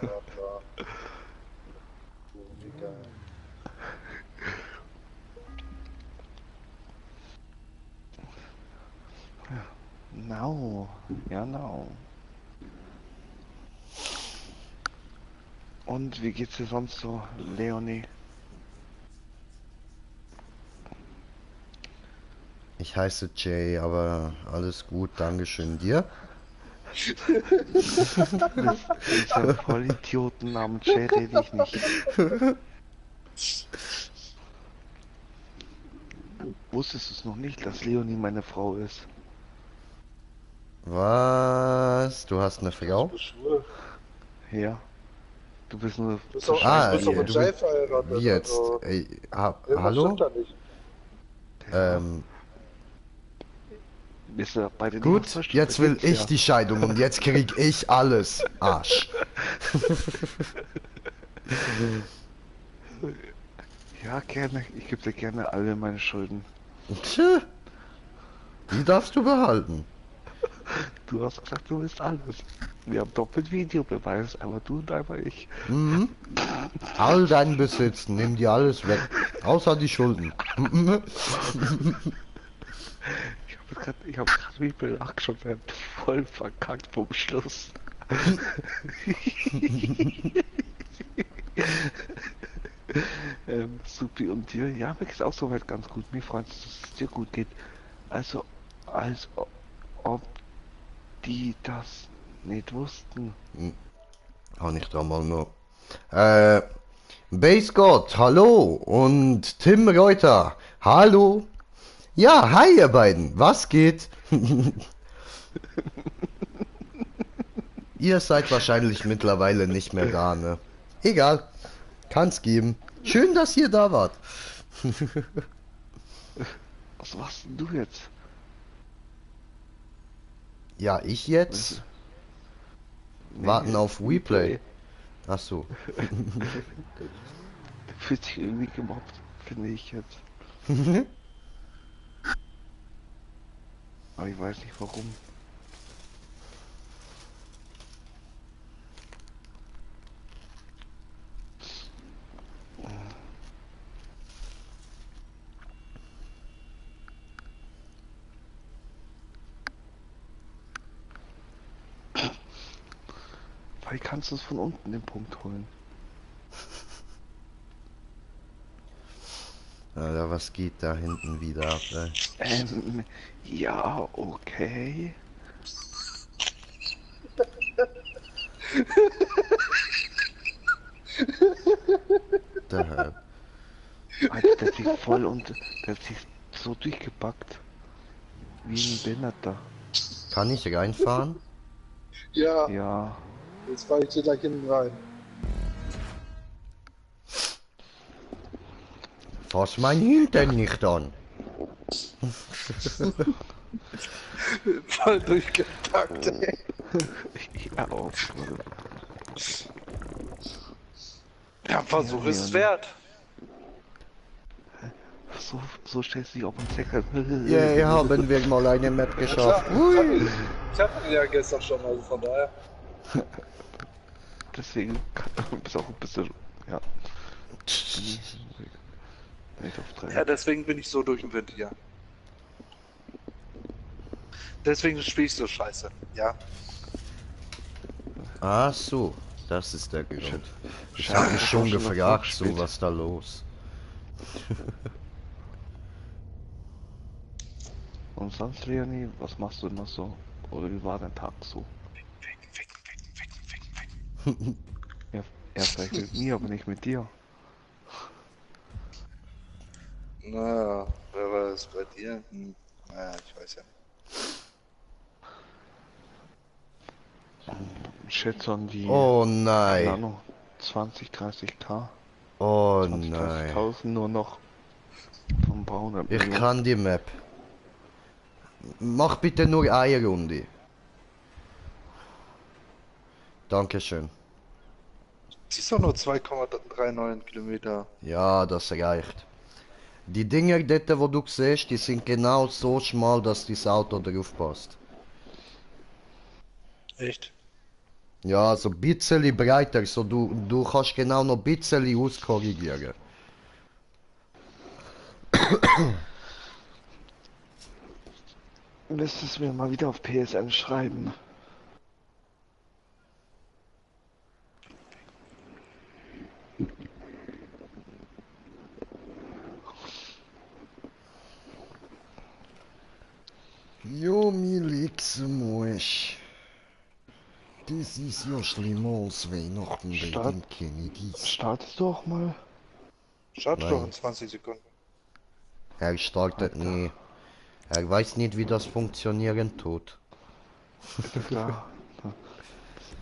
Ja, klar. Wie geil. No, ja, no. Und wie geht's dir sonst so, Leonie? Ich heiße Jay, aber alles gut, Dankeschön. Dir? Mit seinem Vollidioten namens Jay rede ich nicht. Wusstest du es noch nicht, dass Leonie meine Frau ist? Was? Du hast eine Frau? Du bist schwul. Ja. Du bist nur Du bist zu doch, Ah, du bist doch scheiße. mit Jay verheiratet. Wie jetzt? Also, Ey, irgendwas hallo? stimmt da nicht. Bist du beide nicht Gut, verstanden? jetzt will Gibt's ich ja. die Scheidung und jetzt krieg ich alles. Arsch. Ja, gerne. Ich gebe dir gerne alle meine Schulden. Tja, die darfst du behalten. Du hast gesagt, du willst alles. Wir haben doppelt Videobeweis, einmal du und einmal ich. Mhm. All dein Besitz, nimm dir alles weg. Außer die Schulden. Ich habe gerade wie belacht schon voll verkackt vom Schluss. Supi und dir, ja, mir geht's auch soweit ganz gut. Mir freut es, dass es dir gut geht. Also, als ob die das nicht wussten. Auch nicht einmal nur. Base God, hallo. Und Tim Reuter, hallo. Ja, hi ihr beiden, was geht? Ihr seid wahrscheinlich mittlerweile nicht mehr da, ne? Egal, kann's geben. Schön, dass ihr da wart. Was machst denn du jetzt? Ja, ich jetzt? Warten auf Replay. Ach so. Fühlt sich irgendwie gemobbt, finde ich jetzt. Aber ich weiß nicht warum. Weil kannst du es von unten den Punkt holen. Alter, was geht da hinten wieder ab, ey? Ja, okay. Da, Alter, der hat sich voll und der hat sich so durchgepackt. Wie ein Behinderter. kann ich reinfahren? Ja, Ja. jetzt fahre ich dir gleich hinten rein. Fass mein Hintern nicht an. Voll durchgepackt, ey. Ja, auch. Ja, Versuch ist es wert. So stellst du dich auf den Zecker. Yeah, haben wir mal eine Map geschafft. Ui. Ich hatte den ja gestern schon, also von daher. Deswegen bist du auch ein bisschen. Ja. Nicht auf 3. Ja, deswegen bin ich so durch den Wind hier. Deswegen spielst du scheiße, ja. Ach so, das ist der Grund. Ich Schade, habe mich dass schon du noch gefragt, vorgespielt. so was da los. Und sonst, Leonie, was machst du immer so? Oder wie war dein Tag so? Ja, Ja, vielleicht mit mir, aber nicht mit dir. Na, wer war das bei dir? Naja, ich weiß ja nicht. Ich schätze an die, Oh keine nein. Ahnung, 20, 30k. Oh 20, nein. 30.000 nur noch von ein paar hundert Ich Millionen. kann die Map. Mach bitte nur eine Runde. Dankeschön. Die ist doch nur 2,39 Kilometer. Ja, das reicht. Die Dinger dort, wo du siehst, die sind genau so schmal, dass das Auto drauf passt. Echt? Ja, so ein bisschen breiter, so du kannst genau noch ein bisschen auskorrigieren. Müsstest mir mal wieder auf PSN schreiben. Jo, Milix, Moesch. Das ist ja schlimmer als Weihnachten bei Start. den Kennedys. Startest du auch mal? Start Nein. doch in 20 Sekunden. Er startet Alter. nie. Er weiß nicht, wie das funktionieren tut. Ist ja klar.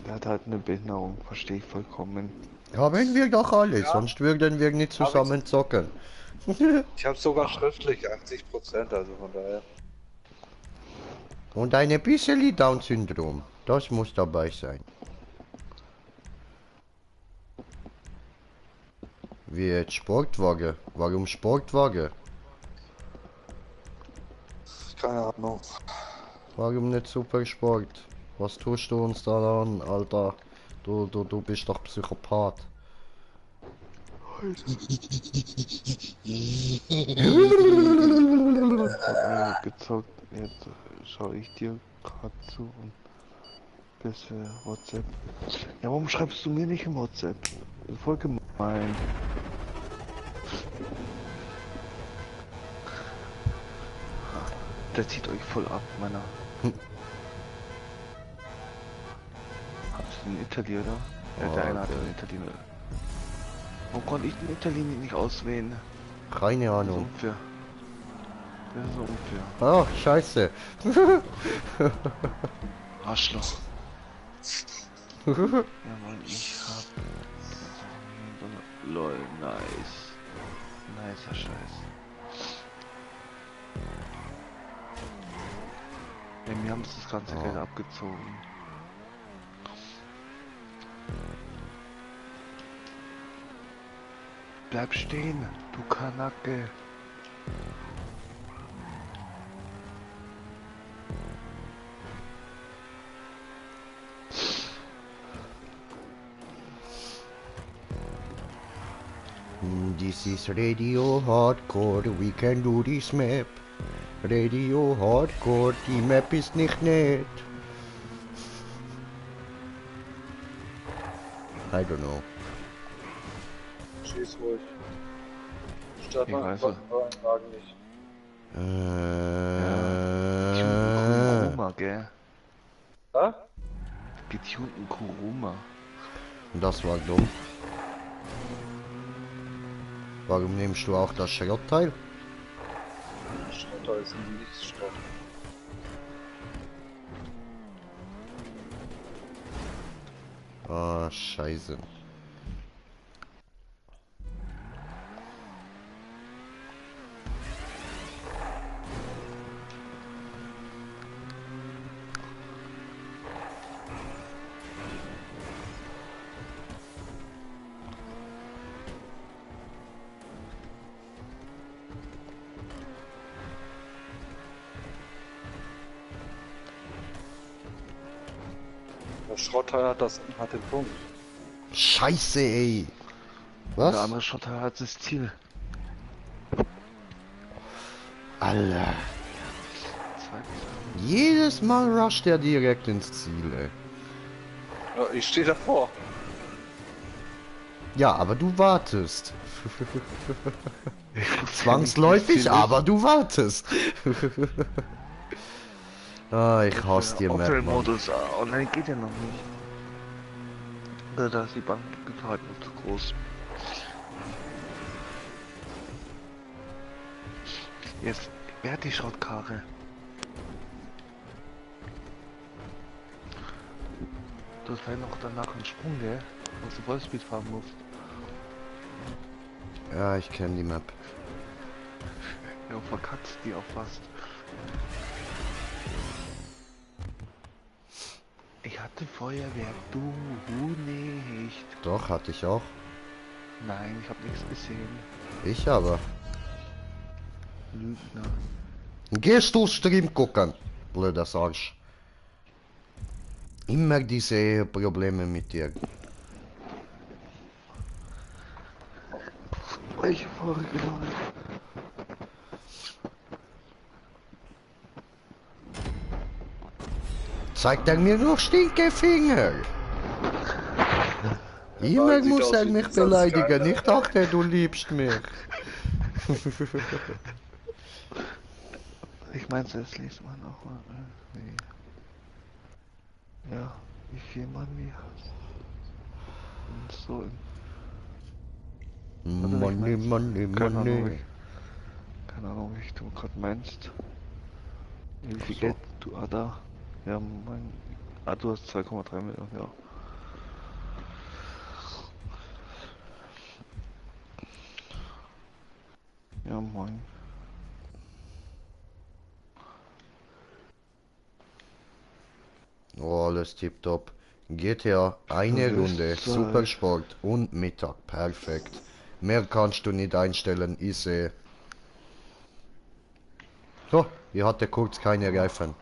Der hat halt eine Behinderung, verstehe ich vollkommen. Haben wir doch alle, Ja. sonst würden wir nicht zusammen zocken. Ich habe sogar schriftlich 80%, also von daher. Und ein bisschen Down-Syndrom. Das muss dabei sein. Wie jetzt Sportwagen? Warum Sportwagen? Keine Ahnung. Warum nicht Supersport? Was tust du uns da an, Alter? Du bist doch Psychopath. Gezockt, jetzt schaue ich dir gerade zu und bis WhatsApp. Ja, warum schreibst du mir nicht im WhatsApp? Voll gemein. Der zieht euch voll ab, meiner. Hast du den Italiener? Ja, der eine hat den Italiener. Warum konnte ich den Italiener nicht auswählen? Keine Das ist Ahnung. unfair. Das ist so unfair. Ach, scheiße. Arschloch. Ja, weil ich hab... Lol, nice. Nicer Scheiß. Ja, mir haben das ganze Geld abgezogen. Bleib stehen, du Kanacke. This is Radio Hardcore, we can do this map. Radio Hardcore, die Map ist nicht nett. I don't know. Schieß ruhig. Start Ich mal weiß einen Wagen nicht. Kuruma, gell? Ha? Getunten Kuruma. Das war dumm. Warum nimmst du auch das Schrottteil? Schrotter ist ein Lichtsschrott. Ah, scheiße. Der Schrotter hat den Punkt. Scheiße, ey. Der Was? andere Schotter hat das Ziel. Alter. Zwei. Jedes Mal rusht er direkt ins Ziel, ey. Ja, ich stehe davor. Ja, aber du wartest. Zwangsläufig, aber du wartest. Ah, ich hasse die Map, Mann. Offline-Modus, online geht ja noch nicht. Da ist die Bandgefahr halt noch zu groß. Jetzt, wer hat die Schrottkarre? Du hast vielleicht noch danach einen Sprung, gell? Wo du Vollspeed fahren musst. Ja, ich kenne die Map. Ja, verkackst die auch fast. Ich hatte Feuerwerk, du nicht. Doch, hatte ich auch. Nein, ich habe nichts gesehen. Ich aber. Lügner. Gehst du Stream gucken? Blöder Arsch. Immer diese Probleme mit dir. Welche Folge genau? Zeigt er mir nur Stinkefinger? Immer sieht muss aus er wie mich dieser beleidigen. Skyler. Ich dachte, du liebst mich. Ich meinte, das liest man auch mal. Ja, wie viel man mir hat. Und so. Money, money, Keine Ahnung, money. wie du gerade meinst. Wie viel So. Geld du da? Ja, mein. Du hast 2,3 Millionen, ja. Ja, moin. Oh, alles tipptopp. GTA, eine Runde, Verwirrst Supersport und Mittag. Perfekt. Mehr kannst du nicht einstellen, ich sehe. So, ich hatte kurz keine Reifen.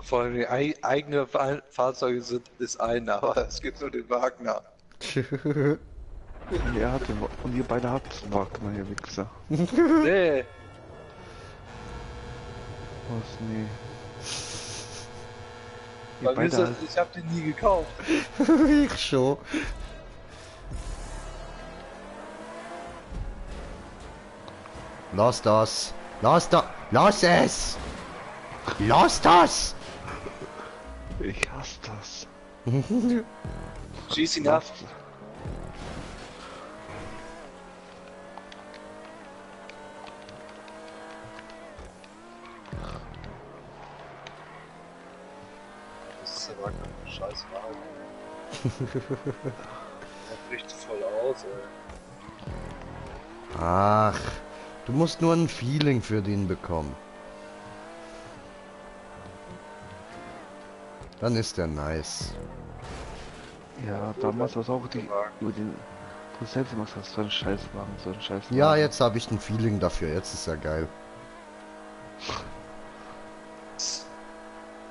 Vor allem die eigene Fahrzeuge sind das eine, aber es gibt nur den Wagner. Und er hatte, und ihr beide habt einen Wagner, ihr Wichser. Nee, Was? Nee. Ihr bei mir ist beide das, ich hab den nie gekauft. Ich schon. Lass das. Lass da. Lass es. Lass das. Ich hasse das. Schieß ihn ab. Das ist der Wagner für scheiß Wagen. Der bricht voll aus, ey. Ach, du musst nur ein Feeling für den bekommen. Dann ist der nice. Ja, damals war es auch die, über den, du selbst gemacht hast, so einen Scheißwagen, so einen Scheißwagen. Ja, jetzt habe ich ein Feeling dafür. Jetzt ist er geil.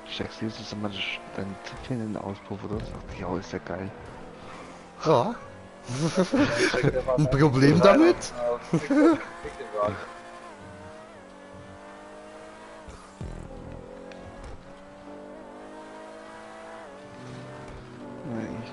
Steckst du jetzt mal deinen Tippchen in den Auspuff oder sagt, ja, ist ja geil. Ja. Ein Problem damit? Nein, ich.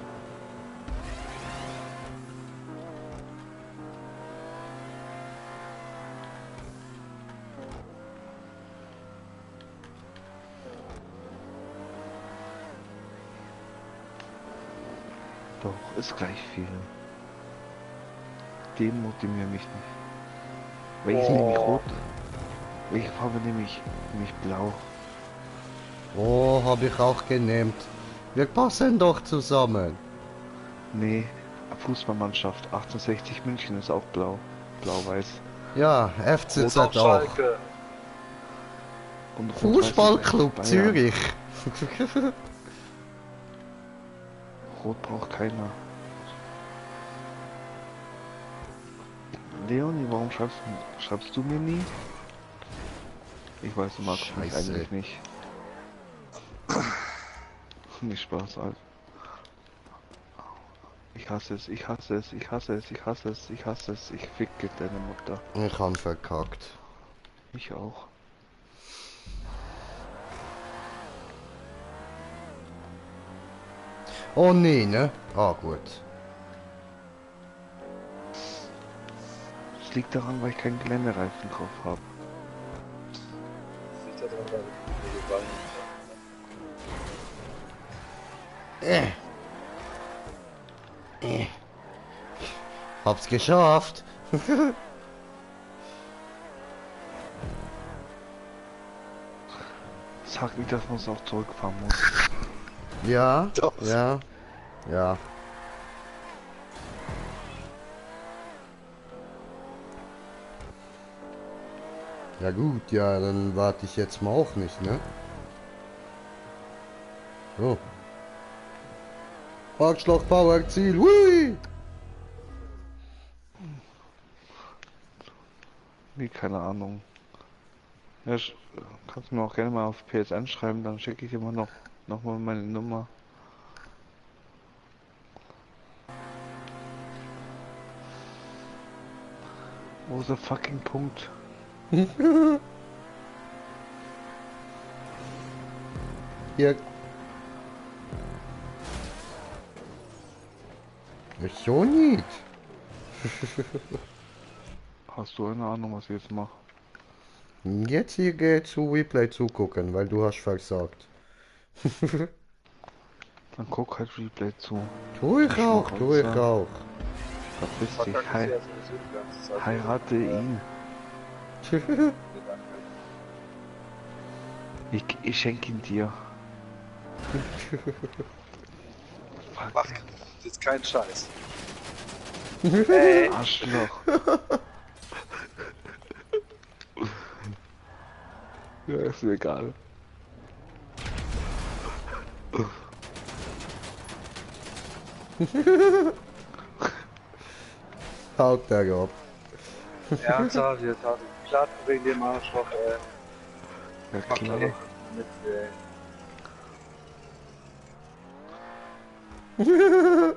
Doch, ist gleich viel. Demotiviere mich nicht. Welches nehme ich rot? Welche Farbe nehme ich? Nehme ich blau. Oh, habe ich auch genehmt. Wir passen doch zusammen. Nee, Fußballmannschaft 1860 München ist auch blau. Blau-weiß. Ja, Rot FCZ auf auch. Schalke. Und Fußballclub Bayern. Zürich. Rot braucht keiner. Leonie, warum schreibst du mir nie? Ich weiß, du magst mich Scheiße. eigentlich nicht. Nicht Spaß, Alter. Ich hasse es, ich hasse es, ich hasse es, ich hasse es, ich hasse es, ich ficke deine Mutter. Ich han verkackt. Ich auch. Oh nee, ne? Ah, gut. Es liegt daran, weil ich keinen Geländereifen drauf habe. Das liegt daran, weil ich die Beine nicht Äh. Hab's geschafft. Sag nicht, dass man es auch zurückfahren muss. Ja, Doch. ja, ja. Ja gut, ja, dann warte ich jetzt mal auch nicht, ne? So. Parkschlag, Power, Ziel, hui! Nee, keine Ahnung. Ja, kannst du mir auch gerne mal auf PSN schreiben, dann schicke ich dir mal noch mal meine Nummer. Wo ist der fucking Punkt? Hier. Ist so nicht. Hast du eine Ahnung, was ich jetzt mache? Jetzt hier geht zu Replay zugucken, weil du hast versagt. Dann guck halt Replay zu. Tu ich auch, tu ich Schmarotzer. auch. Verpiss dich, Verkacke ich ja sowieso die ganze Zeit. heirate ihn. Ich schenke ihn dir. Mach jetzt keinen Scheiß. Arschloch. Ja, ist mir egal. Haut der ab. Ernsthaft, jetzt hat ich Platten wegen dem Arschloch, ey. Ja Mach da klar. doch mit, ey.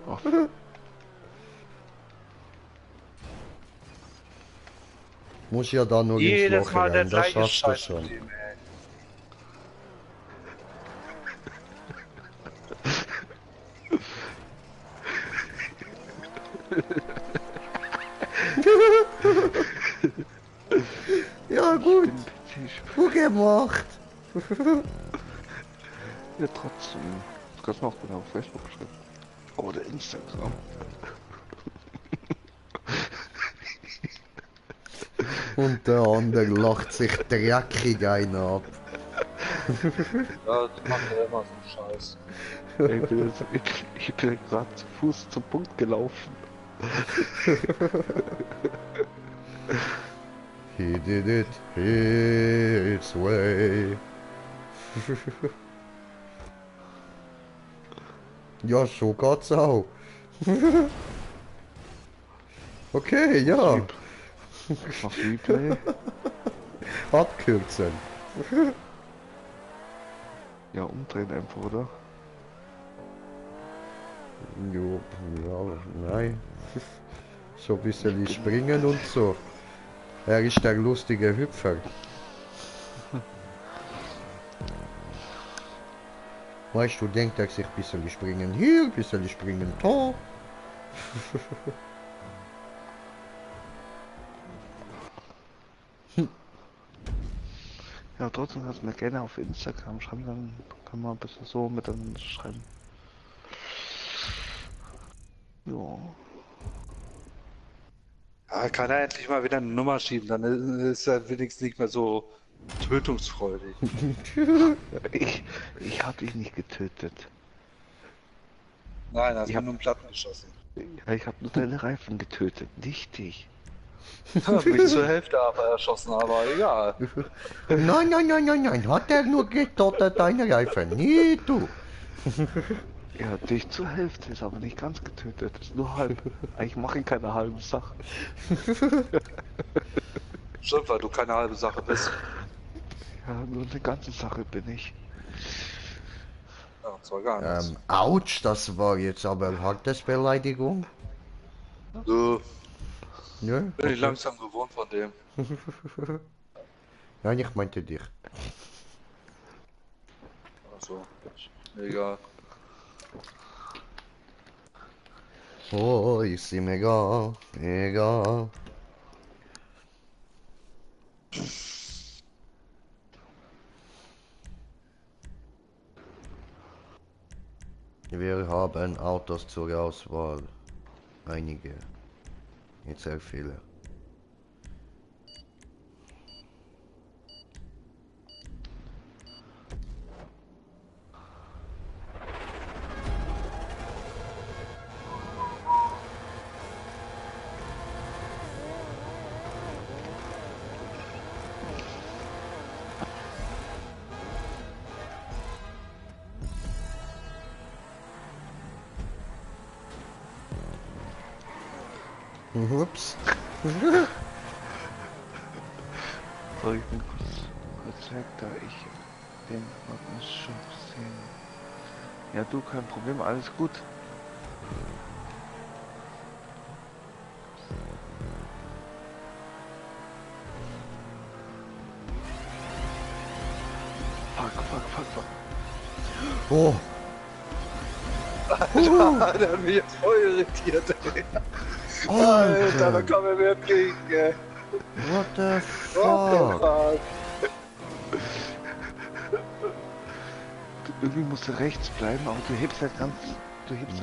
Oh, Muss ja da nur ins Jedes Loch Mal der rein, das gleiche schaffst du Scheiß schon. mit dem, ey. Ja gut, ich, gut gemacht. ja trotzdem. Du kannst mir auch gerne auf Facebook schreiben. Oder Instagram. Und der andere lacht sich dreckig einen ab. Ja, die machen ja immer so einen Scheiß. Ich bin gerade zu Fuß zum Punkt gelaufen. He did it his way. Ja, so geht's auch. Okay, ja. Machst du Replay? Abkürzen. Ja, umdrehen einfach, oder? Jo, ja, nein. So ein bisschen springen und so. Er ist der lustige Hüpfer. Weißt du, denkt er sich ein bisschen springen hier, ein bisschen springen da. Ja, trotzdem kannst du mir gerne auf Instagram schreiben, dann können wir ein bisschen so miteinander schreiben. Ja. Ja, kann er endlich mal wieder eine Nummer schieben, dann ist er wenigstens nicht mehr so tötungsfreudig. Ich habe dich nicht getötet. Nein, er hat Ich mir hab- nur einen Platten geschossen. Ja, ich habe nur deine Reifen getötet, nicht dich. Mich zur Hälfte aber erschossen, aber egal. Nein, nein, nein, nein, nein, hat er nur getötet, deine Reifen, nie du. Ja, dich zur Hälfte, ist aber nicht ganz getötet, ist nur halb. Ich mache keine halben Sachen. Stimmt, weil du keine halbe Sache bist. Ja, nur eine ganze Sache bin ich. Ja, zwar gar nichts. Autsch, das war jetzt aber eine harte Beleidigung. So, Ja, bin ich langsam gewohnt von dem. nein, ich meinte dich. Also, egal. Oh, ist ihm egal, egal. Wir haben Autos zur Auswahl. Einige. Nicht sehr viele. Ups. So, ich bin kurz weg, da ich den Ordnungsschutz sehen. Ja, du, kein Problem, alles gut. Fuck. Oh. Alter, der hat mich jetzt voll irritiert, ey. Alter, da kommen wir mir entgegen, ey. What the What the fuck? fuck? Irgendwie musst du rechts bleiben, aber du hebst halt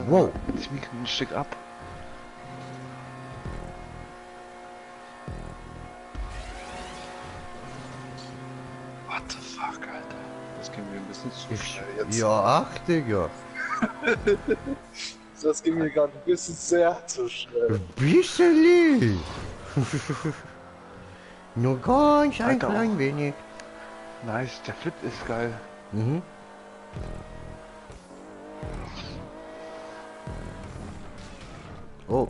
Wow. ziemlich ein Stück ab. What the fuck, Alter? Das ging mir ein bisschen zu schnell jetzt. Ja, ach, Digga. Das ging mir gerade ein bisschen sehr zu schnell. Ein bisschen. Nur ganz ein Alter. klein wenig. Nice, der Flip ist geil. Mhm. Oh.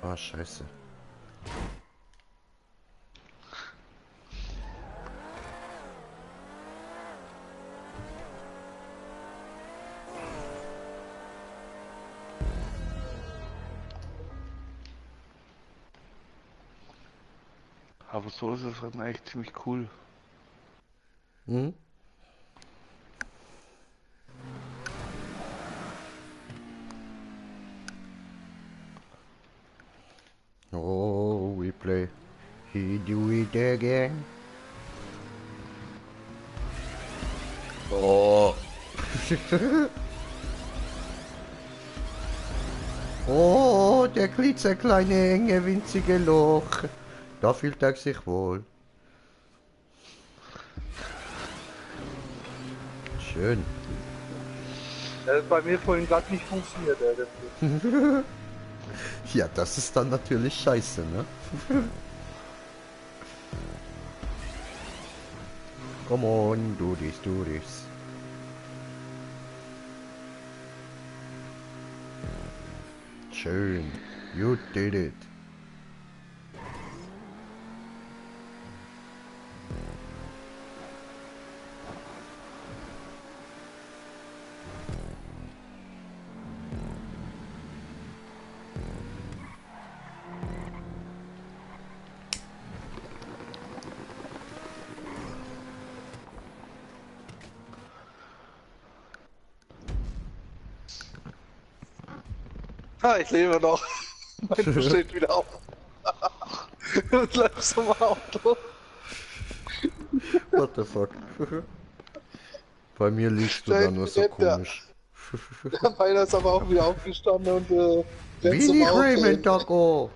Ah, scheiße. Aber so ist es Rennen eigentlich ziemlich cool. Mhm. Oh, we play. He do it again. Oh. Oh, der klitzekleine, enge, winzige Loch. Da fühlt er sich wohl. Schön. Der hat bei mir vorhin gerade nicht funktioniert, ey. Der Flip. Ja, das ist dann natürlich scheiße, ne? Come on, do this, do this. Schön. You did it. Ah, ich lebe noch. Mein Fuß steht wieder auf. Du bleibst im Auto. What the fuck? Bei mir liegst du da nur so komisch. Meiner ist aber auch wieder aufgestanden und rennt zum Wenig Auto. Raymond Taco!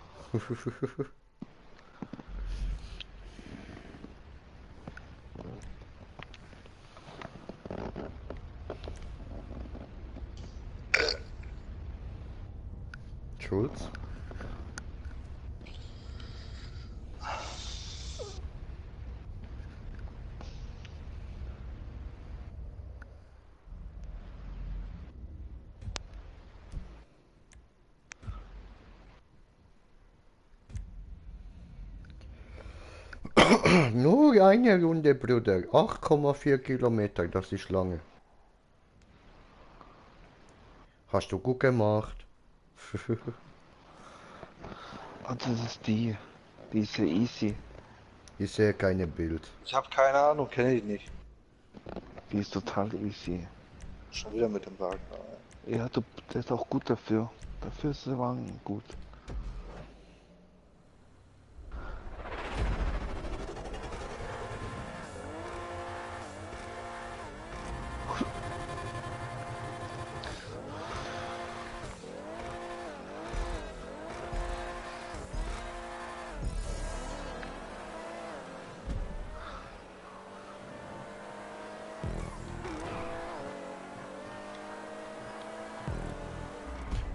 Schulz? Nur eine Runde, Bruder. 8,4 Kilometer, das ist lange. Hast du gut gemacht. Und das ist die ist ja easy. Ich sehe keine Bild. Ich habe keine Ahnung, kenne ich nicht. Die ist total easy. Schon wieder mit dem Wagen. Ja, der ist auch gut dafür. Dafür ist der Wagen gut.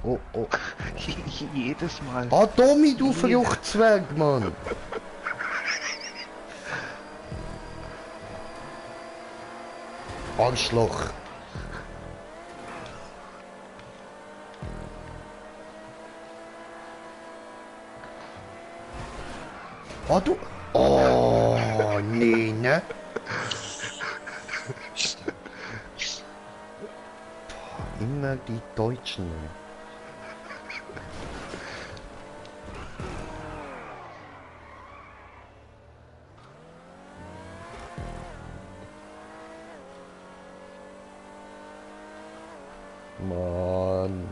Oh, oh. Jedes Mal. Ah, Tommy, du Fruchtzwerg, Mann! Arschloch! Ah, du... Oh, nee, ne? Immer die Deutschen. Mann.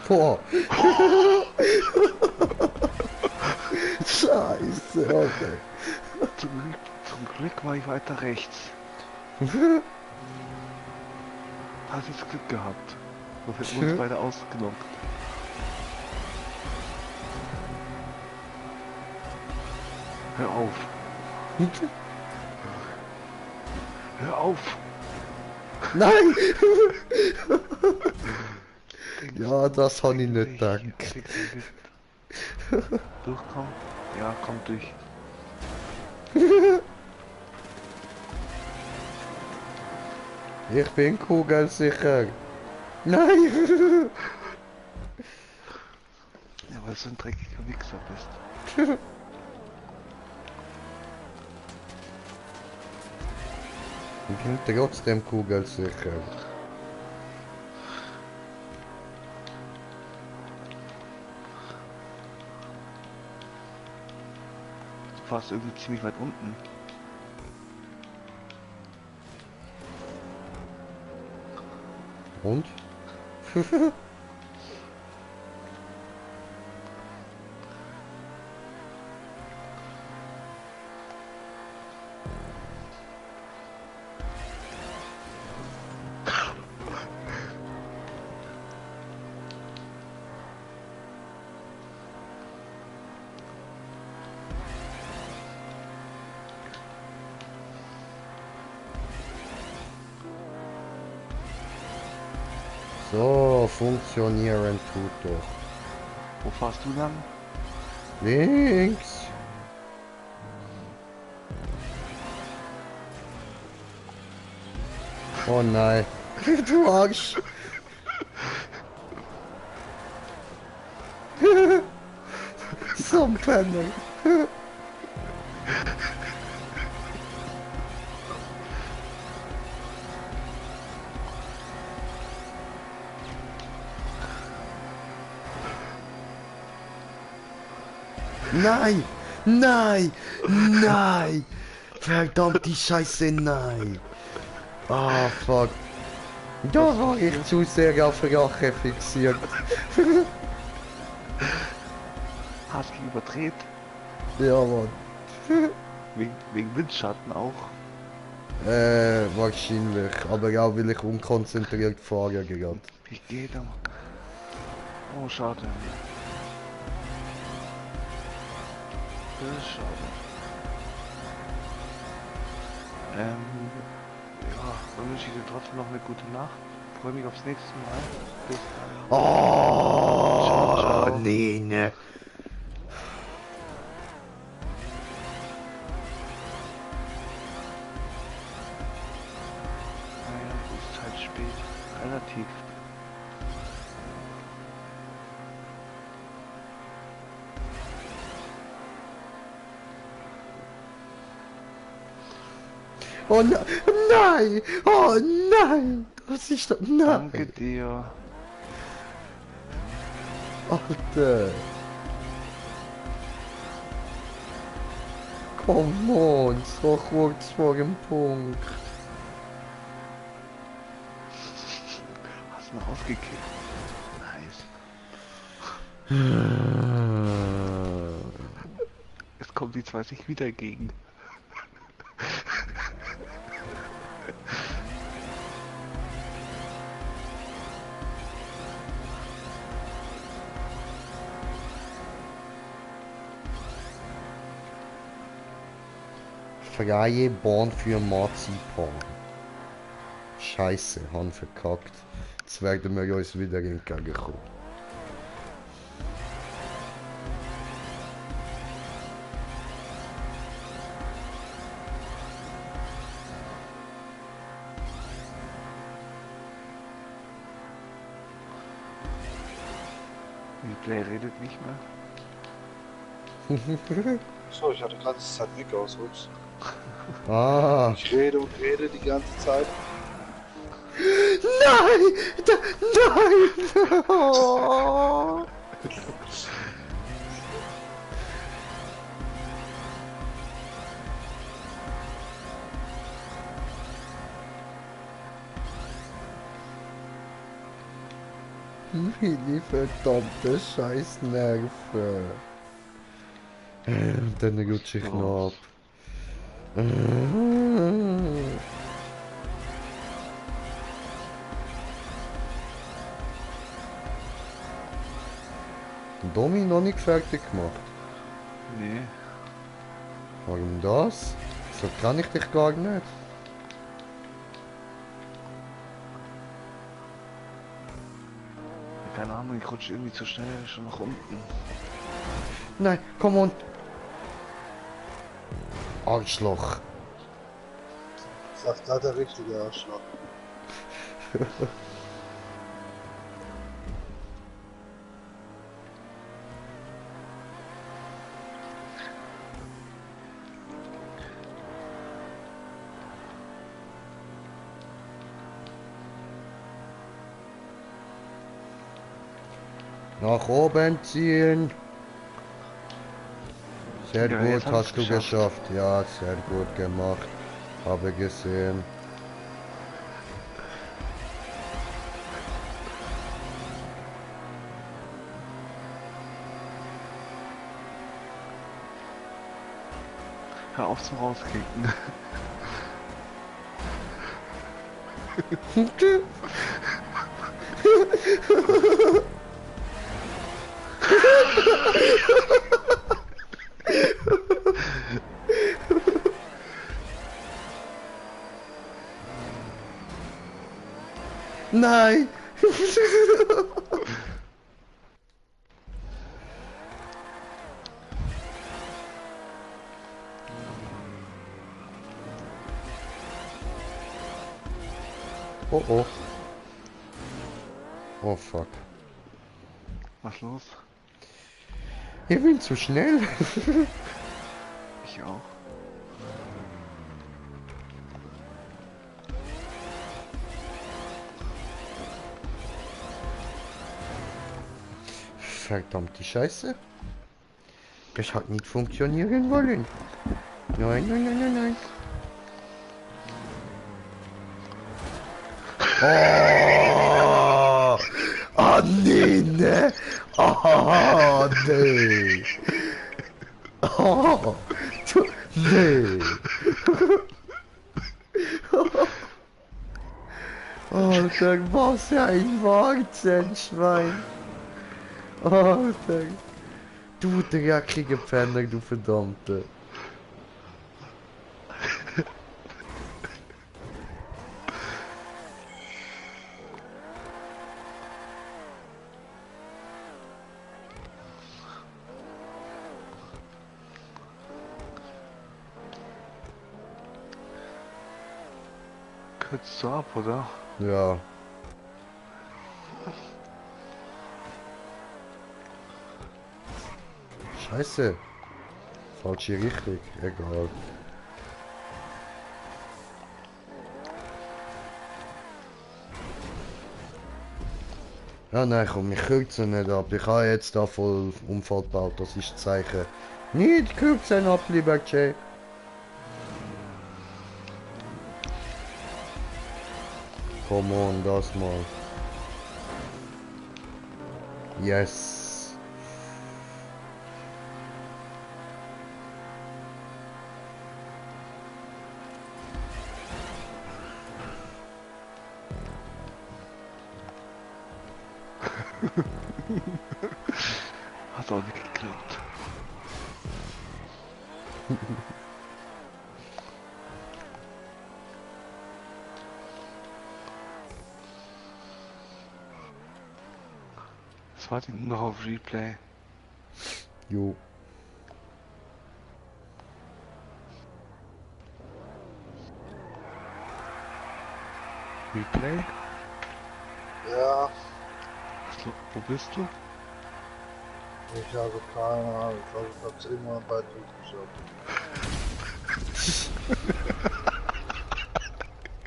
Boah. Scheiße, okay. Zum Glück war ich weiter rechts. Hast jetzt Glück gehabt. So hätten wir uns beide ausgenommen. Hör auf. Hör auf. Nein! Ja, das habe ich nicht gedacht. Durchkommen? Ja, komm durch. Ich bin kugelsicher. Nein! Ja, weil du so ein dreckiger Wichser bist. Ich bin trotzdem kugelsicher. Du warst irgendwie ziemlich weit unten. Und? So, funktionieren tut doch. Wo fahrst du lang? Links. Oh nein. Du Arsch. So ein Penner. Nein! Nein! Nein! Verdammte Scheiße, nein! Ah, fuck. Da war ich zu sehr auf Rache fixiert. Hast du überdreht? Ja, Mann. Wegen Windschatten auch. Wahrscheinlich. Aber auch, weil ich unkonzentriert fahre gerade. Wie geht er? Oh, schade. Das ist schade. Ja, dann wünsche ich dir trotzdem noch eine gute Nacht. Freue mich aufs nächste Mal. Bis dann. Oh, Ciao, ciao. nee, ne. Naja, es ist halt spät. Relativ. Oh nein! Oh nein! Das ist doch... Nein! Danke dir. Alter! Come on, so kurz vor dem Punkt. ihn rausgekickt. Nice. Jetzt kommen die zwei sich wieder gegen. Freie Bahn für Marzipan. Scheiße, haben verkackt. Jetzt werden wir uns wieder entgegenkommen. Replay redet nicht mehr. So, ich hatte gerade das Zeit weg aus. Ups. Ah. Ich rede und rede die ganze Zeit. Nein! Nein! Oh. Wie verdammte Scheißnerven. Dann rutsche ich noch ab. Domi noch nicht fertig gemacht. Nee. Warum das? So kann ich dich gar nicht. Keine Ahnung, ich rutsche irgendwie zu schnell schon nach unten. Nein, komm on. Arschloch. Sagt da der richtige Arschloch. Nach oben ziehen. Sehr Ja, gut, jetzt hab ich's hast du geschafft. geschafft. Ja, sehr gut gemacht. Habe gesehen. Hör auf zum Rauskicken. Nein! Oh oh. Oh fuck. Was los? Ich bin zu schnell. Ich auch. Verdammte Scheiße. Das hat nicht funktionieren wollen. Nein, nein, nein, nein, nein. Oh! Ah, nee, ne? Ah, nee. Oh, nee. Alter, was für ein Warzenschwein. Alter. Du dreckige Penner, du verdammte. Kürzt du ab, oder? Ja. Scheiße. Falsche Richtung. Egal. Ja, nein, komm, ich kürze nicht ab. Ich habe jetzt da voll Unfall gebaut. Das ist das Zeichen. Nicht kürzen ab, lieber Jay. Come on, das mal. Yes. Hat auch nicht geklappt. Das war denn noch auf Replay. Jo. Replay? Ja, Wo bist du? ich habe keine Ahnung. Ich glaube, ich habe es irgendwann bei durchgeschaut.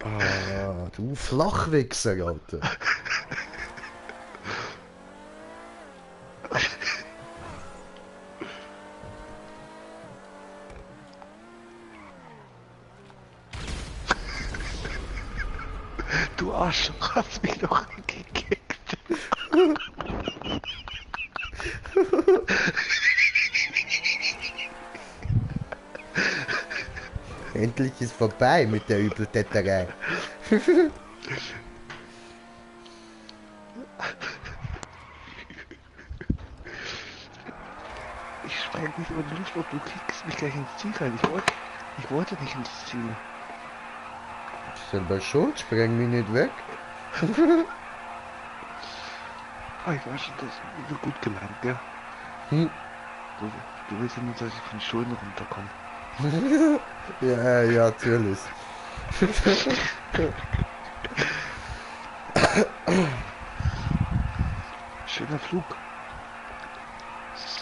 Ah, du Flachwichser, Alter. Du Arschloch, hast mich doch angekickt. Endlich ist vorbei mit der Übeltäterei. Ich spreng nicht über die Luft und du kriegst mich gleich ins Ziel rein. Ich wollte nicht ins Ziel. Selber schuld, spreng mich nicht weg. Ah, ich weiß schon, das ist gut gelangt, gell? Hm. Du willst ja nur, dass ich von den Schulden runterkomme. Ja, ja, natürlich. Schöner Flug.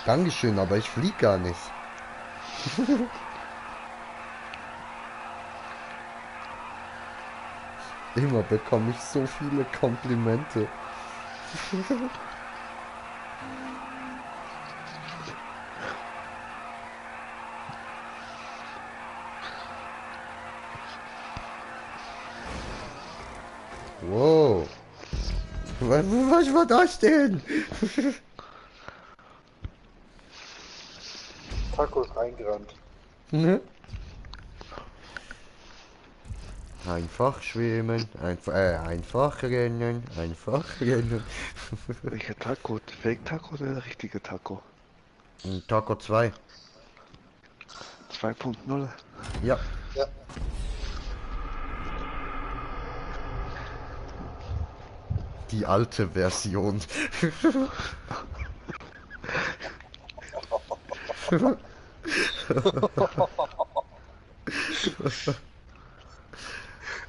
Dankeschön, aber ich flieg gar nicht. Immer bekomme ich so viele Komplimente. Wow. Was war das denn? Taco ist reingerannt. Ne? Einfach schwimmen, einfach rennen, einfach rennen. Welcher Taco? Fake Taco oder der richtige Taco? Taco 2. 2.0. Ja. Ja. Die alte Version.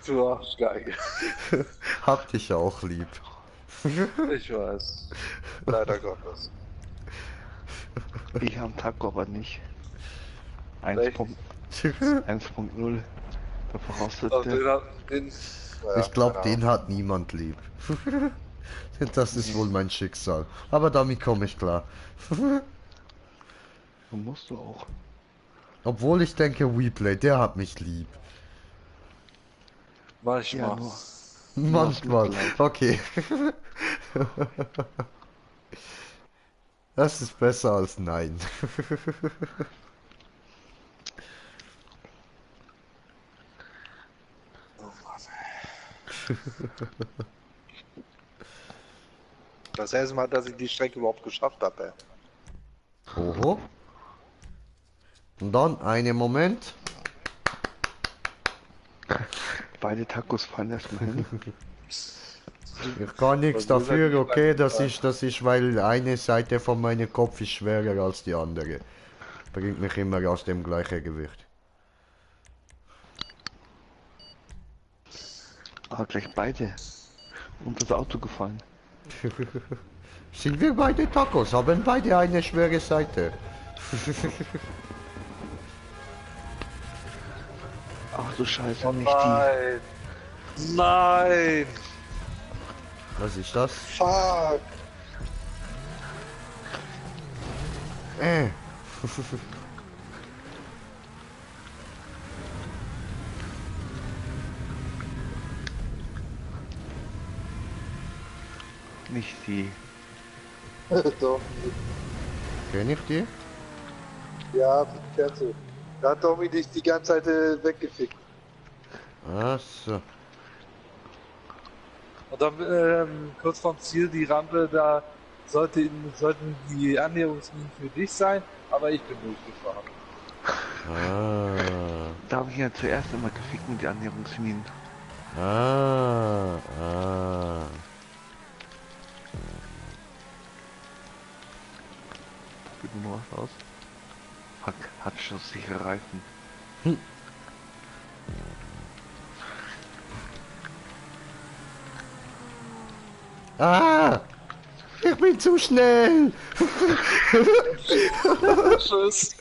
Du Arschgeige. Hab dich auch lieb. Ich weiß. Leider Gottes. Ich habe Taco aber nicht. Echt? 1.0. Der Also voraussetzte. naja, Ich glaube, keine den hat niemand lieb. Das ist wohl mein Schicksal. Aber damit komme ich klar. Musst du auch. Obwohl ich denke, WePlay, der hat mich lieb. Ahnung. Ja, Manchmal. nur. Manchmal. Mitleid. Okay. Das ist besser als nein. Oh Mann. Das erste Mal, dass ich die Strecke überhaupt geschafft habe. Oho. Und dann, einen Moment. Beide Tacos fallen erstmal hin. Ich kann nichts Also, das hat dafür, nicht okay, lange das ist, weil eine Seite von meinem Kopf ist schwerer als die andere. Bringt mich immer aus dem gleichen Gewicht. Ah, gleich beide. Unter das Auto gefallen. Sind wir beide Tacos, haben beide eine schwere Seite. Ach du Scheiße, Oh nicht die. nein! Nein! Was ist das? Fuck! Äh. Nicht die. Doch, Kenn ich die? ja, kennst du. Da hat Tommy dich die ganze Zeit weggefickt. Ach so. Und dann kurz vorm Ziel, die Rampe, da sollten die Annäherungslinien für dich sein, aber ich bin durchgefahren. Ah. Da habe ich ja zuerst immer gefickt mit den Annäherungslinien. Ah. Ah. Probiert nur was aus. Fuck, hat schon sichere Reifen. Ah! Ich bin zu schnell! Tschüss.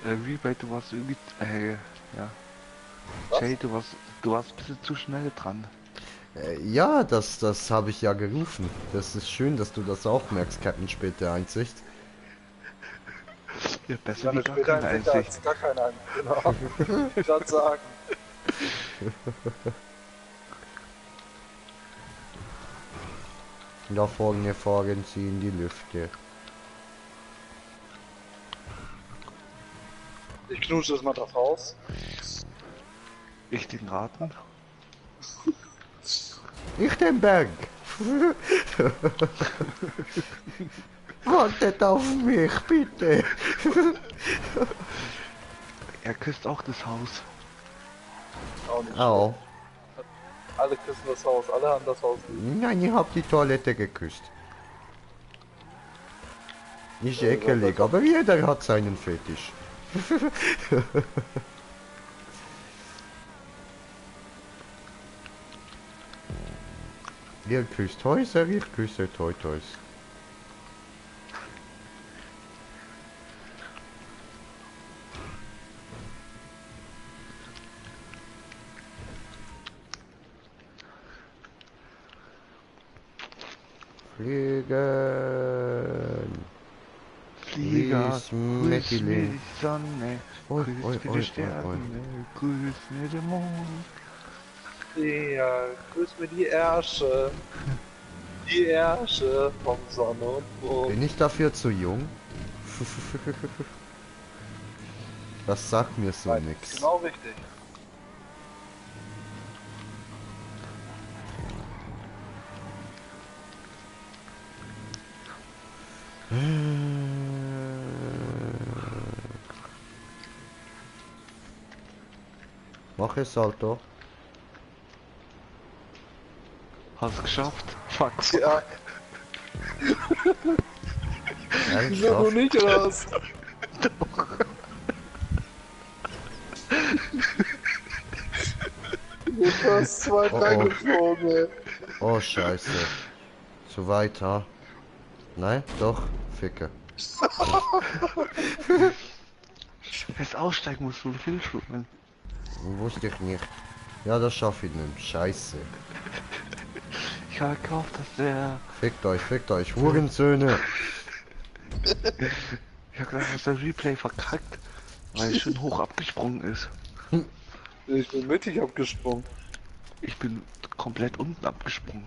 Replay, du warst irgendwie, ja. Was? Jay, du warst ein bisschen zu schnell dran. Ja, das habe ich ja gerufen. Das ist schön, dass du das auch merkst, Captain späte Einsicht. Ja, besser Ja, wie eine gar später keine ein Winter Einsicht. als gar keine Ahnung. Genau. Ich kann sagen. Da vorne fahren sie in die Lüfte. Ich knusche das mal das Haus. Ich den Raten? Ich den Berg! Wartet auf mich, bitte! Er küsst auch das Haus. Auch nicht Au. schlecht. Alle küssen das Haus, alle haben das Haus lieb. Nein, ich hab die Toilette geküsst. Nicht ekelig, aber jeder hat seinen Fetisch. Ihr küsst Häuser, ich küsse Toys. Fliegen. Flieger, Grüß grüß mir Mettile. die Sonne, Oi, grüß oi, mir oi, die Sterne, grüß mir den Mond. Ja, grüß mir die Ärsche. Die Ärsche vom Sonne und Mond. Bin ich dafür zu jung? Das sagt mir so Nein, nix. genau richtig. Mach es, Alter. Hast geschafft? Fuck. Ja, wieso du Ernsthaft? nicht raus? Du hast zwei Oh, oh. reingeflogen, ey. Oh, scheiße. Zu weit, ha? Nein? Doch? Ficke. Jetzt aussteigen musst du hinschwimmen. Wusste ich nicht. Ja, das schaffe ich nicht. Scheiße. Ich habe gehofft, dass der... Fickt euch, Hurensöhne. Ich habe gedacht, dass der Replay verkackt, weil er schön hoch abgesprungen ist. Ich bin mittig abgesprungen. Ich bin komplett unten abgesprungen.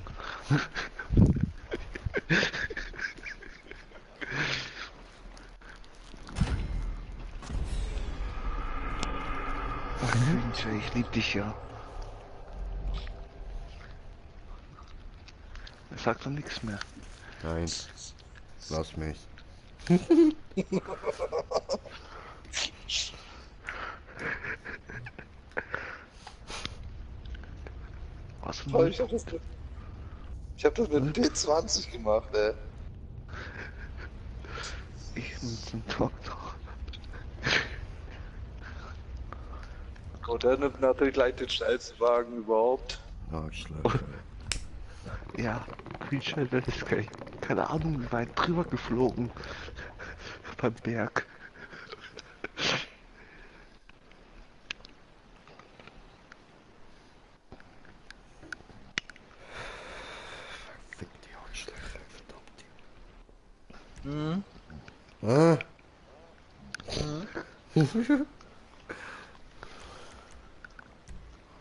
Ach, Mensch, ich lieb dich ja. Er sagt doch nichts mehr. Nein. Lass mich. Was für Oh, ein... ich hab das mit dem T20 gemacht, ey. Ich mit dem Doktor. Und er nimmt natürlich gleich den schnellsten Wagen überhaupt. Arschloch. Ja, wie schnell das ist gleich. Keine Ahnung, wie weit drüber geflogen. Beim Berg. Fick die Arschlöcher, verdammt.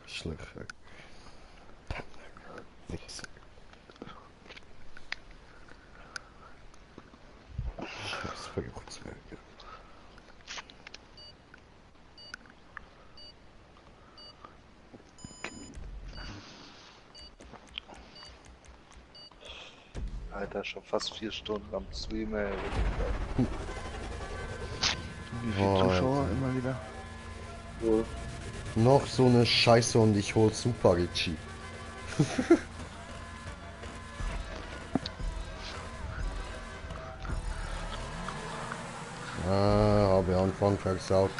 Arschlöcher. Wichser. Fruchtzwerge. Alter, schon fast 4 Stunden am Stream, ey. Wie viele Zuschauer immer wieder? So. Noch so eine Scheiße und ich hol Super Richie. Habe Anfang versaut.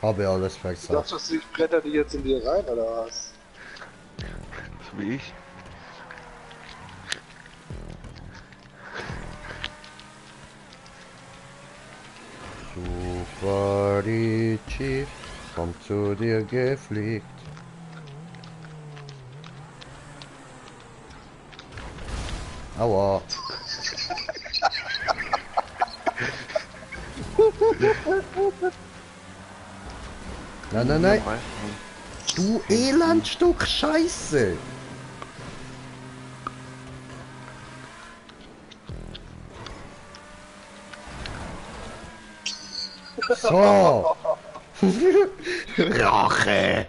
Habe alles Ich versaut. dachte, ich bretter die jetzt in dir rein, oder was? So wie ich. Super Richie kommt zu dir gefliegt. Aua. Nein, nein, nein. Du Elendstück Scheiße. So. Rache.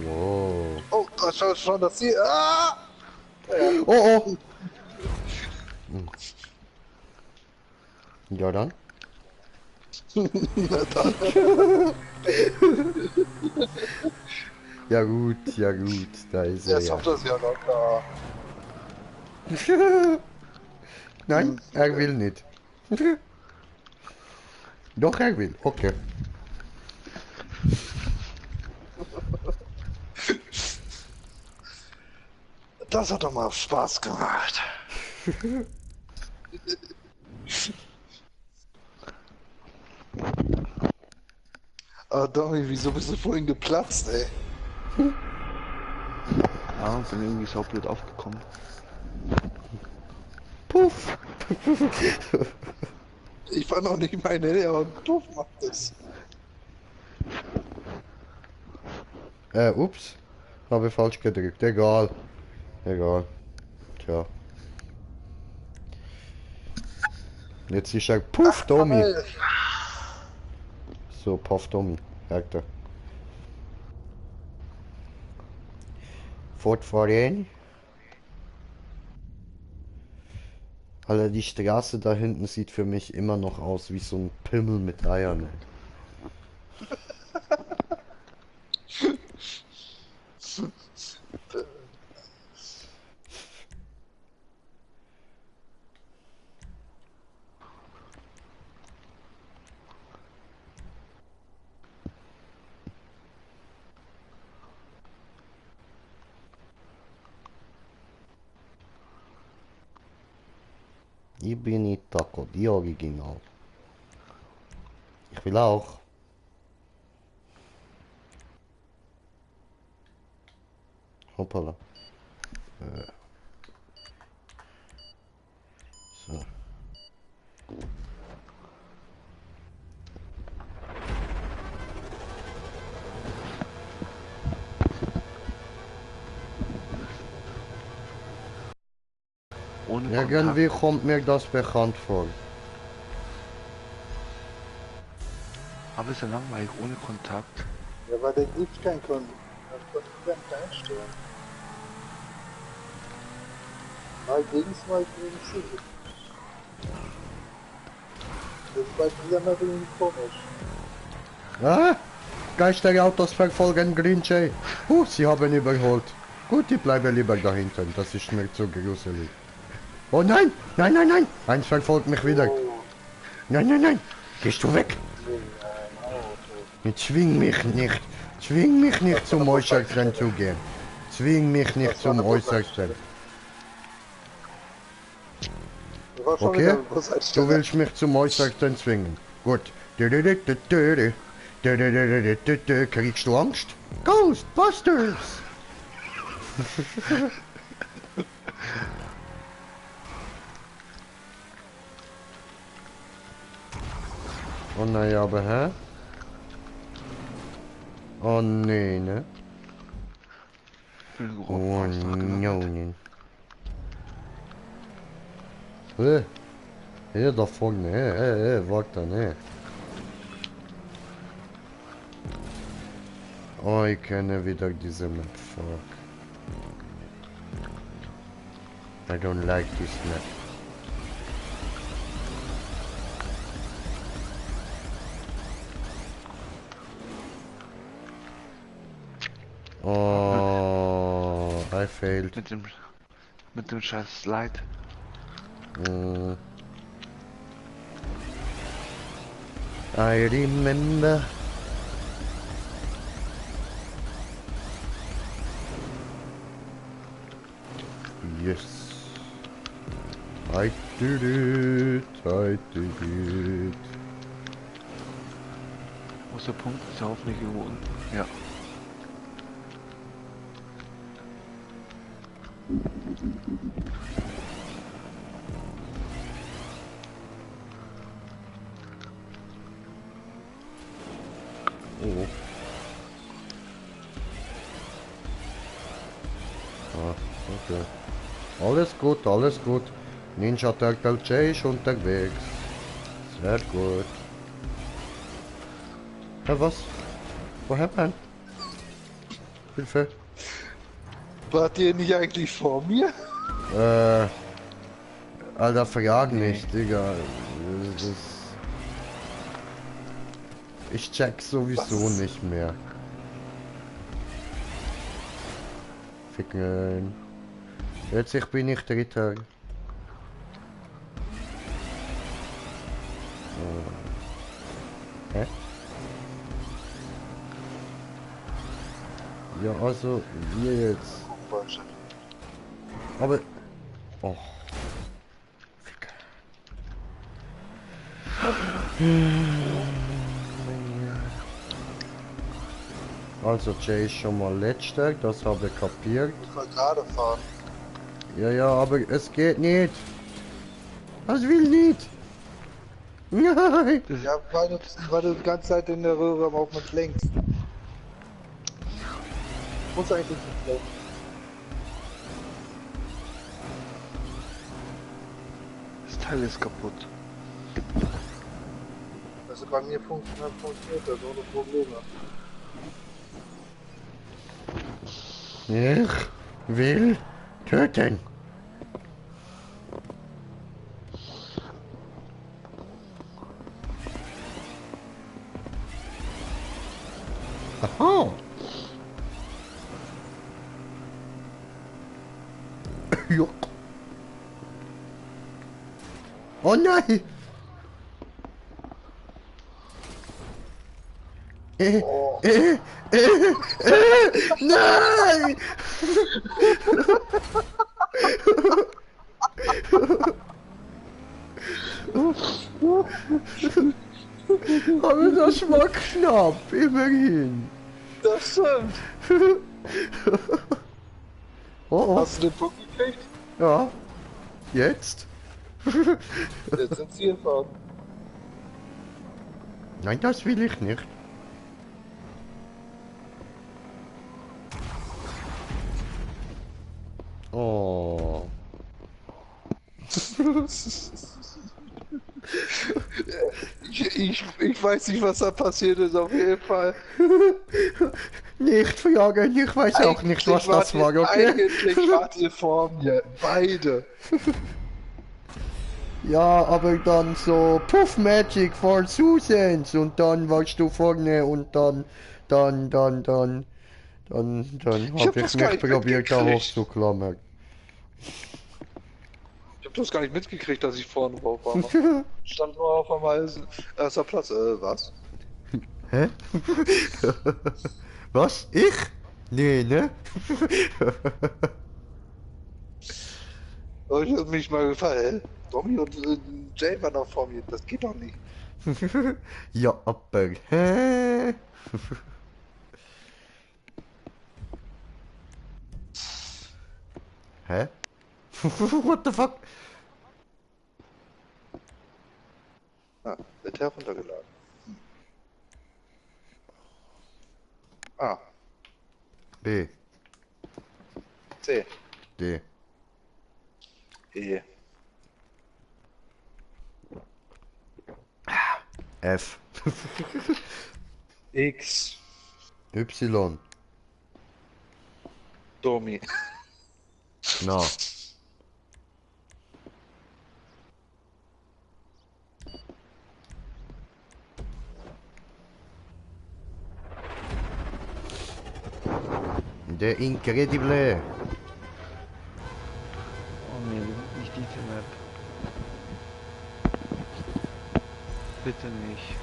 Oh. Oh, schon, dass sie. Ah! Oh, oh. Ja dann. Ja gut, da ist er Jetzt ja. habt das ja locker. Nein, er will nicht. Doch, er will. Okay. Das hat doch mal Spaß gemacht. Ah, Domi, wieso bist du vorhin geplatzt, ey? Ja, bin irgendwie saublöd aufgekommen. Puff. Ich war noch nicht meine Nähe und Puff macht das. Ups. Habe falsch gedrückt. Egal. Egal. Tja. Jetzt ist er Puff, Domi. So, Puff, Domi. Merkt er. Fortfahren. Alter, die Straße da hinten sieht für mich immer noch aus wie so ein Pimmel mit Eiern. Ich bin nicht Taco, die Original. Ich will auch. Hoppala. So. Ohne Irgendwie Kontakt. kommt mir das bekannt vor. Aber ist ja langweilig, ohne Kontakt. Ja, weil der gibt keinen Kunden. Das kann ich einstellen. Mal ging's, mal ging's nicht. Das ist bei mir immer irgendwie komisch. Ah! Geisterautos verfolgen Green Jay. Sie haben überholt. Gut, ich bleibe lieber da hinten. Das ist mir zu gruselig. Oh nein! Nein, nein, nein! Eins verfolgt mich wieder. Nein, nein, nein! Gehst du weg? Zwing mich nicht. Zwing mich nicht zum Äußersten zu gehen. Zwing mich nicht zum Äußersten. war schon Okay? wieder Du willst mich zum Äußersten zwingen. Gut. Kriegst du Angst? Ghostbusters! Oh naja, aber hä? Oh nee, ne? Oh no, ne. Hier da vorne, warte, ne. Oh, ich kenne wieder diese Map, fuck. I don't like this map. Oh, I failed. Mit dem scheiß Slide. Mm. I remember. Yes. I did it. I did it. Wo ist der Punkt? Ist der hoffentlich irgendwo unten? Ja. Oh. Ah, okay. Alles gut, alles gut. Ninja Turtle J ist unterwegs. Sehr gut. Ja, was? Woher man? Hilfe. Wart ihr nicht eigentlich vor mir? Alter, frag nicht, Digga. Das... Ich check sowieso Was? nicht mehr. Ficken. Jetzt bin ich Dritter. Hä? Ja, also, wie jetzt? Aber... Oh. Ficker. Also Jay ist schon mal letzter, das habe ich kapiert. Ich muss mal gerade fahren. Ja, ja, aber es geht nicht. Das will nicht. Nein. Ja, weil du die ganze Zeit in der Röhre am Aufwand lenkst. Muss eigentlich nicht lenken. Das Teil ist kaputt. Also bei mir funktioniert das ohne Probleme. Ich will töten. Aha. Ja. Oh nein. Oh. Nein! Aber das war knapp, immerhin. Das stimmt. Oh, oh. Hast du den Punkt gekriegt? Ja. Jetzt? Jetzt sind sie gefahren. Nein, das will ich nicht. Oh. Ich weiß nicht, was da passiert ist, auf jeden Fall. Nicht fragen, ich weiß auch nicht, was das war, okay? Eigentlich wart ihr vor mir, beide. Ja, aber dann so Puff Magic for Susans und dann warst du vorne und dann hab hab ich das gar mich nicht probiert da mitgekriegt. hochzuklammern. Ich hab das gar nicht mitgekriegt, dass ich vorne drauf war. Stand nur auf einmal erster Platz. Was? Hä? Was? Ich? Nee, ne? Oh, ich hab mich mal gefallen. Tommy und Jay waren noch vor mir. Das geht doch nicht. Ja, aber. Hä? Hä? What the fuck? Ah, wird heruntergeladen. A, B, C, D, E, F, X, Y, Tommy. na, der Incredible. Oh nee, nicht diese Map. Bitte nicht.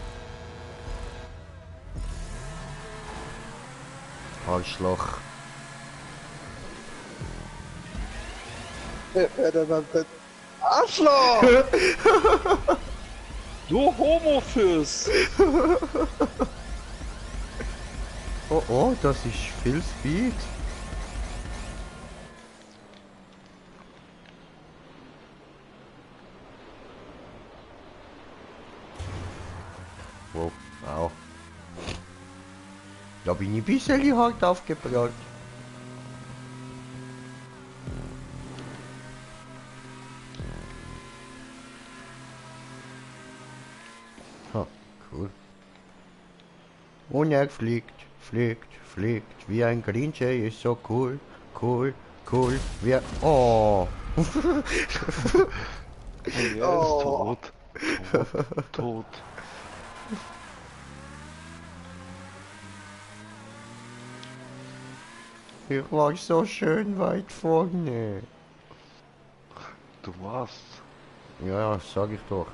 Arschloch. Wer fährt denn am Bett? Arschloch! Du Homofüß! Oh oh, das ist viel Speed. Wow, wow. Da bin ich ein bisschen hart aufgebracht. Ha, cool. Und er fliegt, fliegt, fliegt wie ein Green Jay, ist so cool, cool, cool. Wir. Oh! Und er ist Oh. tot. Tot. Ich war so schön weit vorne. Du warst. Ja, sag ich doch.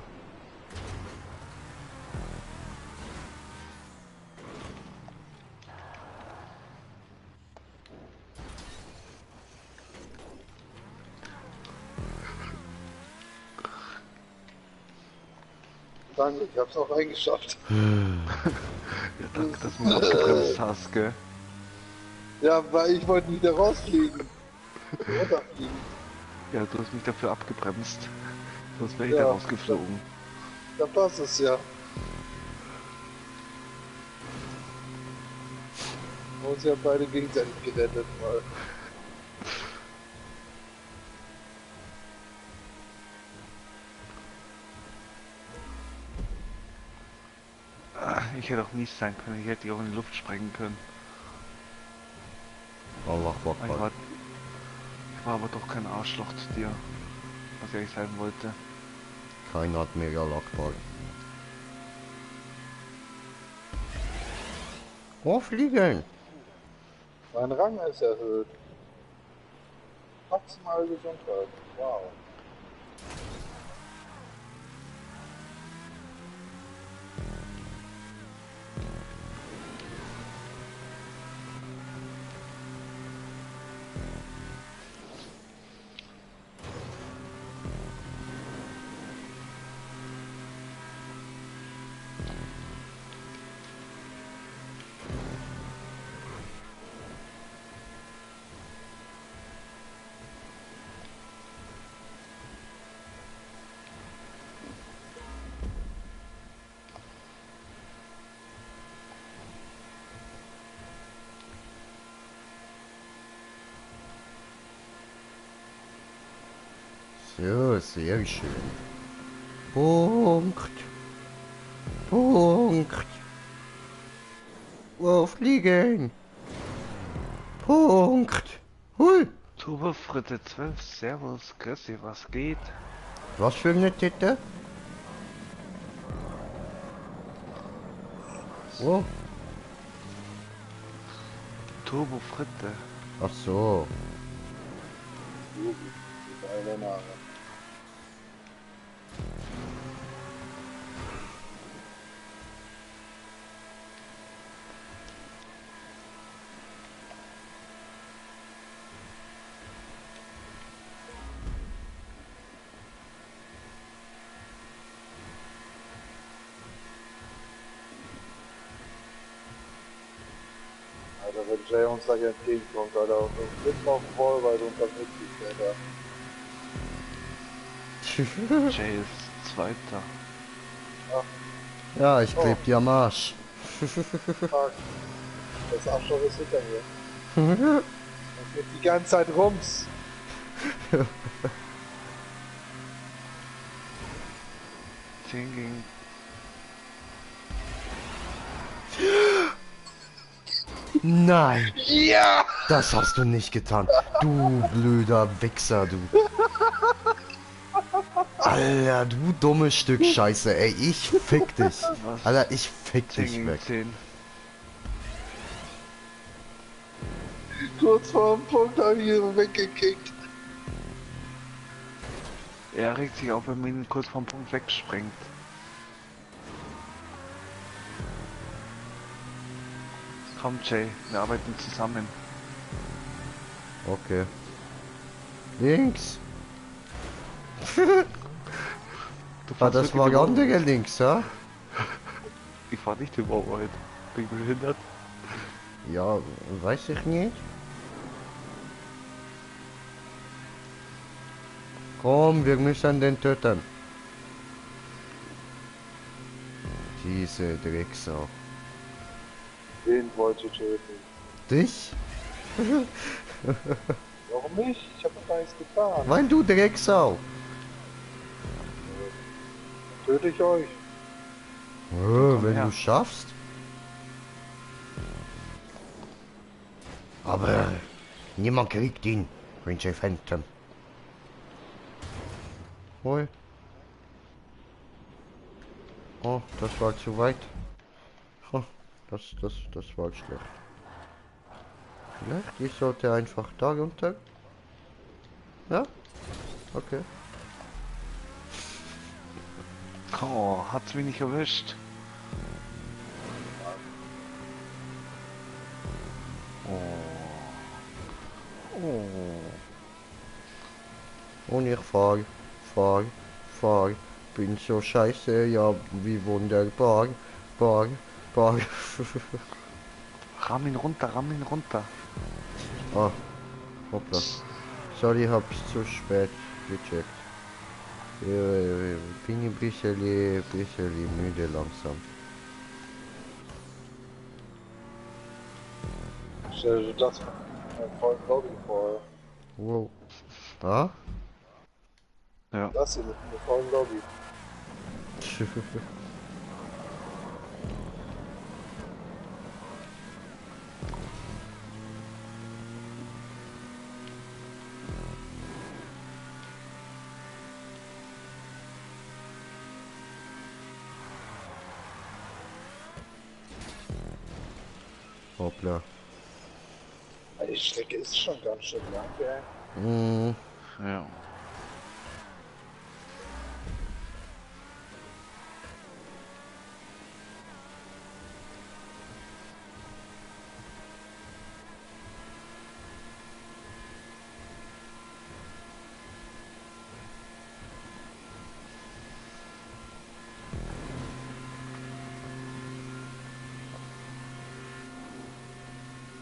Danke, ich hab's auch reingeschafft. Ja, danke, dass du mich abgebremst hast, gell? Ja, weil ich wollte wieder rausfliegen. Runterfliegen. Ja, du hast mich dafür abgebremst. Sonst wäre ich Ja. da rausgeflogen. Da passt es ja. Wir haben uns ja beide gegenseitig gerettet, mal. Ich hätte auch mies sein können. Ich hätte dich auch in die Luft sprengen können. Allah Ich Akbar. war aber doch kein Arschloch zu dir. Was ich eigentlich sein wollte. Kein Admiral Akbar. Oh, fliegen! Mein Rang ist erhöht. Maximale Gesundheit. Wow. So, sehr schön. Punkt. Punkt. Oh, fliegen. Punkt. Hui. Turbofritte 12, Servus, Chrissy, was geht? Was für eine Titte? Oh, Turbofritte. ach so. Geile Name. Alter, wenn Jay uns da hier entgegenkommt, Alter, und uns mitten auf dem Wall, weil du uns das mitkriegst, Alter. Jay ist Zweiter. Ja, ich kleb dir am Arsch. Fuck. Das Arschloch ist hinter mir. Das geht die ganze Zeit rums. 10 gegen... Nein, Ja! das hast du nicht getan. Du blöder Wichser, du. Alter, du dummes Stück Scheiße, ey, ich fick dich. Was? Alter, ich fick 10 dich gegen weg. 10. Kurz vor dem Punkt habe ich ihn weggekickt. Er regt sich auf, wenn man ihn kurz vom Punkt wegsprengt. Komm Jay, wir arbeiten zusammen. Okay. Links. Du Ah, fährst das wirklich war über andere Overhead. links, ja? Ich fahr nicht über Overhead. Bin ich behindert? Ja, weiß ich nicht. Komm, wir müssen den töten. Diese Drecksau. Den wollte ich töten. Dich? Warum nicht? Ich habe doch gar nichts getan. Weil du Drecksau. Töte ich euch. Wenn her. du schaffst. Aber niemand kriegt ihn, Prince Phantom. Hoi. Oh, das war zu weit. Oh, das war schlecht. Vielleicht ich sollte einfach da runter. Ja? Okay. Oh, hat's mich nicht erwischt. Oh. Und ich fahr, bin so scheiße, ja, wie wunderbar, bar. Ramm ihn runter, ramm ihn runter. Ah, hoppla. Sorry, hab's zu spät gecheckt. Bin ein bisschen müde langsam. Stell dir das voll Lobby vor. Wow. Ah? Ja. Das hier mit einer vollen Lobby. Hoppla. Die Strecke ist schon ganz schön lang, ey. Mm, Ja.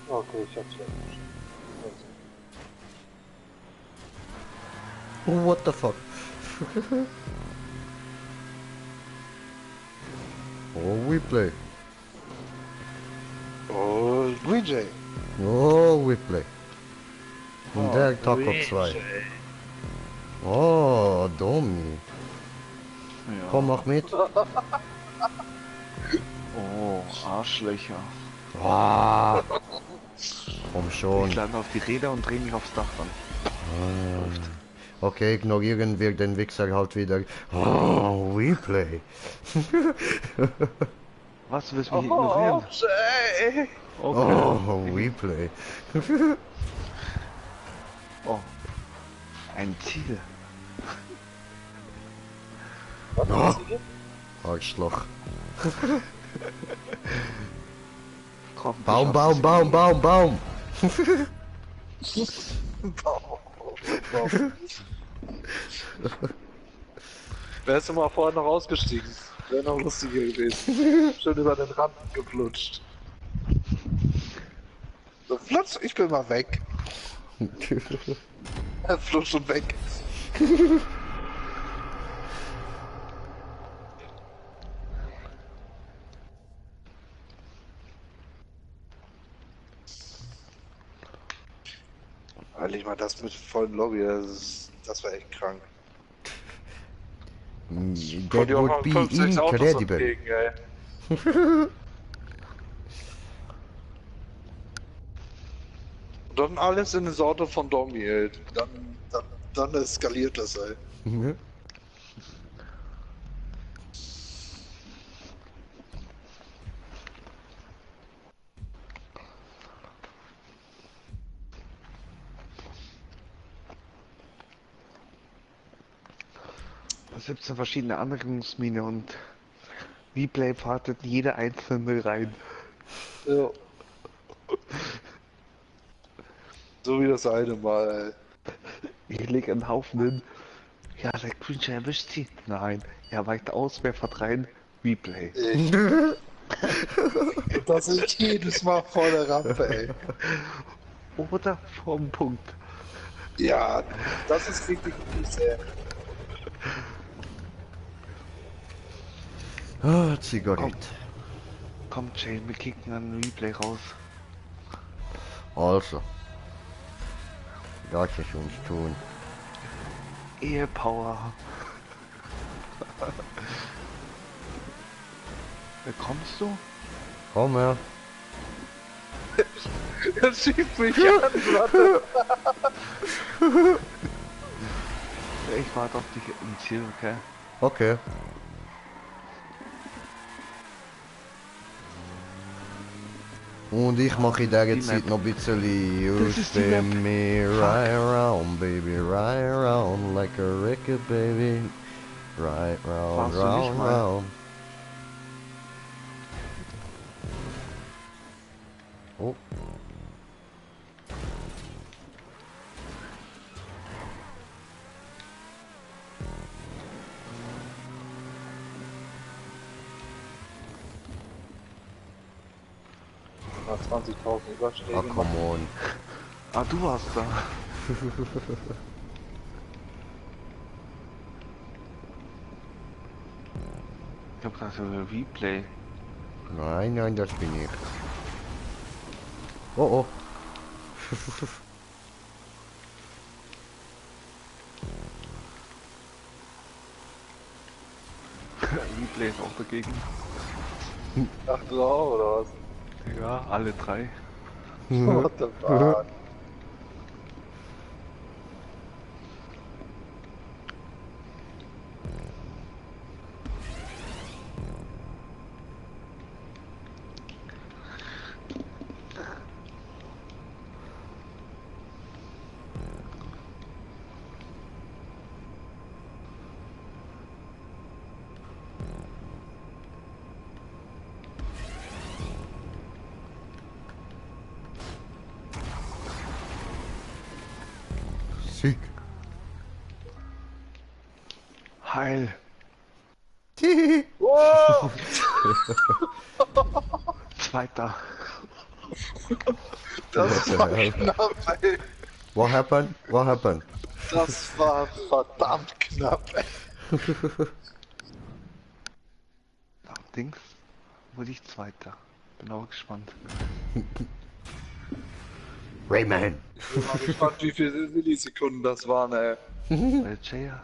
Okay, ich hab's gleich. oh, what the fuck? Oh, we play. Oh, Green Jay. Oh, we play. Und der Taco 2. Oh, Domi. Ja. Komm, mach mit. Oh, Arschlöcher. Ah, komm schon. Ich lande auf die Räder und drehe mich aufs Dach dann. Okay, ignorieren wir den Wichser halt wieder. Oh, Replay. Was, du willst mich ignorieren? Jay! Okay. Oh, Replay. Oh. Ein Ziel. Was Oh. ist hier? Arschloch. Hoffentlich Baum, schaffst Baum, du's Baum, Baum, Baum. Wärst du mal vorher noch ausgestiegen? Wäre noch lustiger gewesen. Schön über den Rand geflutscht. Flutsch, ich bin mal weg. Flutsch und weg. Eigentlich mal das mit vollen Lobby, das war echt krank. That would be incredible. Abgegen, ey. Und dann alles in das Auto von Domi, ey. Dann eskaliert das, ey. Da 17 verschiedene Anregungsmine und Replay wartet jede einzelne rein. Ja. So wie das eine Mal, Ich leg einen Haufen hin. Ja, der Creature erwischt sie. Nein, er weicht aus, wer fährt rein? Replay. ey. Das ist jedes Mal vor der Rampe, ey. Oder vorm Punkt. Ja, das ist richtig fies, ey. Ah, Zigarette. Komm, Jane, wir kicken einen Replay raus. Also. Lass es uns tun. Ehepower. Kommst du? Komm her. Er schiebt mich an, warte. Ich warte auf dich im Ziel, okay? Okay. Und ich mache in dieser Zeit noch ein bisschen ist die Map. spin me right around, baby, right around, like a record, baby. Right round, Warst du nicht round, mal? round. Oh. Na, 20.000 Überschläge. Ah, come on. Ah, du warst da. Ich hab gesagt, Replay. Nein, nein, das bin ich. Oh, oh. Replay ist auch dagegen. Ach, du auch, oder was? Ja, alle drei. What the fuck? Sick. Heil. Wow! Zweiter. Das war knapp, ey. What happened? What happened? Das war verdammt knapp, ey. Nach Dings wurde ich Zweiter. Bin auch gespannt. Rayman. Ich bin mal gespannt, wie viele Millisekunden das waren, ey. Bei Jaya.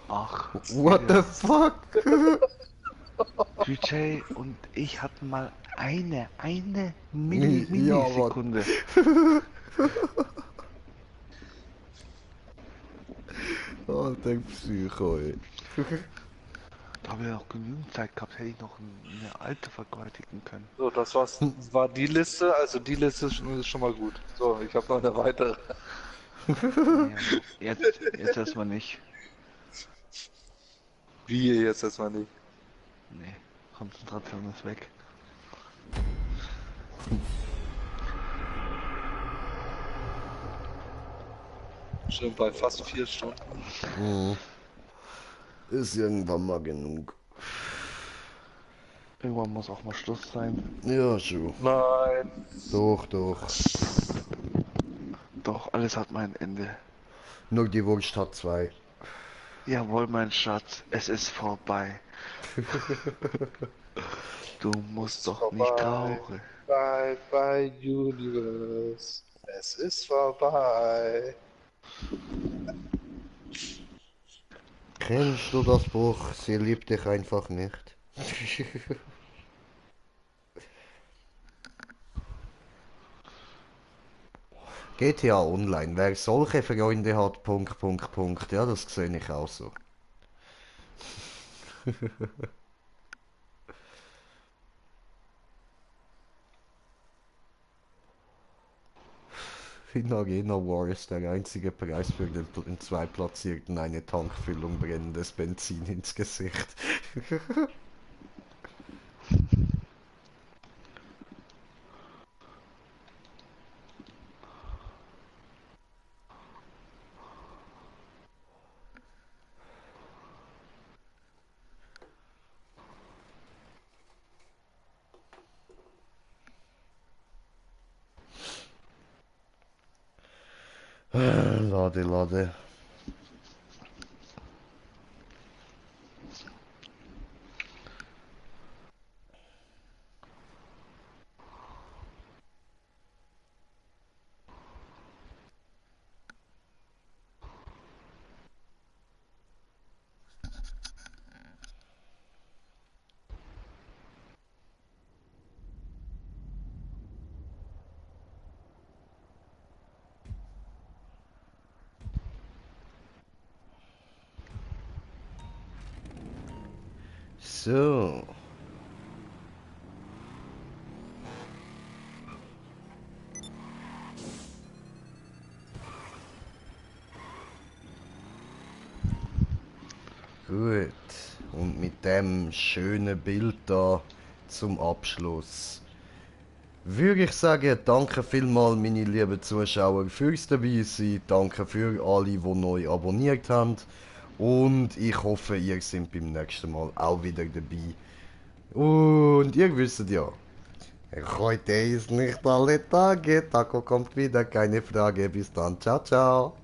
Ach. What the fuck? DJ und ich hatten mal eine Ja, Millisekunde. Oh, der Psycho, ey. Da habe ich auch genügend Zeit gehabt, hätte ich noch eine alte vergewaltigen können. So, das war die Liste, also die Liste ist schon mal gut. So, ich habe noch eine weitere. Ja, jetzt erstmal nicht. Wie jetzt erstmal nicht. Nee, Konzentration ist weg. Schon bei fast 4 Stunden. Mhm. Ist irgendwann mal genug. Irgendwann muss auch mal Schluss sein. Ja, schon. Nein. Doch, doch. Doch, alles hat mein Ende. Nur die Wurst hat zwei. Jawohl, mein Schatz, es ist vorbei. Du Es musst ist doch nicht vorbei. traurig. Bye, bye, Universe. Es ist vorbei. Kennst du das Buch? Sie liebt dich einfach nicht. GTA Online. Wer solche Freunde hat, Punkt, Punkt, Punkt. Ja, das sehe ich auch so. In Arena War ist der einzige Preis für den Zweitplatzierten eine Tankfüllung brennendes Benzin ins Gesicht. Lade, lade. So. Gut. Und mit dem schönen Bild da zum Abschluss würde ich sagen, danke vielmals, meine lieben Zuschauer, fürs dabei sein. Danke für alle, die neu abonniert haben. Und ich hoffe, ihr seid beim nächsten Mal auch wieder dabei. Und ihr wisst ja, heute ist nicht alle Tage. Taco kommt wieder, keine Frage. Bis dann. Ciao, ciao.